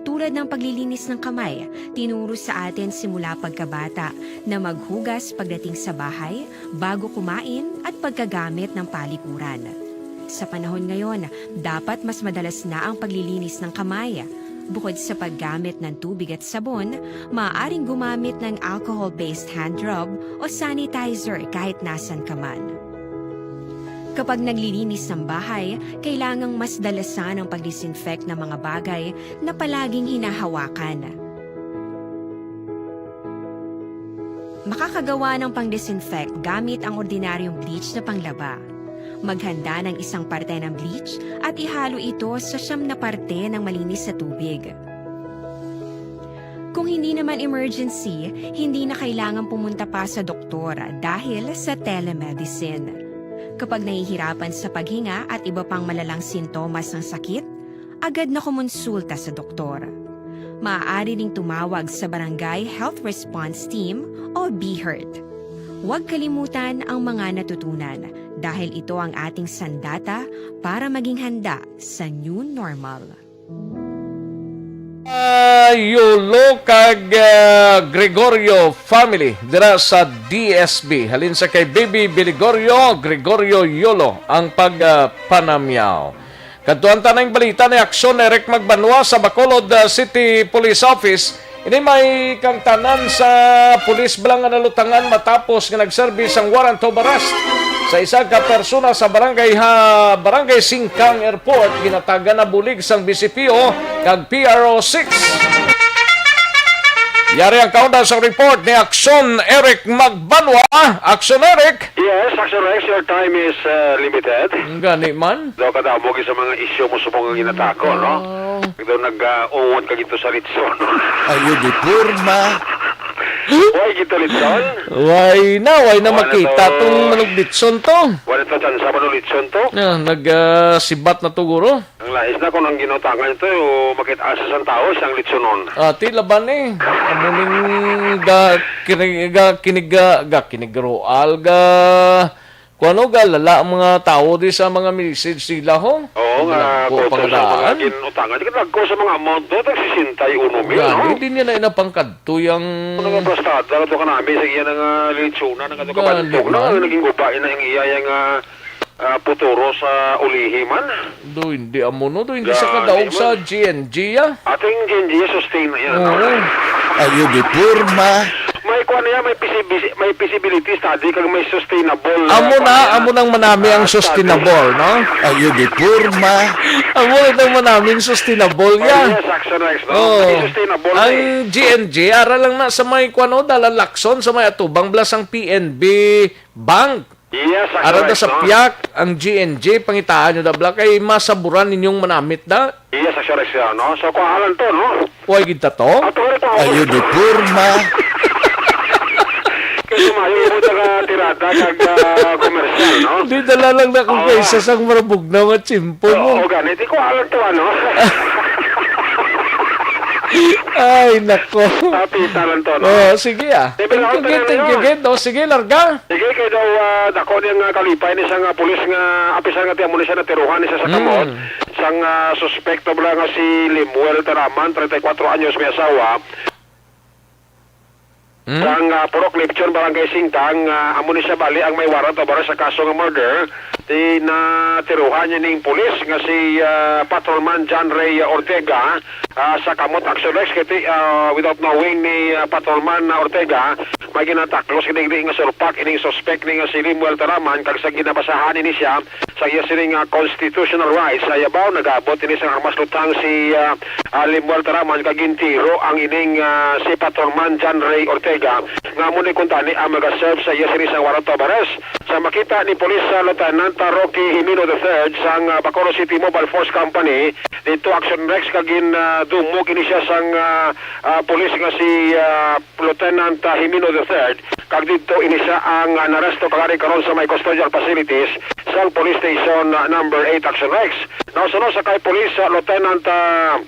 Tulad ng paglilinis ng kamay, tinuro sa atin simula pagkabata na maghugas pagdating sa bahay, bago kumain, at pagkagamit ng palikuran. Sa panahon ngayon, dapat mas madalas na ang paglilinis ng kamay. Bukod sa paggamit ng tubig at sabon, maaaring gumamit ng alcohol-based hand rub o sanitizer kahit nasan ka man. Kapag naglilinis ng bahay, kailangang mas dalasan ang pag-disinfect ng mga bagay na palaging hinahawakan. Makakagawa ng pang-disinfect gamit ang ordinaryong bleach na panglaba. Maghanda ng isang parte ng bleach at ihalo ito sa siyam na parte ng malinis na tubig. Kung hindi naman emergency, hindi na kailangan pumunta pa sa doktor dahil sa telemedicine. Kapag nahihirapan sa paghinga at iba pang malalang sintomas ng sakit, agad na kumonsulta sa doktor. Maaari ding tumawag sa Barangay Health Response Team o BHERT. Huwag kalimutan ang mga natutunan dahil ito ang ating sandata para maging handa sa new normal. Ah, Yolo kag, ah, Gregorio family dira sa D S B. Halin sa kay Baby Biligorio, Gregorio Yolo ang pag, ah, panamyaw. Kadtuan ta na ang balita ni Aksyon Eric Magbanwa sa Bacolod, ah, City Police Office. Ini may kangtanan sa pulis bala nga nalutangan matapos nga nagserbi sang warrant of arrest sa isa ka persona sa barangay ha, Barangay Singkang Airport, ginatagan na bulig sang B C P O kag P R O six. Yari ang kaunda sa report ni Aksyon Eric Magbanwa. Aksyon Eric! Yes, Aksyon Rex, your time is, uh, limited. Ang gani man. Daw kadamo gid sa mga isyu mo subong nga ginatako, no? Oh. Daw nag, uh, ungot ka dito sa Ritson. Ayo, di porma. Why kita litson? Why na? Why na Wala makita to. Tong manuglitson to? Wala to chance sa manuglitson to? Ah, nag, ah, sibat na to, guro. Ang lais na kung ang ginutangan ito, makita sa isang tao, siyang litsonon. Ah, ti laban eh. Amo ning ga, kinig, ga, kinig, ga, ga, kinig, roal, ga, Kuno ga lala ang mga tawo di sa mga message sila, ho? Oo, nga, Nagko kuto sa mga pangadaan. Ginutangan. Di ka nagko sa mga amount do, tag sesenta y uno mil, Gani, no? Di niya na inapangkadto yang Mga bastada, ito ka namin sa iya nga litsuna, nga ito Gani kabantog na, man. Naging guba, ina, ang iya, yang, ah, ah, puturo sa ulihi man. Do, hindi amo, no? Do, hindi sa Gani kadaog sa man. G N G, ah. Ating G N G sustain na yan, Oo. Ayo di porma. May kuwan niya, may P C B, may feasibility study kag may sustainable, Amo uh, na, kuwan niya. Amo nang manami ang Ah, sustainable, study. No? Ayo di porma. Amo itong manaming sustainable Oh, ya. Yes, Action Rex, no? Oh. May sustainable Ang eh. G N G, ara lang na sa may kuwan, oh, Dalan Lacson, sa may atubang bala sang P N B Bank. Yes, Ara da sa no? Piak, ang G N G, pangitaan nyo da, bla, kay masaburan ninyong manamit da. Yes, sir, sir, no? So, kuhaan to, no? Way gid ta to? Ato rin to. Ayo di porma. Kay sumayo mo sa tirada kag, ah, komersyal, no? Di dala lang na kung Oo. Kaysa sang marabugnaw nga tsimpo mo. Oo, ganit. Ikaw alam to, ano? Ay, nako. Tapita lang to, no? Oh, sige, ah. Thank you, Thank you, Gid. Thank you, Gid. Oh, sige, larga. Sige, kay daw, ah, dako niya nga kalipay ni sa nga pulis nga apisan nga tiyan mo ni siya natiruhan ni siya sa kamot. Mm. Sang, ah, suspect na bala nga si Lemuel Taraman, treinta y cuatro anyos, may asawa. Mm. Sang, ah, Purok Lipchon, Barangay Singtang, ah, amo ni siya bali ang may warrant of arrest sa kaso nga murder. Ti natiruhan niya ning pulis nga si, ah, Patrolman John Ray Ortega, ah, sa kamot, Action Rex, kay ti, ah, without knowing ni, ah, Patrolman na Ortega, may ginataklos gid nga surpak ining suspek ni nga si Lemuel Taraman, kag sa ginabasahan ini siya sa iya sini nga constitutional rights sa yabaw, nagabot ini sa armas lutang si, ah, ah, Lemuel Taraman, kag gintiro ang ining, ah, si Patrolman John Ray Ortega, nga amo ni kuntani ang magaserve sa iya sini sa warrant of arrest. Sa makita ni Police, ah, Lieutenant, ah, Rocky Jimeno the third sang, ah, Bacolod City Mobile Force Company, dito Action Rex, kag gin, ah, dumog ini siya sang, ah, ah, pulis nga si, ah, Lieutenant, ah, Jimeno the third, kag dito ini siya ang, ah, naresto kag ari karon sa may custodial facilities sang Police Station, ah, number eight, Action Rex. Nausuno sa kay Police, ah, Lieutenant, ah,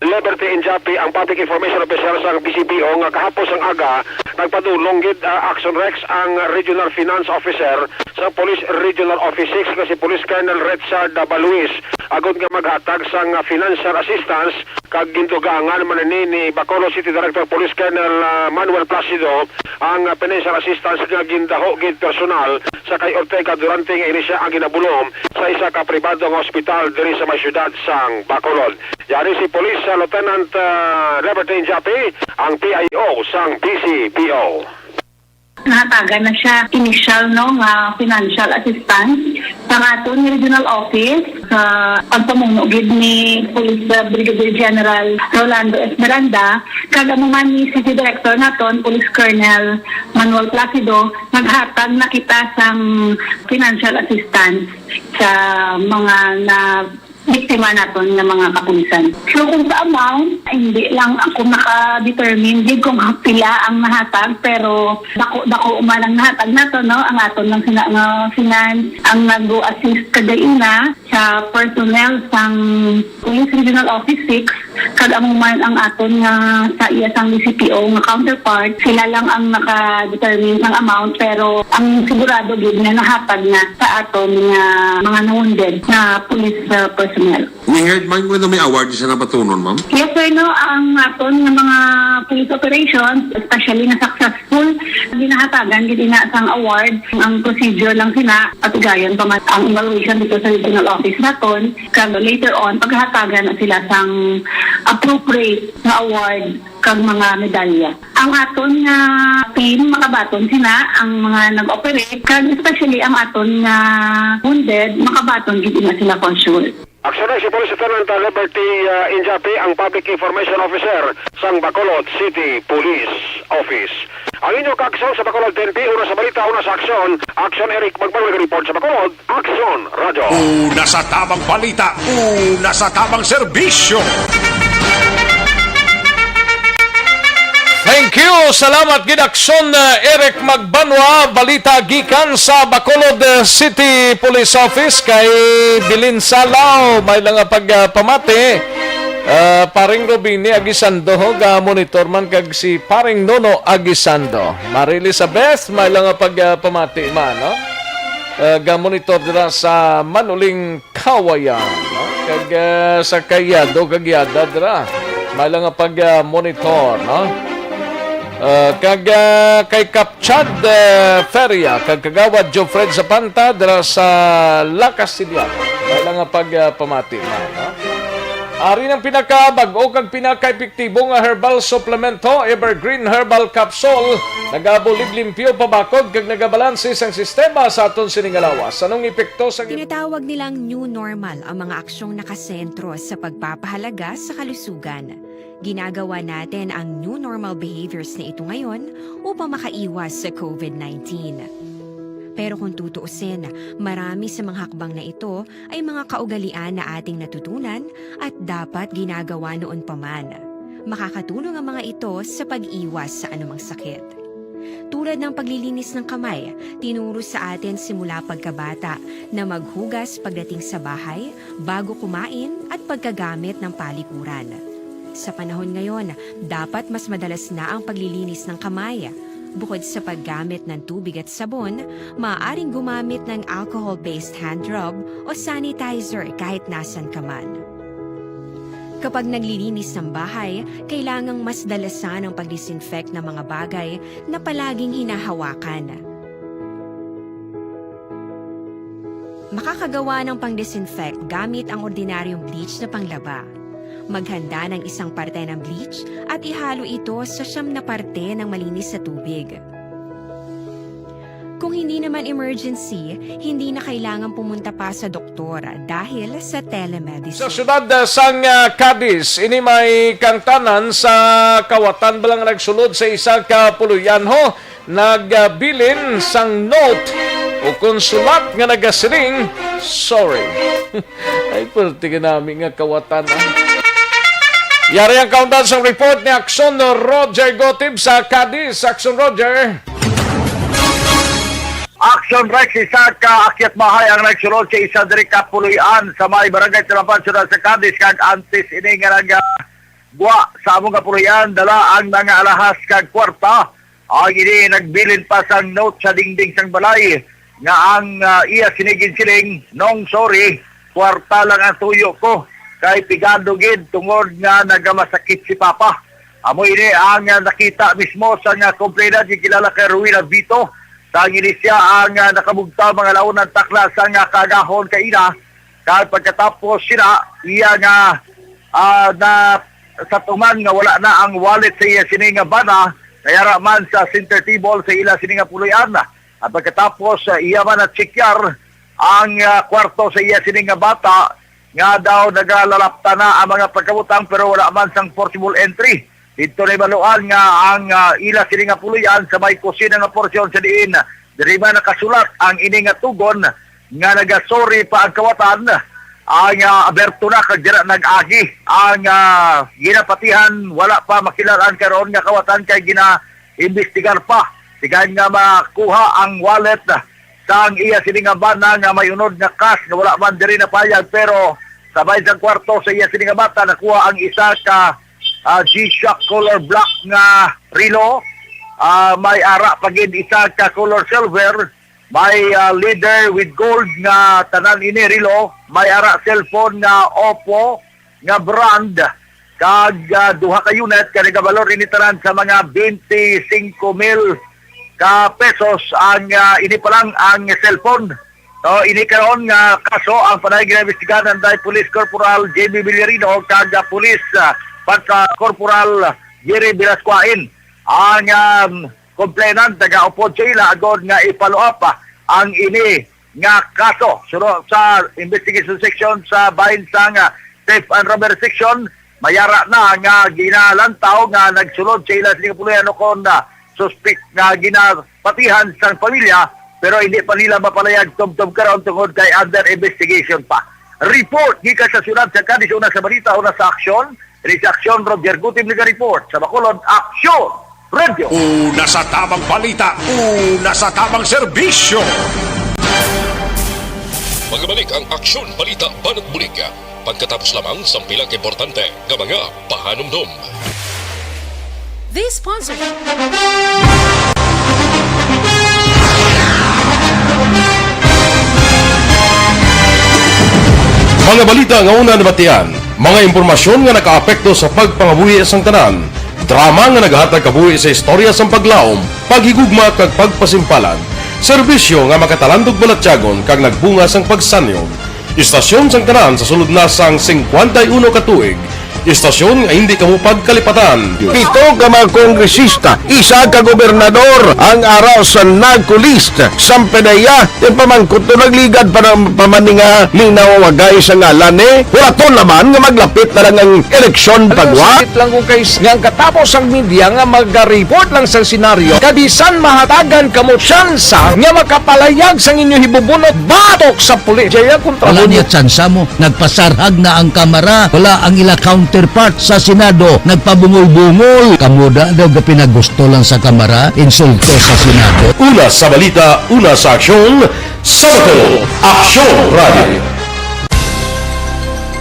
Liberty Injapi, ang Public Information Officer sang P C P O, nga kahapon sang aga, nagpadulong gid, ah, Action Rex, ang Regional Finance Officer sa Police Regional Office six nga si Police Colonel Richard, ah, Baluis, agod nga maghatag sang, ah, financial assistance kag gindugangan man ini ni Bacolod City Director Police Colonel, ah, Manuel Placido ang, ah, financial assistance nga gindaho gid personal sa kay Ortega durante nga ini siya ang ginabulong sa isa ka pribado nga ospital diri sa may siyudad sang Bacolod. Yari si Police, ah, Lieutenant, ah, Liberty Injapi, ang P I O sang P C P O. Nahatagan na siya initial, no, nga financial assistance sa aton regional office, sa pagpamuno gid ni Police Brigadier General Rolando Esmeralda, kag amo man ni City Director naton, Police Colonel Manuel Placido, naghatag na kita sang financial assistance sa mga na biktima naton nga mga kapulisan. So, kung sa amount, hindi lang ako naka-determine gid kung pila ang nahatag, pero dako-dako man ang nahatag nato, no? Ang aton lang sina-, nga finance ang nag-assist kagaina sa personnel sang Police Regional Office six, kag amo man ang aton nga sa iya sang D C P O nga counterpart, sila lang ang naka-determine sang amount, pero ang sigurado gid nga nahatag na sa aton nga mga wounded nga police, uh, personnel. Mingerd man, kung may award siya napatunon, ma'am? Yes, sir, no. Ang aton nga mga police operations, especially na successful, ginahatagan gid ina sang award. Ang procedure lang sina, patigayon pa man ang evaluation dito sa regional office naton. Kag later on, paghatagan na sila sang appropriate nga award kag mga medalya. Ang aton nga team makabaton sila, ang mga nag-operate, kag especially ang aton nga wounded, makabaton gid na sila for sure. Aksyon na si Police Lieutenant Liberty, ah, Injapi, ang Public Information Officer sang Bacolod City Police Office. Ang inyo kaaksyon sa Bacolod ten P, una sa balita, una sa aksyon. Aksyon, Eric Magbang, nag-report sa Bacolod. Aksyon Radyo. Una sa tamang balita, una sa tamang serbisyo. Thank you. Salamat gid, Aksyon, uh, Eric Magbanwa. Balita gikan sa Bacolod, uh, City Police Office kay Bilin Salaw. May lang nga pagpamati. Uh, paring Robini Aguisando, ga monitor man, kag si paring Nono Aguisando. Mari Elizabeth, may lang nga pagpamati man, no? Uh, ga monitor dira sa Manuling Kawayan, no? Kag, ah, sa Kayado, kag Yada dira. May lang nga pag, ah, monitor, no? Ah, kag, ah, kay Kap Chad, ah, Feria, kag Kagawad Jofred Zapanta dira sa La Castellana. May lang nga pag, ah, pamati na, no? Ari ang pinakabag-o kag pinakaepektibo nga herbal suplemento, Evergreen Herbal Capsule. Nagabulig limpyo, pabakod, kag nagabalanse sang sistema sa aton sining nga lawas. Anong epekto sa Tinatawag nilang new normal ang mga aksyong nakasentro sa pagpapahalaga sa kalusugan. Ginagawa natin ang new normal behaviors na ito ngayon upang makaiwas sa covid nineteen. Pero kung tutuusin, marami sa mga hakbang na ito ay mga kaugalian na ating natutunan at dapat ginagawa noon pa man. Makakatulong ang mga ito sa pag-iwas sa anumang sakit. Tulad ng paglilinis ng kamay, tinuro sa atin simula pagkabata na maghugas pagdating sa bahay, bago kumain, at pagkagamit ng palikuran. Sa panahon ngayon, dapat mas madalas na ang paglilinis ng kamay. Bukod sa paggamit ng tubig at sabon, maaaring gumamit ng alcohol-based hand rub o sanitizer kahit nasan ka man. Kapag naglilinis ng bahay, kailangang mas dalasan ang pag-disinfect ng mga bagay na palaging hinahawakan. Makakagawa ng pang-disinfect gamit ang ordinaryong bleach na panglaba. Maghanda ng isang parte ng bleach at ihalo ito sa siyam na parte ng malinis na tubig. Kung hindi naman emergency, hindi na kailangan pumunta pa sa doktor dahil sa telemedicine. Sa siyudad, ah, sang, ah, Cadiz, ini may kangtanan sa kawatan bala nga nagsulod sa isa ka puloy-an, ho, nagbilin sang note o kon sulat nga nagasiling, "Sorry." Ay, pwerte ka nami nga kawatan, ah. Yari ang kaundan sang report ni Aksyon Roger Gotib sa Cadiz. Aksyon Roger. Aksyon Rex, isa ka akyat bahay ang nagsulod sa isa diri ka puloy-an sa may barangay Tinapan, siyudad sa Cadiz, kag antes ini nga nag, ah, gwa sa among kapuloy-an, dala ang mga alahas kag kwarta. Ang ini nagbilin pa sang note sa dingding sang balay nga ang, ah, iya sini ginsiling, "Nong, sorry, kwarta lang ang tuyo ko, kay pigado gid tungod nga nagamasakit si Papa." Amo ini ang, ah, nakita mismo sa nga complainant nga kilala kay Rowena Vito. Sa ang ini siya ang, ah, nakabugtaw mga laonan takna sa nga kaagahon kaina, kag pagkatapos sila iya nga, ah, na, sa tuman nga wala na ang wallet sa iya sini nga bana, nayara man sa center table sa ila sini nga puloy-an. At pagkatapos, ah, iya man na-check-yar ang, ah, kwarto sa iya sini nga bata, nga daw nagalalapta na ang mga pagkabutang pero wala man sang forcible entry. Didto nahibaluan nga ang, ah, ila sini nga puloy-an sa may kusina nga porsyon sa diin diri man nakasulat ang ini nga tugon nga nagasorry pa ang kawatan. Ang, ah, aberto na kag dira nag-agi ang, ah, ginapatihan, wala pa makilal-an karon nga kawatan kay ginaimbestigar pa. Tigan nga makuha ang wallet sang iya sini nga bana nga may unod nga cash nga wala man diri napayag, pero sa bahin sang kwarto sa iya sini nga bata nakuha ang isa ka, ah, G-Shock color black nga relo. Ah, may ara pa gid isa ka color silver, may, ah, leather with gold nga tanan ini relo, may ara cellphone nga Oppo nga brand, kag, ah, duha ka unit ka nagabalor ini tanan sa mga twenty-five mil ka pesos ang, ah, ini pa lang ang cellphone. So, ini karon nga kaso ang panay ginaimbestigahan dahil Police Corporal J B Villarino kag, ah, Police, ah, Pagka Corporal Jerry Velasquain. Ang, um, complainant nagaupod sa ila agod nga i-follow up, ah, ang ini nga kaso. Suno sa investigation section sa bahin sang, ah, Theft and Robbery Section, mayara na nga ginalantaw nga nagsulod sa ila sini nga puloy-an kon, ah, suspek nga ginapatihan sang pamilya, pero hindi pa nila mapalayag tubtob karon tungod kay under investigation pa. Report gikan sa siyudad sa Cadiz, una sa balita, una sa aksyon. Ini si Aksyon Roger Gutib naga-report sa Bacolod. Aksyon! Radyo. Una sa tamang balita, una sa tamang serbisyo. Magabalik ang Aksyon Balita Banat Bulig, pagkatapos lamang sang pila ka importante nga mga pahanumdom. This sponsorship. Mga balita nga una nabatian, mga impormasyon nga nakaapekto sa pagpangabuhi sang tanan, drama nga nagahatag kabuhi sa istorya sang paglaom, paghigugma kag pagpasimpalan, serbisyo nga makatalandog balatyagon kag nagbunga sang pagsanyog. Istasyon sang tanan sa sulod na sang singkwenta y uno ka tuig. Istasyon nga hindi kamo pagkalipatan. Pito ka mga kongresista, isa ka gobernador ang ara sa NAGCO list. Sang PDEA, ti pamangkot to, nagligad pa ng pamaninga, minaw wagay sa ngalan ni. Wala to naman nga maglapit na lang ang eleksyon pagwa. Sakit lang kung kay nga ang katapos ang media nga magareport lang sa senaryo, kabisan mahatagan kamo tsansa nga makapalayag sang inyo hibubunot batok sa pulis. Jaya kontra Wala mo niya tsansa mo. Nagpasarhag na ang Kamara. Wala ang ila counterpart sa Senado. Nagpabungol-bungol. Kamo da daw gapinagusto lang sa Kamara, insulto sa Senado. Una sa balita, una sa aksyon, sa Bacolod, Aksyon Radio.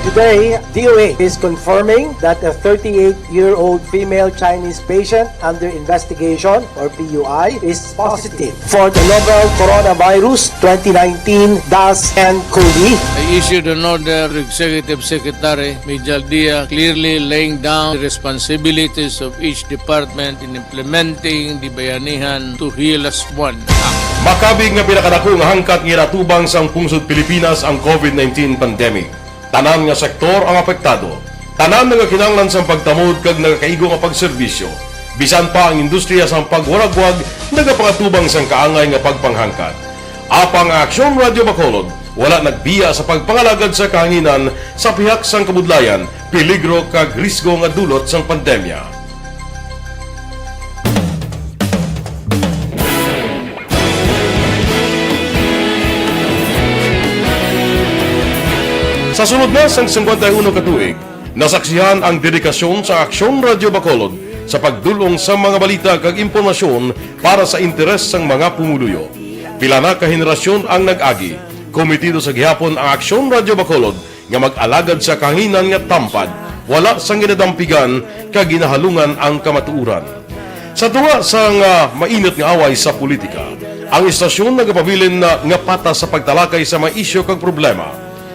Today, D O A is confirming that a thirty-eight-year-old female Chinese patient under investigation, or P U I, is positive for the novel coronavirus twenty nineteen dash nCoV. I issued an order to Executive Secretary Mijal Dia, clearly laying down the responsibilities of each department in implementing the Bayanihan to Heal Us One Act. Makabig nga pinakadako nga hangkat nga ginatubang sang pungsod Pilipinas ang COVID nineteen pandemic. Tanan nga sektor ang apektado. Tanan nagakinahanglan sang pagtamod kag nagakaigo nga pagserbisyo. Bisan pa ang industriya sang pagwaragwag nagapangatubang sang kaangay nga pagpanghangkat. Apang ang Aksyon Radio Bacolod wala nagbiya sa pagpangalagad sa kahanginan sa pihak sang kabudlayan, peligro kag risgo nga dulot sang pandemya. Sa sulod na sang singkwenta y uno ka tuig, nasaksihan ang dedikasyon sa Aksyon Radio Bacolod sa pagdul-ong sa mga balita kag impormasyon para sa interes sang mga pumuluyo. Pila na ka henerasyon ang nag-agi. Komitido sa gihapon ang Aksyon Radio Bacolod nga mag-alagad sa kahanginan nga tampad, wala sang ginadampigan kag ginahalungan ang kamatuoran. Sa tunga sang, ah, mainit nga away sa politika, ang istasyon nagapabilin na nga patas sa pagtalakay sa mga isyu kag problema.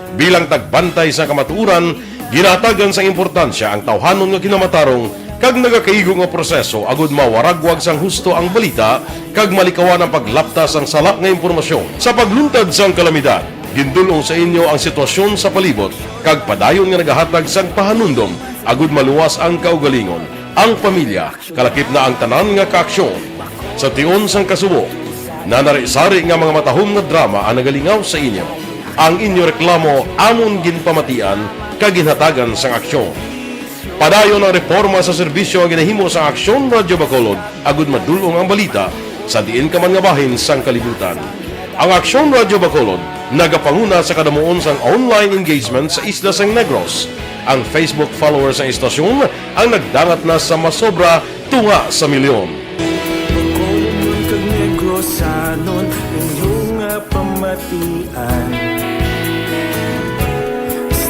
Bilang tagbantay sa kamatuoran, ginahatagan sang importansya ang tawhanon nga kinamatarong kag nagakaigo nga proseso agud mawaragwag sang husto ang balita kag malikawan ang paglapta sang sala nga impormasyon. Sa pagluntad sang kalamidad, gindul-ong sa inyo ang sitwasyon sa palibot kag padayon nga nagahatag sang pahanumdom agud maluwas ang kaugalingon, ang pamilya, kalakip na ang tanan nga kaaksyon. Sa tion sang kasubo, nanari-sari nga mga matahom nga drama ang nagalingaw sa inyo. Ang inyo reklamo amon ginpamatian kag ginhatagan sang aksyon. Padayon ang reporma sa serbisyo nga ginahimo sang Aksyon Radio Bacolod agud madul-ong ang balita sa diin ka man nga bahin sang kalibutan. Ang Aksyon Radio Bacolod nagapanguna sa kadamuon sang online engagement sa isla sang Negros. Ang Facebook followers sang istasyon ang nagdangat na sa masobra tunga sa milyon. Bacolodnon kag Negrosanon, inyo nga pamatian.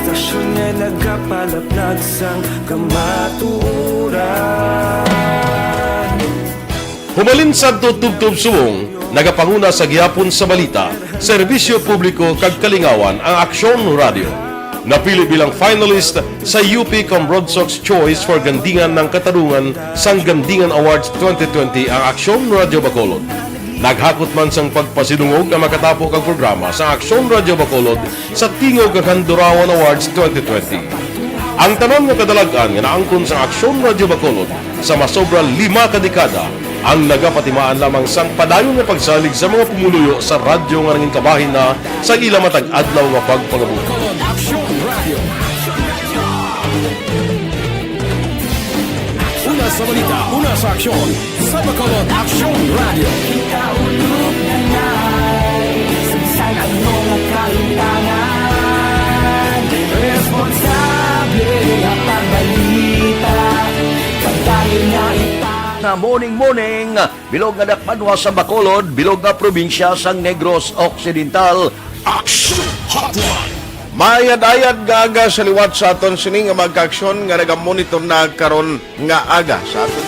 Istasyon nga nagapalaplag sang kamatuoran. Humalin sadto tubtob subong, nagapanguna sa gihapon sa balita, serbisyo publiko kag kalingawan ang Aksyon Radio. Napili bilang finalist sa U P Cambronsox Choice for Gandingan ng Katarungan sang Gandingan Awards twenty twenty ang Aksyon Radio Bacolod. Naghakot man sang pagpasidungog ang makatapo kag programa sa Aksyon Radio Bacolod sa Tingog kag Handurawan Awards twenty twenty. Ang tanan nga kadalag-an nga naangkon sang Aksyon Radio Bacolod sa masobra lima ka dekada ang nagapatimaan lamang sang padayon nga pagsalig sa mga pumuluyo sa radyo nga nangin kabahin na sa ila matag adlaw nga pagpangabuhi. Bacolod Aksyon Radio. Una sa balita, una sa aksyon, sa Bacolod Aksyon Radio. Ikaulog na ngay, sa bisan ano nga kahimtangan, responsable ang pagbalita, kag dayon nga ipang- Morning, morning, bilog nga dakbanwa sa Bacolod, bilog nga probinsya sang Negros Occidental. Action Hotline. Mayad-ayad nga aga sa liwat sa aton sini nga mga kaaksyon nga nagamonitor na karon nga aga sa aton.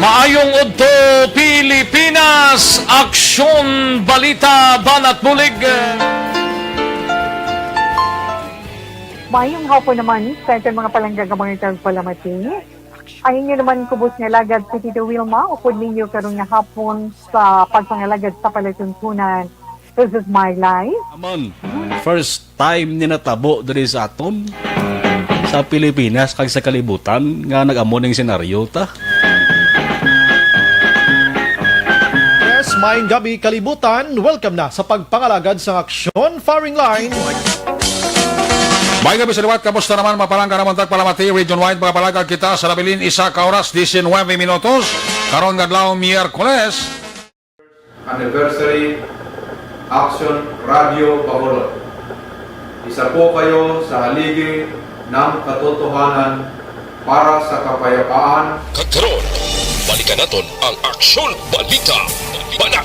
Maayong udto, Pilipinas! Aksyon, balita, banat bulig! Mayong hapon naman sa aton mga palangga nga mga tagpalamati. Ang inyo naman kubos nga alagad si Tito Wilma, upod ninyo karon nga hapon sa pagpangalagad sa palatuntunan. This is my life. Amon, first time ni natabo diri sa aton, sa Pilipinas kag sa kalibutan, nga nag-amo ning senaryo ta. Yes, maayong gabi, kalibutan. Welcome na sa pagpangalagad sang aksyon, firing line. May gabi sa liwat, kamusta naman, mga palangga namon tagpalamati? Region wide, mga palangga, kita sa nabilin, isa ka oras, diecinuebe minutos. Karon nga adlaw, Miyerkules. Anniversary, Action Radio Bacolod. Isa po kayo sa haligi ng katotohanan para sa kapayapaan. Kag karon, balikan naton ang Aksyon Balita, Banat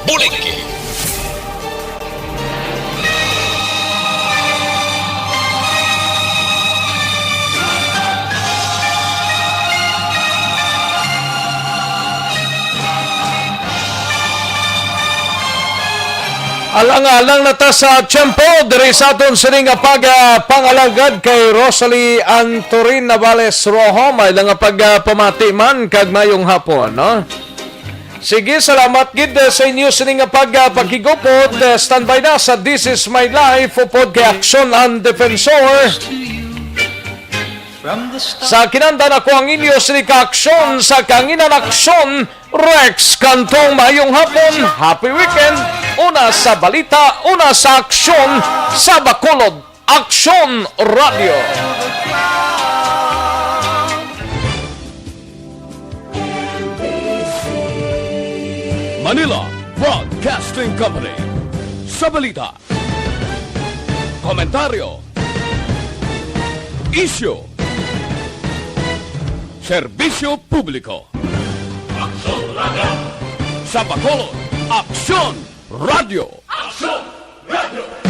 Bulig. Alang-alang na ta sa tiyempo diri sa aton sini nga pag, ah, pangalagad kay Rosalie Antorin Navales Rojo. May lang nga pag, ah, pamati man kag mayong hapon, no? Sige, salamat gid, ah, sa inyo sini nga pag, ah, pakigupot. Ah, standby na sa This Is My Life upod kay Aksyon ang Defensor. Sa kinandan ako ang inyo sini ka aksyon sa kanginan aksyon, Rex Cantong, mayong hapon, happy weekend. Una sa balita, una sa aksyon sa Bacolod, Aksyon Radio. Manila Broadcasting Company. Sa balita, komentaryo, isyu, serbisyo publiko. Aksyon Radio. Sa Bacolod, Aksyon Radio. Aksyon Radio.